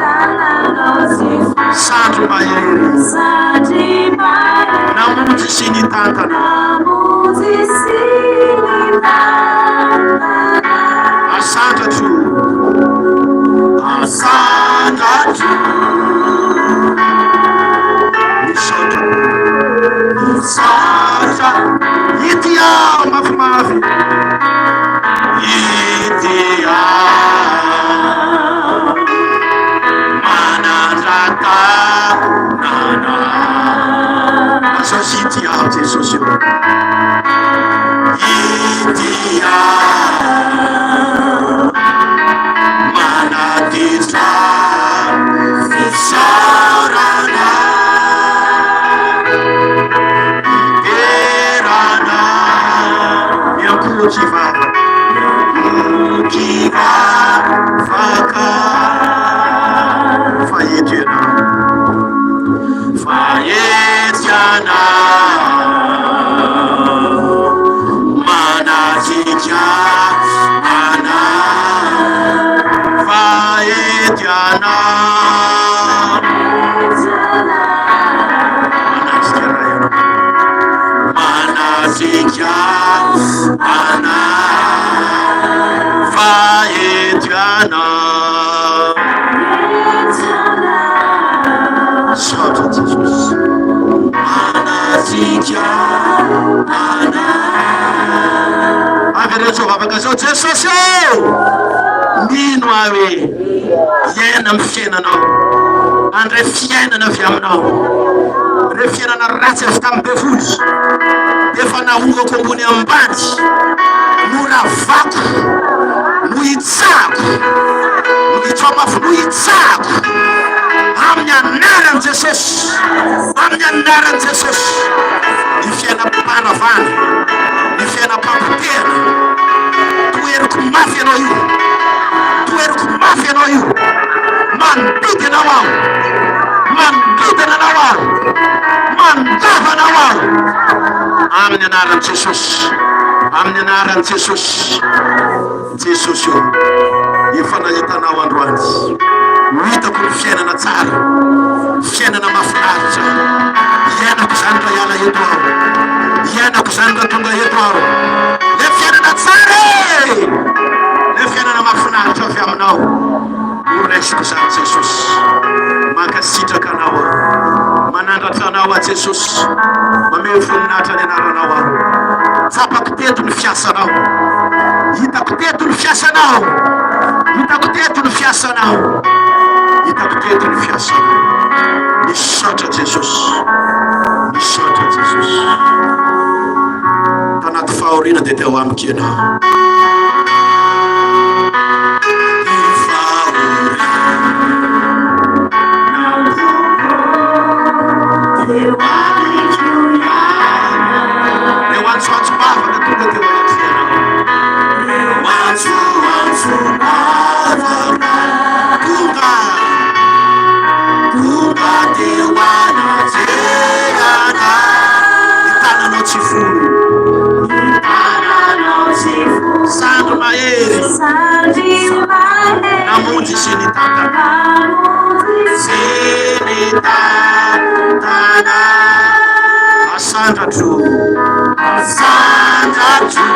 Tananao tsy fohy. Sandry mahery. Sandry mahery. Namonjy sy nitantana. Namonjy sy nitantana. Asandratro. Asandratro. Misaotra. Misaotra. Ity aho mafimafy. Ity aho. Manandra-tanana. Lazao ity aho Jesosy ô. Ity aho. Manatitra fisaorana. Miderana. Miankohoky vavaka. Miankohoky vavaka. Fa eto ianao. Fa eto ianao. Manatrika anao. Fa eto ianao. Manatrika anay ianao. Manatrika anao. Fa eto ianao. Misaotra Jesosy. Manatrika anao. Avereno izao vavaka izao, Jesosy ô! Mino aho hoe hiaina amin'ny fiainanao, handray fiainana avy aminao. Ireo fiainana ratsy avy tamin'ny devoly efa nahorako ambony ambany, noravako, nohitsahako, nohitsao mafy, nohitsahako amin'ny anaran'i Jesosy, amin'ny anaran'i Jesosy, ny fiainam-paharavana, ny fiainam-pampotehana, toheriko mafy ianao io, toheriko mafy ianao io, mandidy anao aho, manodidina anao aho, mandava anao aho, amin'ny anaran'i Jesosy, amin'ny anaran'i Jesosy, Jesosy ô, efa nahita anao androany, ho hitako ny fiainana tsara, fiainana mahafinaritra, hiainako izany raha hiala eto aho, hiainako izany raha tonga eto aho, le fiainana tsara e, le fiainana mahafinaritra avy aminao. Ho raisiko izany Jesosy. Mankasitraka Anao aho. Manandratra Anao aho Jesosy. Mamehy voninahitra ny anaranao aho. Tsapako teto ny fiasanao. Hitako teto ny fiasanao. Hitako teto ny fiasanao. Hitako teto ny fiasanao. Misaotra Jesosy. Misaotra Jesosy. Tanaty fahoriana dia teo amiko Ianao. Reo antsoantsom-bavaka tonga teo anatrehanao. Reo antsoantsom-bavaka tonga, tonga teo anatrehanao. Ny tananao tsy fohy. Ny tananao tsy fohy. Namonjy sy nitantana. Sy nitantana. Asandratro. Asandratro.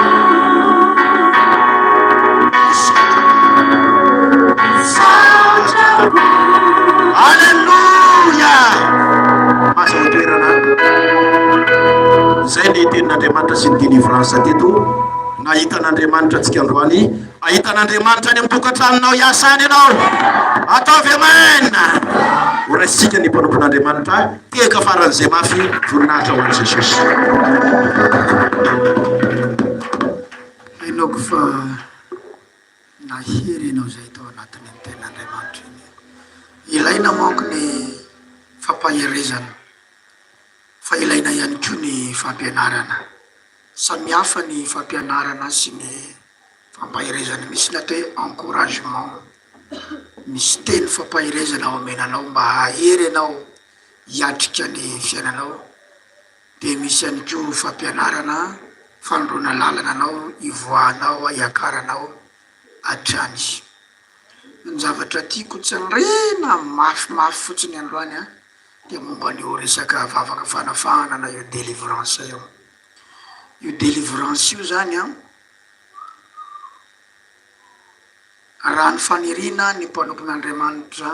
Alléluia! Mahazo toerana. Izay ny tenin'Andriamanitra sy ny délivrance teto. Nahita an'Andriamanitra antsika androany. Hahita an'Andriamanitra any amin'ny tokantranonao hiasa any ianao. Ataovy amen. Ho raisintsika ny mpanompon'Andriamanitra. Tehaka faran'izay mafy voninahitra ho an'i Jesosy. Henoiko fa nahery ianao izay tao anatin'iny tenin'Andriamanitra iny. Ilaina manko ny fampaherezana fa ilaina ihany koa ny fampianarana. Samihafa ny fampianarana sy ny fampaherezana. Misy ny atao hoe encouragement, misy teny fampaherezana omena anao mba hahery anao hiatrika ny fiainanao, de misy ihany koa fampianarana fanondroana lalana anao hivoahanao hiakaranao hatrany. Ny zavatra tiako tsindriana mafimafy fotsiny androany an, dia momba an'io resaka vavaka fanafahana na io delivrance io. Io delivrance io zany an, raha ny faniriana ny mpanompon'Andriamanitra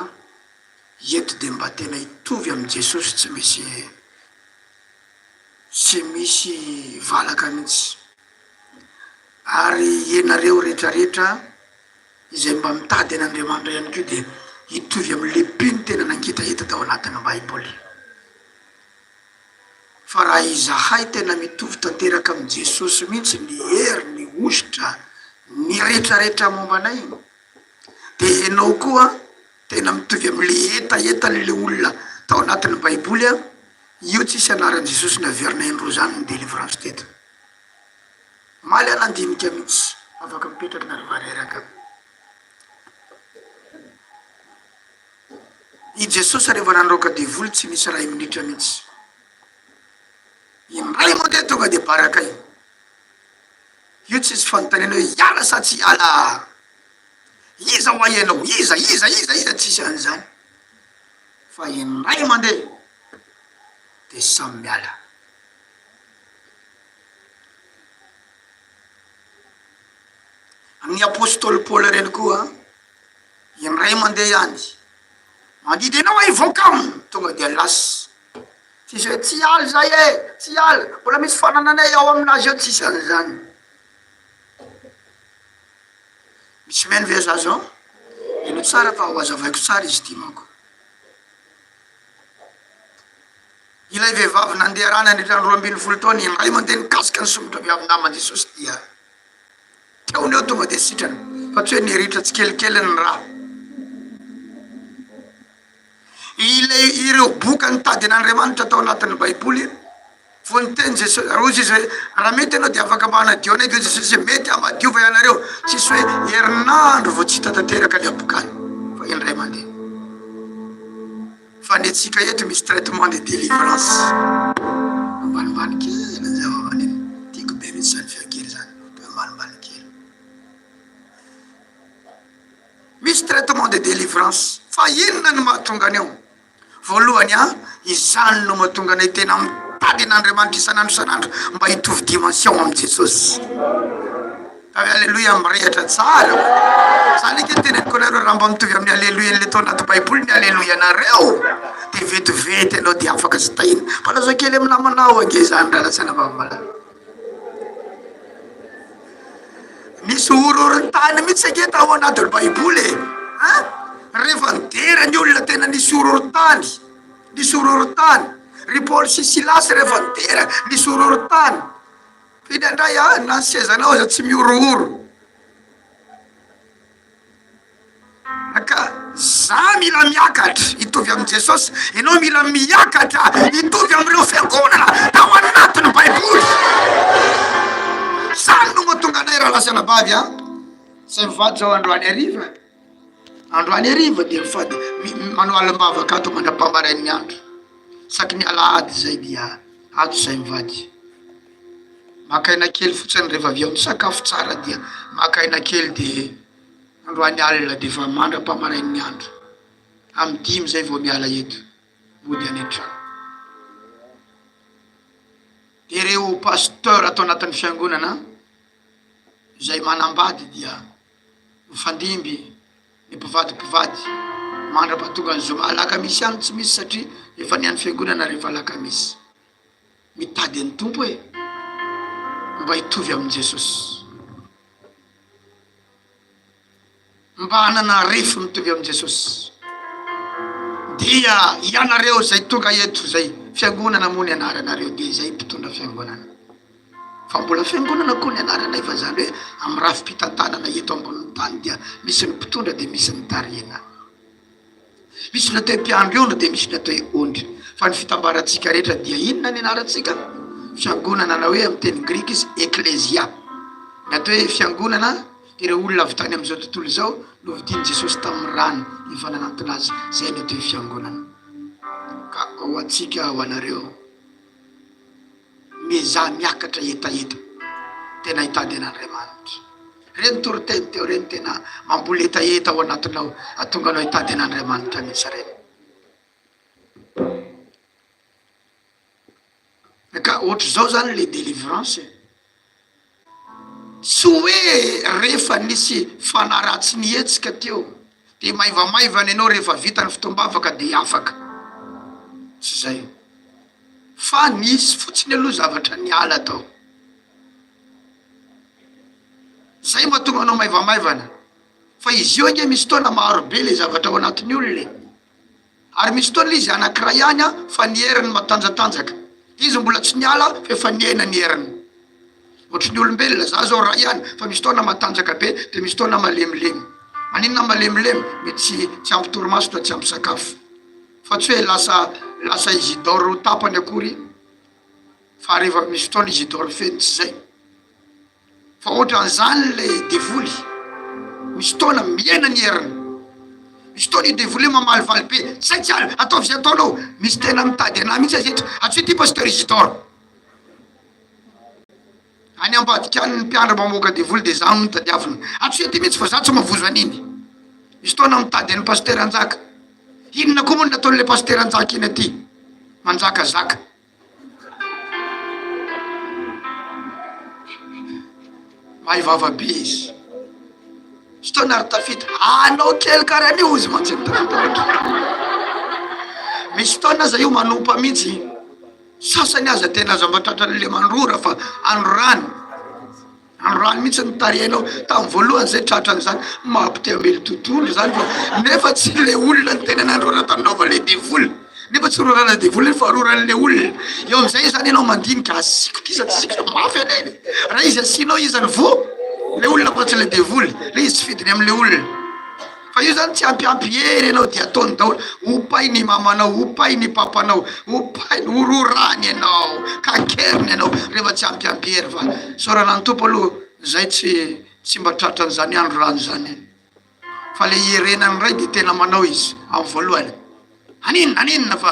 eto dia mba tena hitovy amin'i Jesosy tsy misy tsy misy valaka mihitsy. Ary ianareo retraretra izay mba mitady an'Andriamanitra ihany koa dia hitovy amin'ilay mpino tena nangetaheta tao anatin'ny Baiboly. Fa raha izahay tena mitovy tanteraka amin'i Jesosy mihitsy ny hery, ny hosotra, ny retraretra momba anay, dia ianao koa tena mitovy amin'ilay hetahetan'ilay olona tao anatin'ny Baiboly, io tsisy anaran'i Jesosy naverina indroa izany ny délivrance teto. Omaly aho nandinika mihitsy. Afaka mipetraka nareo fa reraka. I Jesosy rehefa nandroaka devoly tsy nisy iray minitra mihitsy. Indray mandeha tonga dia barakay. Io tsisy fanontaniana hoe hiala sa tsy hiala. Iza hoa ianao? Iza, iza, iza, iza tsisy an'izany. Fa indray mandeha dia samy miala. Ny apostoly Paoly ireny koa, indray mandeha ihany, mandidy anao aho hivoaka aminy, tonga dia lasa. Tsisy hoe tsy hiala izahay e, tsy hiala, mbola misy fanananay ao aminazy ao, tsisy an'izany. Misy mihaino ve za zao? Henoy tsara fa ho azavaiko tsara izy ity manko. Ilay vehivavy nandeha rà nandritra ny 12 taona, indray mandeha nikasika ny somotra avy amin'ny naman'i Jesosy dia teo no eo tonga dia sitrana, fa tsy hoe niritra tsikelikely ny rà. Ilay ireo boka nitady an'Andriamanitra tao anatin'ny Baiboly, vao niteny Jesosy, ary hoy Jesosy hoe, raha mety ianao dia afaka mba hanadio anay, dia hoy Jesosy hoe, mety aho madio va ianareo? Tsisy hoe herinandro vao tsy hita tanteraka ny habokany, fa indray mandeha. Fa ny antsika eto misy traitement de délivrance ambanimbany kely ny zava-maneno. Tiako be mihitsy zany feo kely zany, feo ambanimbany kely. Misy traitement de délivrance. Fa inona no mahatonga an'io? Voalohany an, izany no mahatonga anay tena mitady an'Andriamanitra isan'andro isan'andro mba hitovy dimension amin'i Jesosy. Avy Aleloia mirehatra tsara. Zany ange teneniko anareo raha mba mitovy amin'ny Aleloia an'ilay tao anaty baiboly ny Aleloia anareo dia vetivety ianao dia afaka sy tahina. Mba lazao kely amin'ny namanao ange izany rahalahy sy anabavy malala. Nisy horohoron-tany mihitsy ange tao anatin'ny baiboly e. Hein? Rehefa nidera ny olona tena nisy horohoron-tany. Nisy horohoron-tany. Ry Paoly sy Silasy rehefa nidera nisy horohoron-tany. Indraindray aho na ny sezanao aza tsy mihorohoro. Ka za mila miakatra hitovy amin'i Jesosy, ianao mila miakatra hitovy amin'ireo fiangonana tao anatin'ny Baiboly. Zany no mahatonga anay rahalahy sy anabavy a. Zay mivady zao androany hariva. Androany hariva dia mifady manao alim-bavaka ato mandra-pamarain'ny andro. Isaky ny alahady izay dia ato izay mivady. Maka aina kely fotsiny rehefa avy eo misakafo tsara dia maka aina kely dia. Androany alina dia efa mandra-pamarain'ny andro. Amin'ny dimy izay vao miala eto, mody any an-trano. Dia ireo pasteur ato anatin'ny fiangonana izay manambady dia mifandimby ny mpivady mpivady mandra-pahatonga ny zoma. Alakamisy ihany tsy misy satria efa ny an'ny fiangonana rehefa alakamisy. Mitady an'ny Tompo e! Mba hitovy amin'i Jesosy. Mba hanana refy mitovy amin'i Jesosy. Dia ianareo izay tonga eto izay fiangonana moa ny anaranareo dia izay mpitondra fiangonana. Fa mbola fiangonana koa ny anaranay fa izany hoe amin'ny rafi-pitantanana eto ambonin'ny tany dia misy ny mpitondra dia misy ny tarihina. Misy ny atao hoe mpiandry ondry dia misy ny atao hoe ondry. Fa ny fitambarantsika rehetra dia inona ny anarantsika? Fiangonana na hoe amin'ny teny grika izy eklesia. Ny atao hoe fiangonana dia ireo olona avy tany amin'izao tontolo izao novidian'i Jesosy tamin'ny rany efa nanantona azy. Izay ny atao hoe fiangonana. Ka ho antsika, ho anareo. Miezaha miakatra hetaheta tena hitady an'Andriamanitra. Ireny toriteny teo ireny tena mamboly hetaheta ao anatinao, hahatonga anao hitady an'Andriamanitra mihitsy ireny. Ka ohatr'izao zany le délivrance e. Tsy hoe rehefa nisy fanahy ratsy nihetsika teo dia maivamaivana ianao rehefa vita ny fotoam-bavaka dia afaka. Tsy izay. Fa nisy fotsiny aloha zavatra niala tao. Zay mahatonga anao maivamaivana. Fa izy io ange misy fotoana maro be le zavatra ao anatin'ny olona e. Ary misy fotoana ilay izy anankiray ihany an, fa ny heriny matanjatanjaka. Dia izy mbola tsy niala fa efa nihena ny heriny. Ohatry ny olombelona, za zao ray ihany fa misy fotoana matanjaka be dia misy fotoana malemilemy. Maninona malemilemy? Mety tsy tsy ampy torimaso na tsy ampy sakafo. Fa tsy hoe lasa lasa Isidore ho tapany akory fa rehefa misy fotoana Isidore feno tsy zay. Fa ohatran'izany le devoly, misy fotoana mihena ny heriny, misy fotoana io devoly io mamalivaly be, zay tsy ary, ataovy izay ataonao, misy tena mitady anah mihitsy aza eto, antsoy ity pasteur Isidore. Any ambadika any ny mpiandry mamoaka devoly de za no tadiavina, antsoy aty mihitsy fa za tsy mavozo an'iny. Misy fotoana mitady an'i pasteur Njaka, inona koa moa no nataon'le pasteur Njaka iny aty, manjakazaka. Mahay vava be izy. Fotoana ary tafita. Anao kely karaha an'io ozy mantsy ny tafita ohatra. Misy fotoana aza io manompa mihitsy. Sasany aza tena aza mba tratran'le mandrora fa androrany. Androany mihitsy ny tarehinao tamin'ny voalohany zay tratran'izany mampite hamely tontolo zany fa nefa tsy le olona ny tena nandrora taminao fa le devoly nefa tsy rorana devoly fa roran'le olona eo amizay zany ianao mandinika asiko ty sa tsy asiko mafy anie e raha izy asianao iza ny voa le olona fa tsy le devoly le izy tsy fidiny amle olona Fa io zany tsy ampiampy hery ianao dia ataony daholo, opay ny mamanao, opay ny papanao, opay, ororany ianao, kakeriny ianao rehefa tsy ampiampy hery fa isaorana ny Tompo aloha zay tsy tsy mba tratran'izany andro rano zany fa le hierenany indray dia tena manao izy amin'ny voalohany haninona haninona fa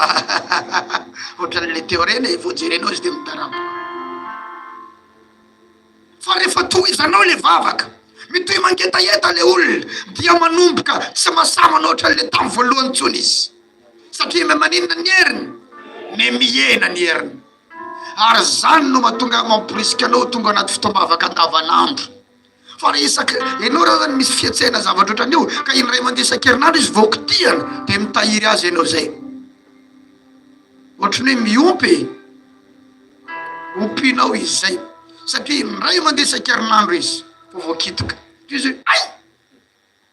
ohatran'le teo reny e vao jerenao izy dia midaraboka. Fa rehefa tohizanao le vavaka, mitohy mangetaheta le olona dia manomboka tsy masahy manao ohatran'le tamin'ny voalohany intsony izy. Satria me maninona ny heriny? Me mihena ny heriny. Ary zany no mahatonga ahy mamporisika anao ho tonga anaty fotoam-bavaka andavanandro. Fa raha isaky, ianao raha zany misy fihetsehana zavatra ohatran'io ka indray mandeha isan-kerinandro izy vao kitihana dia mitahiry azy ianao zay. Ohatran'ny hoe miompy e. Ompianao izy izay satria indray mandeha isan-kerinandro izy vao voakitika. Dia izy hoe ay!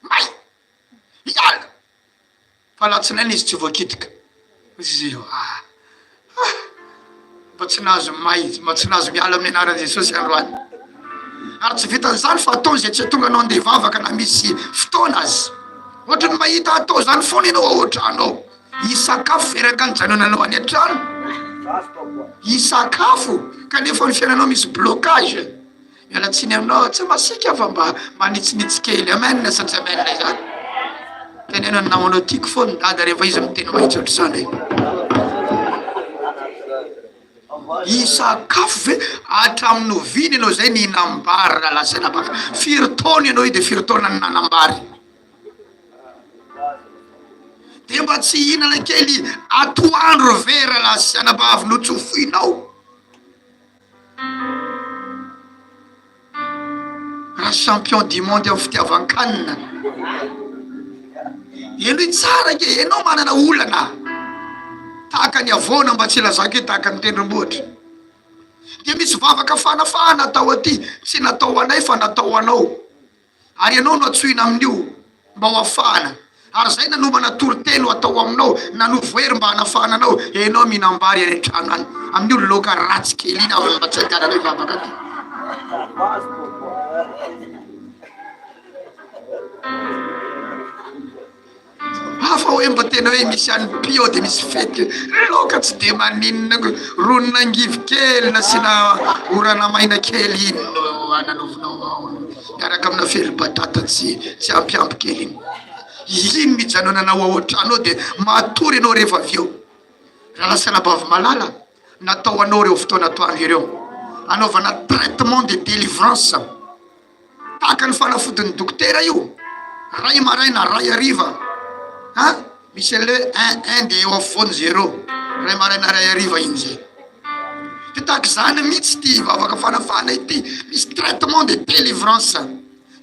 May! Hiala! Fa alatsinainy izy tsy voakitika. Hoy izy hoe ah! Ah! Mba tsy nahazo may, mba tsy nahazo miala amin'ny anaran'i Jesosy androany. Ary tsy vitan'izany fa ataony izay tsy hahatonga anao handeha hivavaka na misy fotoana aza. Ohatry ny mahita atao izany foana ianao ao an-trano ao. Hisakafo ve rangah ny janonanao any an-trano? Hisakafo kanefa ny fiainanao misy blocage? Miala tsiny aminao tsy masiaka fa mba manitsinitsy kely. Amen sa tsy amen izany? Teneno ny namanao tiako foana dada rehefa izy miteny mahitsy ohatr'izany e. Hisakafo ve? Hatramin'ny oviana ianao izay nihinam-bary rahalahy sy anabavy? Firy taona ianao io dia firy taona no nanam-bary? mba tsy hihinana kely atoandro ve rahalahy sy anabavy no tsofoinao? Raha champion du monde amin'ny fitiavan-kanina. Henoy tsara ange, ianao manana olana tahaka ny havoana mba tsy hilazako hoe tahaka ny tendrombohitra. Dia misy vavaka fanafahana atao aty, tsy natao ho anay fa natao ho anao. Ary ianao no antsoina amin'io mba ho afahana. Ary izay nanomana toriteny ho atao aminao, nanovo hery mba hanafahana anao, ianao mihinam-bary any an-trano any, amin'io laoka ratsy kely iny avy mba tsy andehananao hivavaka aty. Hafa hoe mba tena hoe misy any ao de misy fety, laoka tsy de maninona ko, ron'angivy kely nasiana orana maina kely iny no ananaovinao ao miaraka amina fely batata tsy tsy ampiampy kely iny, iny no ijanonanao ao an-trano ao de matory ianao rehefa avy eo. Rahalahy sy anabavy malala, natao ho anao ireo fotoana atoandro ireo, anaovana traitement de délivrance. Tahaka ny fanafodin'ny dokotera io, ray maraina, ray hariva an, misy an'le hoe un un de eo afovoany zéro, ray maraina ray hariva iny zay. De tahaka izany mihitsy ity vavaka fanafahana ity, misy traitement de délivrance.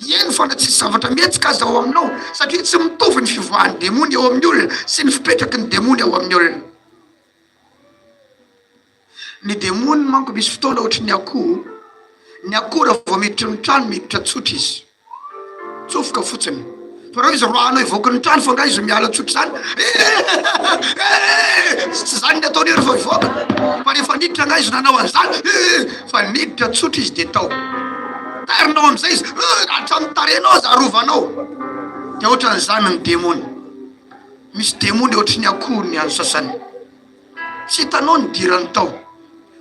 Eny fa na tsisy zavatra mihetsika aza ao aminao, satria tsy mitovy ny fivoahan'ny demony eo amin'ny olona sy ny fipetraky ny demony ao amin'ny olona. Ny demony manko misy fotoana ohatry ny akoho, ny akoho raha vao miditry ny trano miditra tsotra izy, tsofoka fotsiny, fa raha izy roahanao hivoaka ny trano fa nga izy miala tsotra izany, eehh tsy zany ny ataony rehefa hivoaka, fa rehefa niditra nga izy nanao an'izany, eehh fa niditra tsotra izy de tao, tairinao amizay izy, eehh hatramin'ny tarehinao aza arovanao, de ohatran'izany ny demony, misy demony ohatry ny akoho ny an'ny sasany. Tsy hitanao ny nidirany tao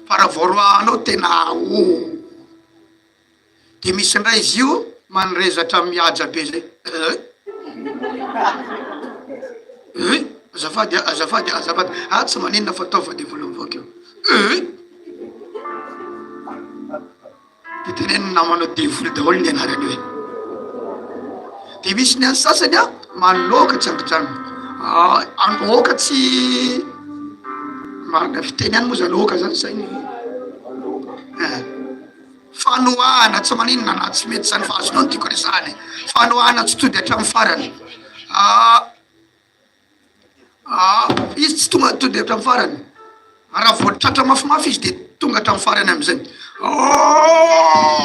fa raha vao roahanao tena ooh. De misy indray izy io manrezatra mihaja be zay eh eh azafady a azafady a azafady ah tsy maninona fa ataovy fa devoly mivoaka eo eh. De teneno ny namanao devoly daholo ny anarany eo e. De misy ny an'ny sasany an, manoka tsy ankijanona. Anoka tsy marina fiteny ihany moa zany oka zany saingy eh, fanohana tsy maninona na tsy mety zany fa azonao ny tiako resahana e. Fanohana tsy tody hatramin'ny farany. Ah, izy tsy tonga tody hatramin'ny farany. Raha vao tratra mafimafy izy dia tonga hatramin'ny farany amin'izay. Ah!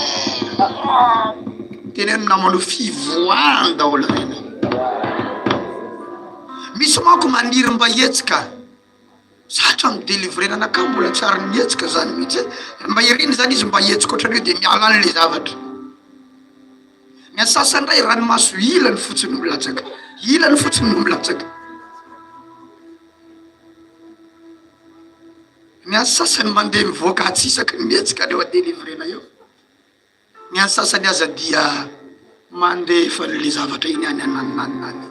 Teneno namanao fivoahany daholo ireny. Misy manko maniry mba hihetsika. Za hatramin'ny delivrena anakahy mbola tsy ary nihetsika zany mihitsy e. Mba iriny zany izy mba hihetsika ohatran'io dia miala any le zavatra. Ny an'ny sasany indray ranomaso ilany fotsiny no milatsaka, ilany fotsiny no milatsaka. Ny an'ny sasany mandeha mivoaka atsy isaky ny mihetsika eo an-delivrena eo. Ny an'ny sasany aza dia mandefa an'le zavatra iny any ananonanona any.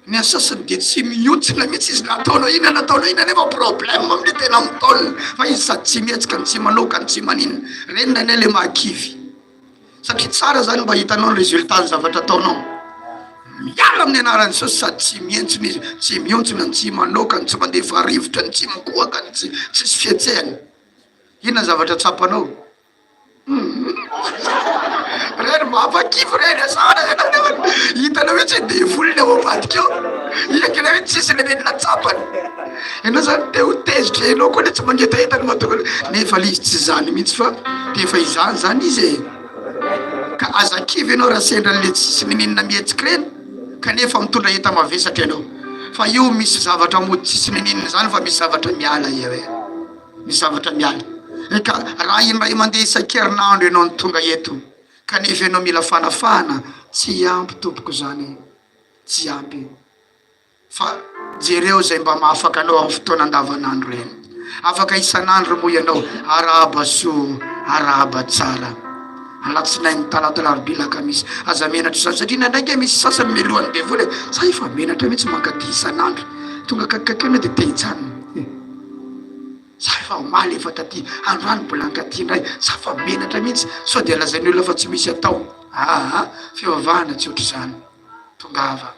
Ny an'ny sasany dia tsy mihontsina mihitsy izy na ataonao inona na ataonao inona nefa problème amle tena mitaona fa izy sady tsy mihetsika no tsy manoka no tsy maninona, reny ndraindray le mahakivy satria tsara zany mba hitanao ny résultat ny zavatra ataonao, miala amin'ny anaran'i Jesosy sady tsy mihentsona izy, tsy mihontsona no tsy manoka no tsy mandefa rivotra no tsy mikohaka no tsy tsisy fihetsehana, inona ny zavatra tsapanao? Reny mampakivy reny asara hitanao mihitsy hoe devoly ny ao ambadika ao hiakina hoe tsisy nenenina tsapany ianao zany te ho tezitra ianao koa le tsy mangetaheta no mahatonga nefa le izy tsy zany mihitsy fa de efa izany zany izy e ka aza kivy ianao raha sendra an'le tsisy nenenina mihetsika reny kanefa mitondra enta-mavesatra ianao fa io misy zavatra mody tsisy nenenina zany fa misy zavatra miala eo e ny zavatra miala. Eka, raha indray mandeha isan-kerinandro ianao no tonga eto, kanefa ianao mila fanafahana, tsy ampy tompoko izany e, tsy ampy. Fa jereo izay mba mahafaka anao amin'ny fotoana andavanandro ireny. Afaka isan'andro moa ianao, arahaba soa, arahaba tsara. Alatsinainy, talata, alarobia, alakamisy. Aza menatra izany, satria indraindray ange misy sasany melohan'ny devoly e, za efa menatra mihitsy mankaty isan'andro, tonga akaikikaiky eo ianao dia te hijanona. Za efa omaly efa taty, androany mbola hankaty indray, za fa menatra mihitsy, sao dia lazain'ny olona fa tsy misy atao. Aa, fivavahana tsy ohatr'izany. Tongava.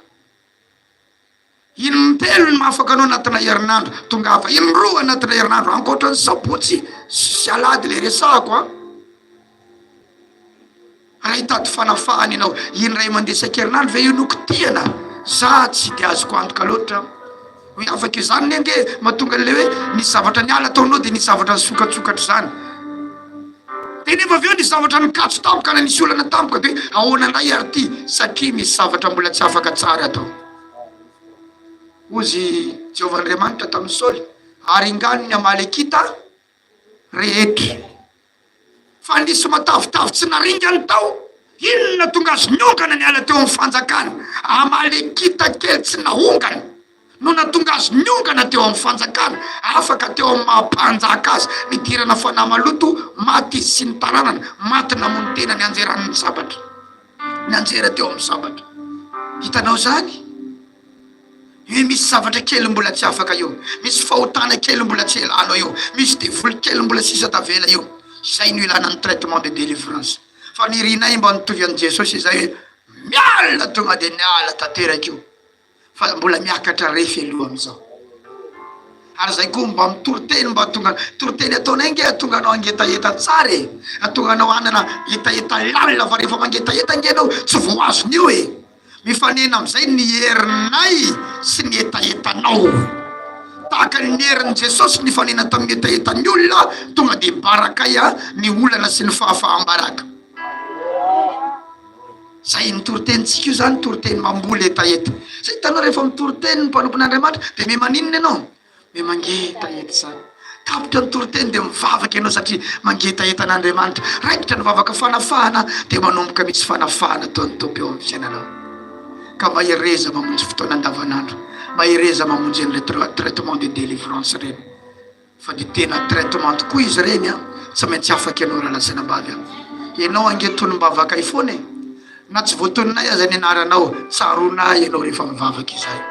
Intelo ny mahafaka anao anatina herinandro, tongava indroa anatina herinandro, ankoatra ny sabotsy sy alahady le resahako an. Raha hitady fanafahana ianao, indray mandeha isan-kerinandro ve io no kitihana? Za tsy dia azoko antoka loatra hoe afaka izany ne ange mahatonga an'ilay hoe nisy zavatra niala tao aminao dia nisy zavatra nisokatsokatra izany. Dia nefa avy eo nisy zavatra nikatso tampoka na nisy olana tampoka dia hoe ahoana indray ary ity? Satria misy zavatra mbola tsy afaka tsara atao. Hozy Jehovah Andriamanitra tamin'i Saoly, Aringano ny Amalekita rehetra. Fa nisy matavitavy tsy naringany tao. Inona tonga azy niongana niala teo amin'ny fanjakana? Amalekita kely tsy naongana no nahatonga azy niongana teo amin'ny fanjakana, afaka teo amin'ny maha mpanjaka azy, nidirana fanahy maloto, maty izy sy ny taranany, maty namono tena nianjeran'ny sabatra, nianjera teo amin'ny sabatra. Hitanao izany? Io misy zavatra kely mbola tsy afaka io, misy fahotana kely mbola tsy elanao io, misy devoly kely mbola sisa tavela io. Izay no ilana ny traitement de délivrance. Fa nirinay mba nitovy an'i Jesosy izay hoe miala tonga dia niala tanteraka io. Fa mbola miakatra refy aloha amin'izao. Ary zay koa mba mitory teny mba tonga toriteny ataonay nge atonga anao hangetaheta tsara e! Atonga anao hanana hetaheta lalina fa rehefa mangetaheta nge ianao tsy voahazon'io e! Mifanena amin'izay ny herinay sy ny hetahetanao. Tahaka ny herin'i Jesosy nifanena tamin'ny hetahetan'ny olona, tonga dia barakay ny olana sy ny fahafaham-baraka. Zay ny toritenintsika io zany toriteny mamboly hetaheta. Zay hitanao rehefa mitory teny ny mpanompon'Andriamanitra dia me maninona ianao? Me mangetaheta izany. Tapitra ny toriteny dia mivavaka ianao satria mangetaheta an'Andriamanitra. Raikitra ny vavaka fanafahana dia manomboka misy fanafahana ataon'ny Tompo eo amin'ny fiainanao. Ka mahereza mamonjy fotoana andavanandro. Mahereza mamonjy an'ireny traitement de délivrance ireny. Fa dia tena traitement tokoa izy ireny an! Tsy maintsy afaka ianao rahalahy sy anabavy an! Ianao ange tonom-bavakay foana e! Na tsy voatononay aza ny anaranao, tsaroanay ianao rehefa mivavaka izahay.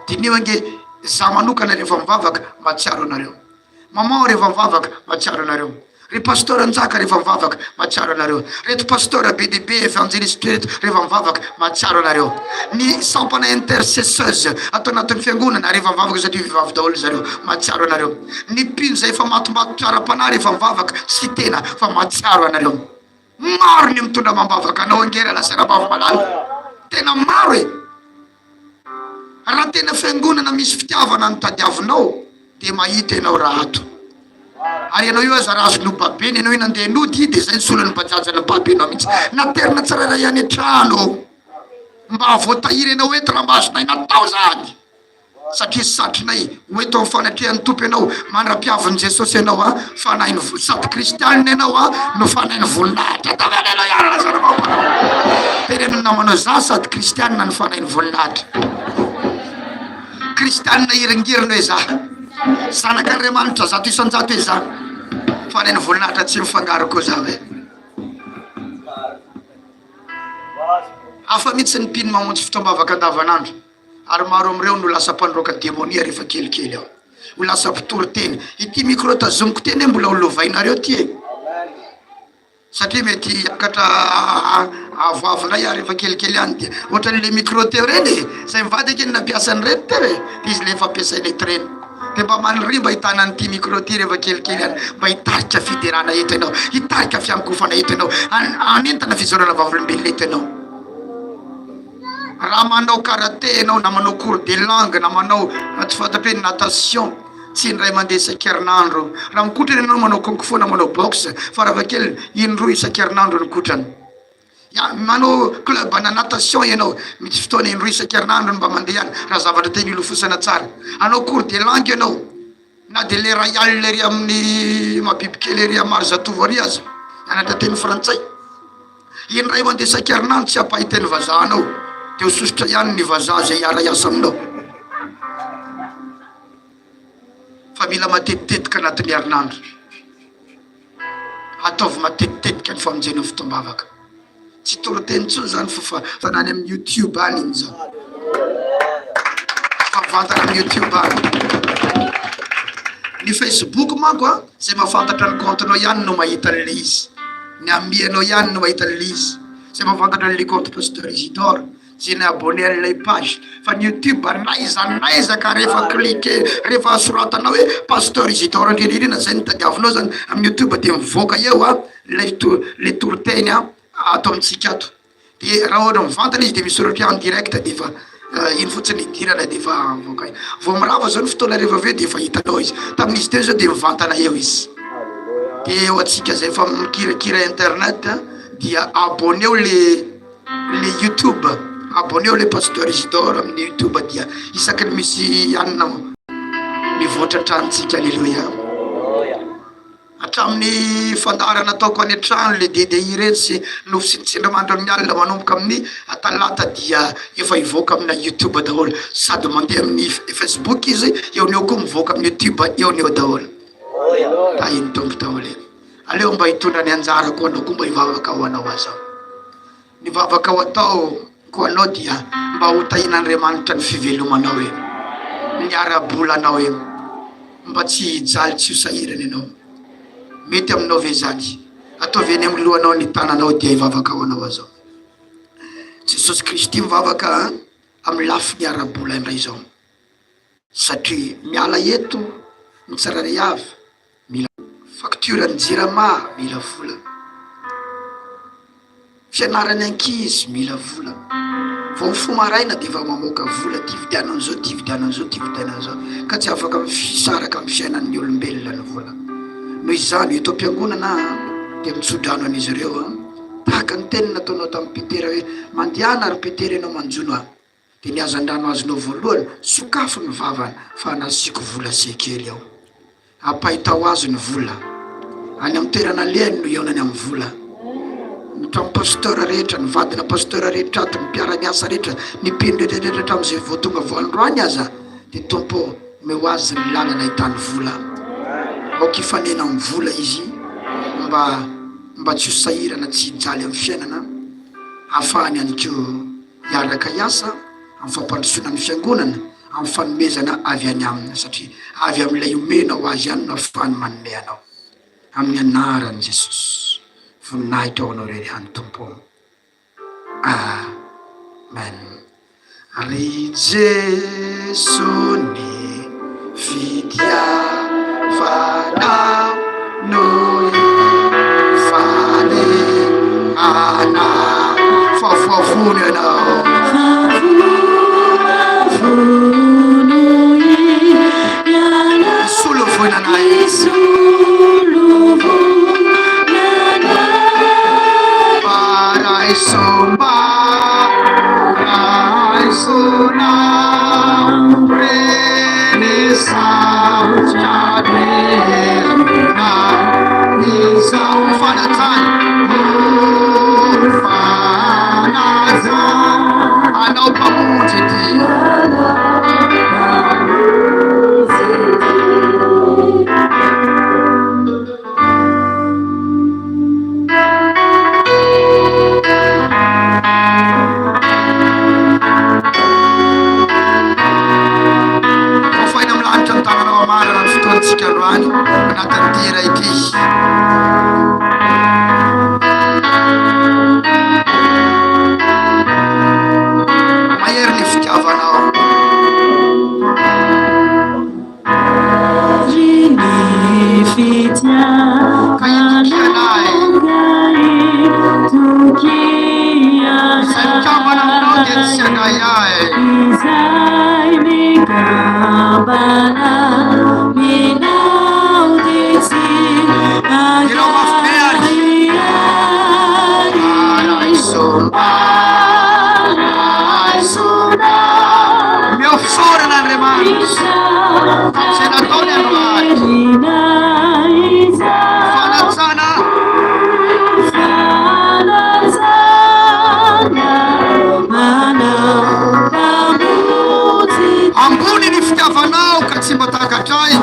Diniho ange, izaho manokana rehefa mivavaka, mahatsiaro anareo. Maman rehefa mivavaka, mahatsiaro anareo. Ry Pasteur Njaka rehefa mivavaka, mahatsiaro anareo. Reto Pasteur be dia be, Evangeliste reto rehefa mivavaka, mahatsiaro anareo. Ny sampana intercesseuse ato anatin'ny fiangonana rehefa mivavaka satria vehivavy daholo zareo, mahatsiaro anareo. Ny mpino izay efa matombatotra ara-panahy rehefa mivavaka, tsy tena fa mahatsiaro anareo. Maro ny mitondra amam-bavaka anao ange rahalahy sy ranabavy malala. Tena maro e! Raha tena fiangonana misy fitiavana no tadiavinao dia mahita ianao raha ato. Ary ianao io aza raha azo nobabena ianao io nandeha nody dia izay ny solon'ny bajaj nibaby anao mihitsy. Naterina tsirairay any an-trano. Mba voatahiry ianao eto raha mba azonay natao izany. Satria satrinay ho eto amin'ny fanatrehan'ny Tompo ianao mandra-piavin'i Jesosy ianao a, fanahin'ny vo, sady kristianina ianao a, no fanahin'ny voninahitra. Ataovy aleloia ry Lazaro Mampalahelo. Teneno ny namanao, za sady kristianina no fanahin'ny voninahitra. Kristianina hiringiriny hoe za. Zanak'Andriamanitra 100% hoe za. Fanahin'ny voninahitra tsy mifangaro koa za hoe. Hafa mihitsy ny mpino mamonjy fotoam-bavaka andavanandro. Ary maro amin'ireo no lasa mpandroaka demonia rehefa kelikely ao. Ho lasa mpitory teny. Ity micro tazomiko ity anie mbola ho lovainareo ity e. Satria mety hiakatra avoavo indray aho rehefa kelikely any dia ohatran'ilay micro teo ireny e. Izay mivady ange no nampiasa an'ireny teo e. Dia izy ilay efa ampiasaina eto ireny. Dia mba maniria mba hitana an'ity micro ity rehefa kelikely any. Mba hitarika fiderana eto ianao. Hitarika fiankofana eto ianao. Hanentana fijoroana vavolombelona eto ianao. Raha manao karate ianao na manao cours de langue na manao tsy fantatro hoe natation, tsy indray mandeha isan-kerinandro. Raha mikotrana ianao manao kung fu na manao boxe, farafahakeliny indroa isan-kerinandro ny kotrana. Ya, manao club ana natation ianao, misy fotoana indroa isan-kerinandro no mba mandeha any raha zavatra tena ilofosana tsara. Hanao cours de langue ianao, na dia le iray alina ery amin'ny Mabibikely ery Marizatovo ary aza, hianatra teny frantsay. Indray mandeha isan-kerinandro tsy hampahita ny vazaha anao dia ho sosotra ihany ny vazaha izay hiara-hiasa aminao. Fa mila matetitetika anatin'ny herinandro. Ataovy matetitetika ny famonjena fotoam-bavaka. Tsy toriteny intsony izany fa fa fa any amin'ny YouTube any iny izao. Fa mivantana amin'ny YouTube any. Ny Facebook manko an, izay mahafantatra ny compte-nao ihany no mahita an'ilay izy. Ny ami-anao ihany no mahita an'ilay izy. Izay mahafantatra an'ilay compte Pasteur Isidore, izay ni-abonner an'ilay page. Fa ny YouTube n'aiza n'aiza ka rehefa cliquer, rehefa soratanao hoe Pasteur Isidore Andrianirina, izay no tadiavinao izany amin'ny YouTube dia mivoaka eo an, ilay ilay toriteny an, ato amintsika ato. Dia raha ohatra mivantana izy dia misoratra en direct dia efa iny fotsiny idirana dia efa mivoaka eo. Vao mirava zao ny fotoana rehefa avy eo dia efa hitanao izy. Tamin'izy teo zao dia mivantana eo izy. Dia eo antsika izay efa mikirakira internet dia abonneo le le youtube, abonneo le pasteur Isidore amin'ny youtube dia isaky ny misy anona mivoatra hatrany tsika. Aleloia. Hatramin'ny fandaharana ataoko any an-trano le DDI ireny sy nofy sy ny tsindrimandry amin'ny alina manomboka amin'ny talata dia efa hivoaka amina youtube daholo sady mandeha amin'ny facebook izy eo no eo koa mivoaka amin'ny youtube eo no eo daholo. Tahin'ny Tompo daholo e. Aleo mba hitondra ny anjarako ho anao koa mba hivavaka ho anao aza aho. Ny vavaka ho atao ko anao dia mba ho tahin'Andriamanitra ny fivelomanao e, ny ara-bolanao e, mba tsy hijaly tsy ho sahirana ianao. Mety aminao ve izany? Ataovy eny amin'ny lohanao ny tananao dia hivavaka ho anao aho zao. Jesosy Kristy mivavaka amin'ny lafiny ara-bola indray izao. Satria miala eto ny tsirairay avy mila facture ny jirama mila vola, fianaran'ny ankizy mila vola, vao mifoha maraina dia efa mamoaka vola ty hividianana an'izao ty hividianana an'izao ty hividianana an'izao ka tsy afaka misaraka amin'ny fiainan'ny olombelona ny vola. Noho izany eto am-piangonana dia mitsodrano an'izy ireo tahaka ny teny nataonao tamin'i Petera hoe mandehana ry Petera ianao manjono aho. Dia ny hazandrano azonao voalohany, sokafy ny vavany fa nasiako vola sekely ao. Ampahitao azy ny vola. Any amin'ny toerana alehany no hihaonany amin'ny vola. Ny trano pasteur rehetra, ny vadina pasteur rehetra ato, ny mpiara-miasa rehetra, ny mpino rehetra rehetra hatramin'izay vao tonga vao androany aza dia Tompo ô, omeo azy ny lalana ahitany vola. Aoka hifanena amin'ny vola izy mba mba tsy ho sahirana, tsy hijaly amin'ny fiainana, ahafahany ihany koa. hiaraka hiasa amin'ny fampandrosoana ny fiangonana amin'ny fanomezana avy any aminy satria avy amin'ilay omenao azy ihany no afahany manome anao. Amin'ny anaran'i Jesosy. Voninahitra ho anao irery ihany Tompo ô. Amen. Ry Jeso ny fitiavanao no ifaliana fa voavono ianao. Fa voavono ianao. Hisolo voina anay. Hisolo voina anay. Mba raiso mba raisonao reny sarotra velona izao fanajana oh fanajana anao mpamonjy ity. Afaina amin'ny lanitra ny tananao hamarana ny fotoantsika androany anatin'ity hira ity. Mahery ny fitiavanao. Ka itokianay. Izay mikambana aminao dia tsy hangahiahy. Ireo mafy be ary. Omeo fisaorana Andriamanitra tamin'izay nataony androany. Fanajana. Ambony ny fitiavanao ka tsy mba takatray.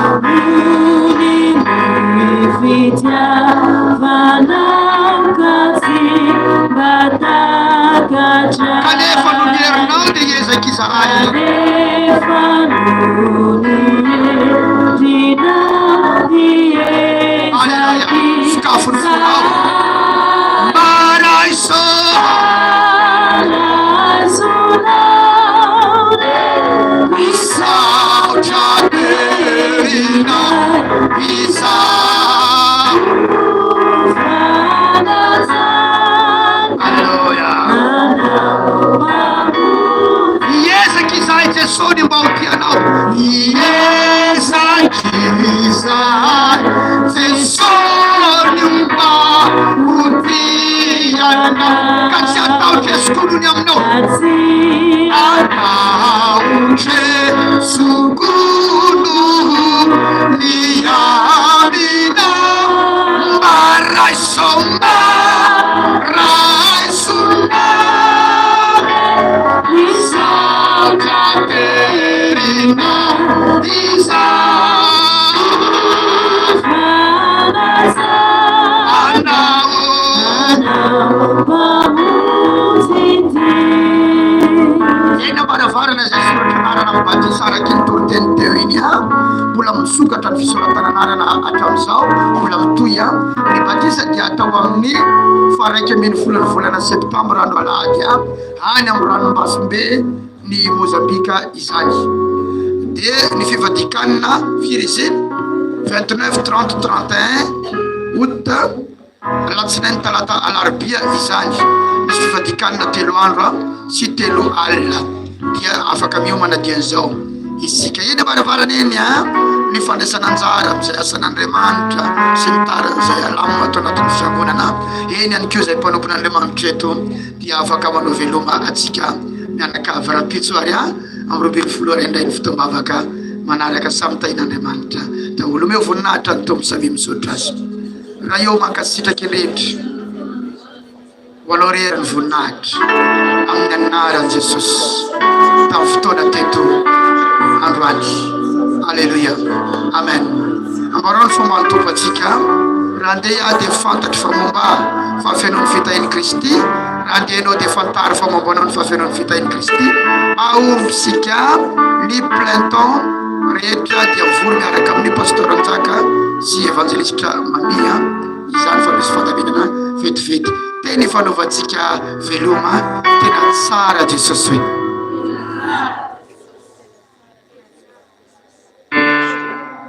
Kanefa noho ny herinao dia hiezaka izahay. Aleloia. Sokafo ny fonao. Mba raiso. Misaotra terina izaho. Aleloia. Hiezaka izahay Jesoa ny mba ho tia Anao. Hiezaka izahay Jesoa ny mba ho tia Anao. Ka tsy hatahotra Jesoa koa noho ny aminao. Hatahotra Jesoa koa noho ny aminao. Mba raiso mba raiso Misaotra terina izaho anao. Eny am-baravarana izay soratra anarana amin'ny batisa araka iny toriteny teo iny an. Mbola misokatra ny fisoratana anarana hatramin'izao, mbola mitohy an. Ny batisa dia atao amin'ny faha-11 ny volana septambra andro alahady an. Any amin'ny ranomasimbe ny Mozambika izany. Dia ny fivadikanina firy izy iny? 29, 30, 31 août, alatsinainy, talata, alarobia izany. Misy fivadikanina telo andro sy telo alina. Dia afaka miomana dian'izao isika. Eny am-baravarana eny ny fandraisana anjara amin'izay asan'Andriamanitra sy ny tariny izay alamina ato anatin'ny fiangonana. Eny ihany koa izay mpanompon'Andriamanitra eto. dia afaka manao veloma antsika mianakavy rahampitso ary amin'ny 12 ora indray ny fotoam-bavaka manaraka samy tahin'Andriamanitra daholo omeo voninahitra ny Tompo samia misaotra azy Ray ô mankasitraka indrindra ho anao rery ny voninahitra amin'ny anaran'i Jesosy tamin'ny fotoana teto androany Aleloia Amen ambarao ny fomba ny Tompo antsika raha andeha aho dia fantatro fa momba ahy Fahafenoan'ny fitahian'i Kristy, Raha andeha ianao dia fantaro fa momba anao ny fahafenoan'ny fitahian'i Kristy. Mahomby isika, ny plein temps rehetra dia mivory miaraka amin'ny Pasteur Njaka sy Evanjelistra Mamia izany fa misy fandaminana vetivety. Teny ifanaovantsika veloma, tena tsara Jesosy.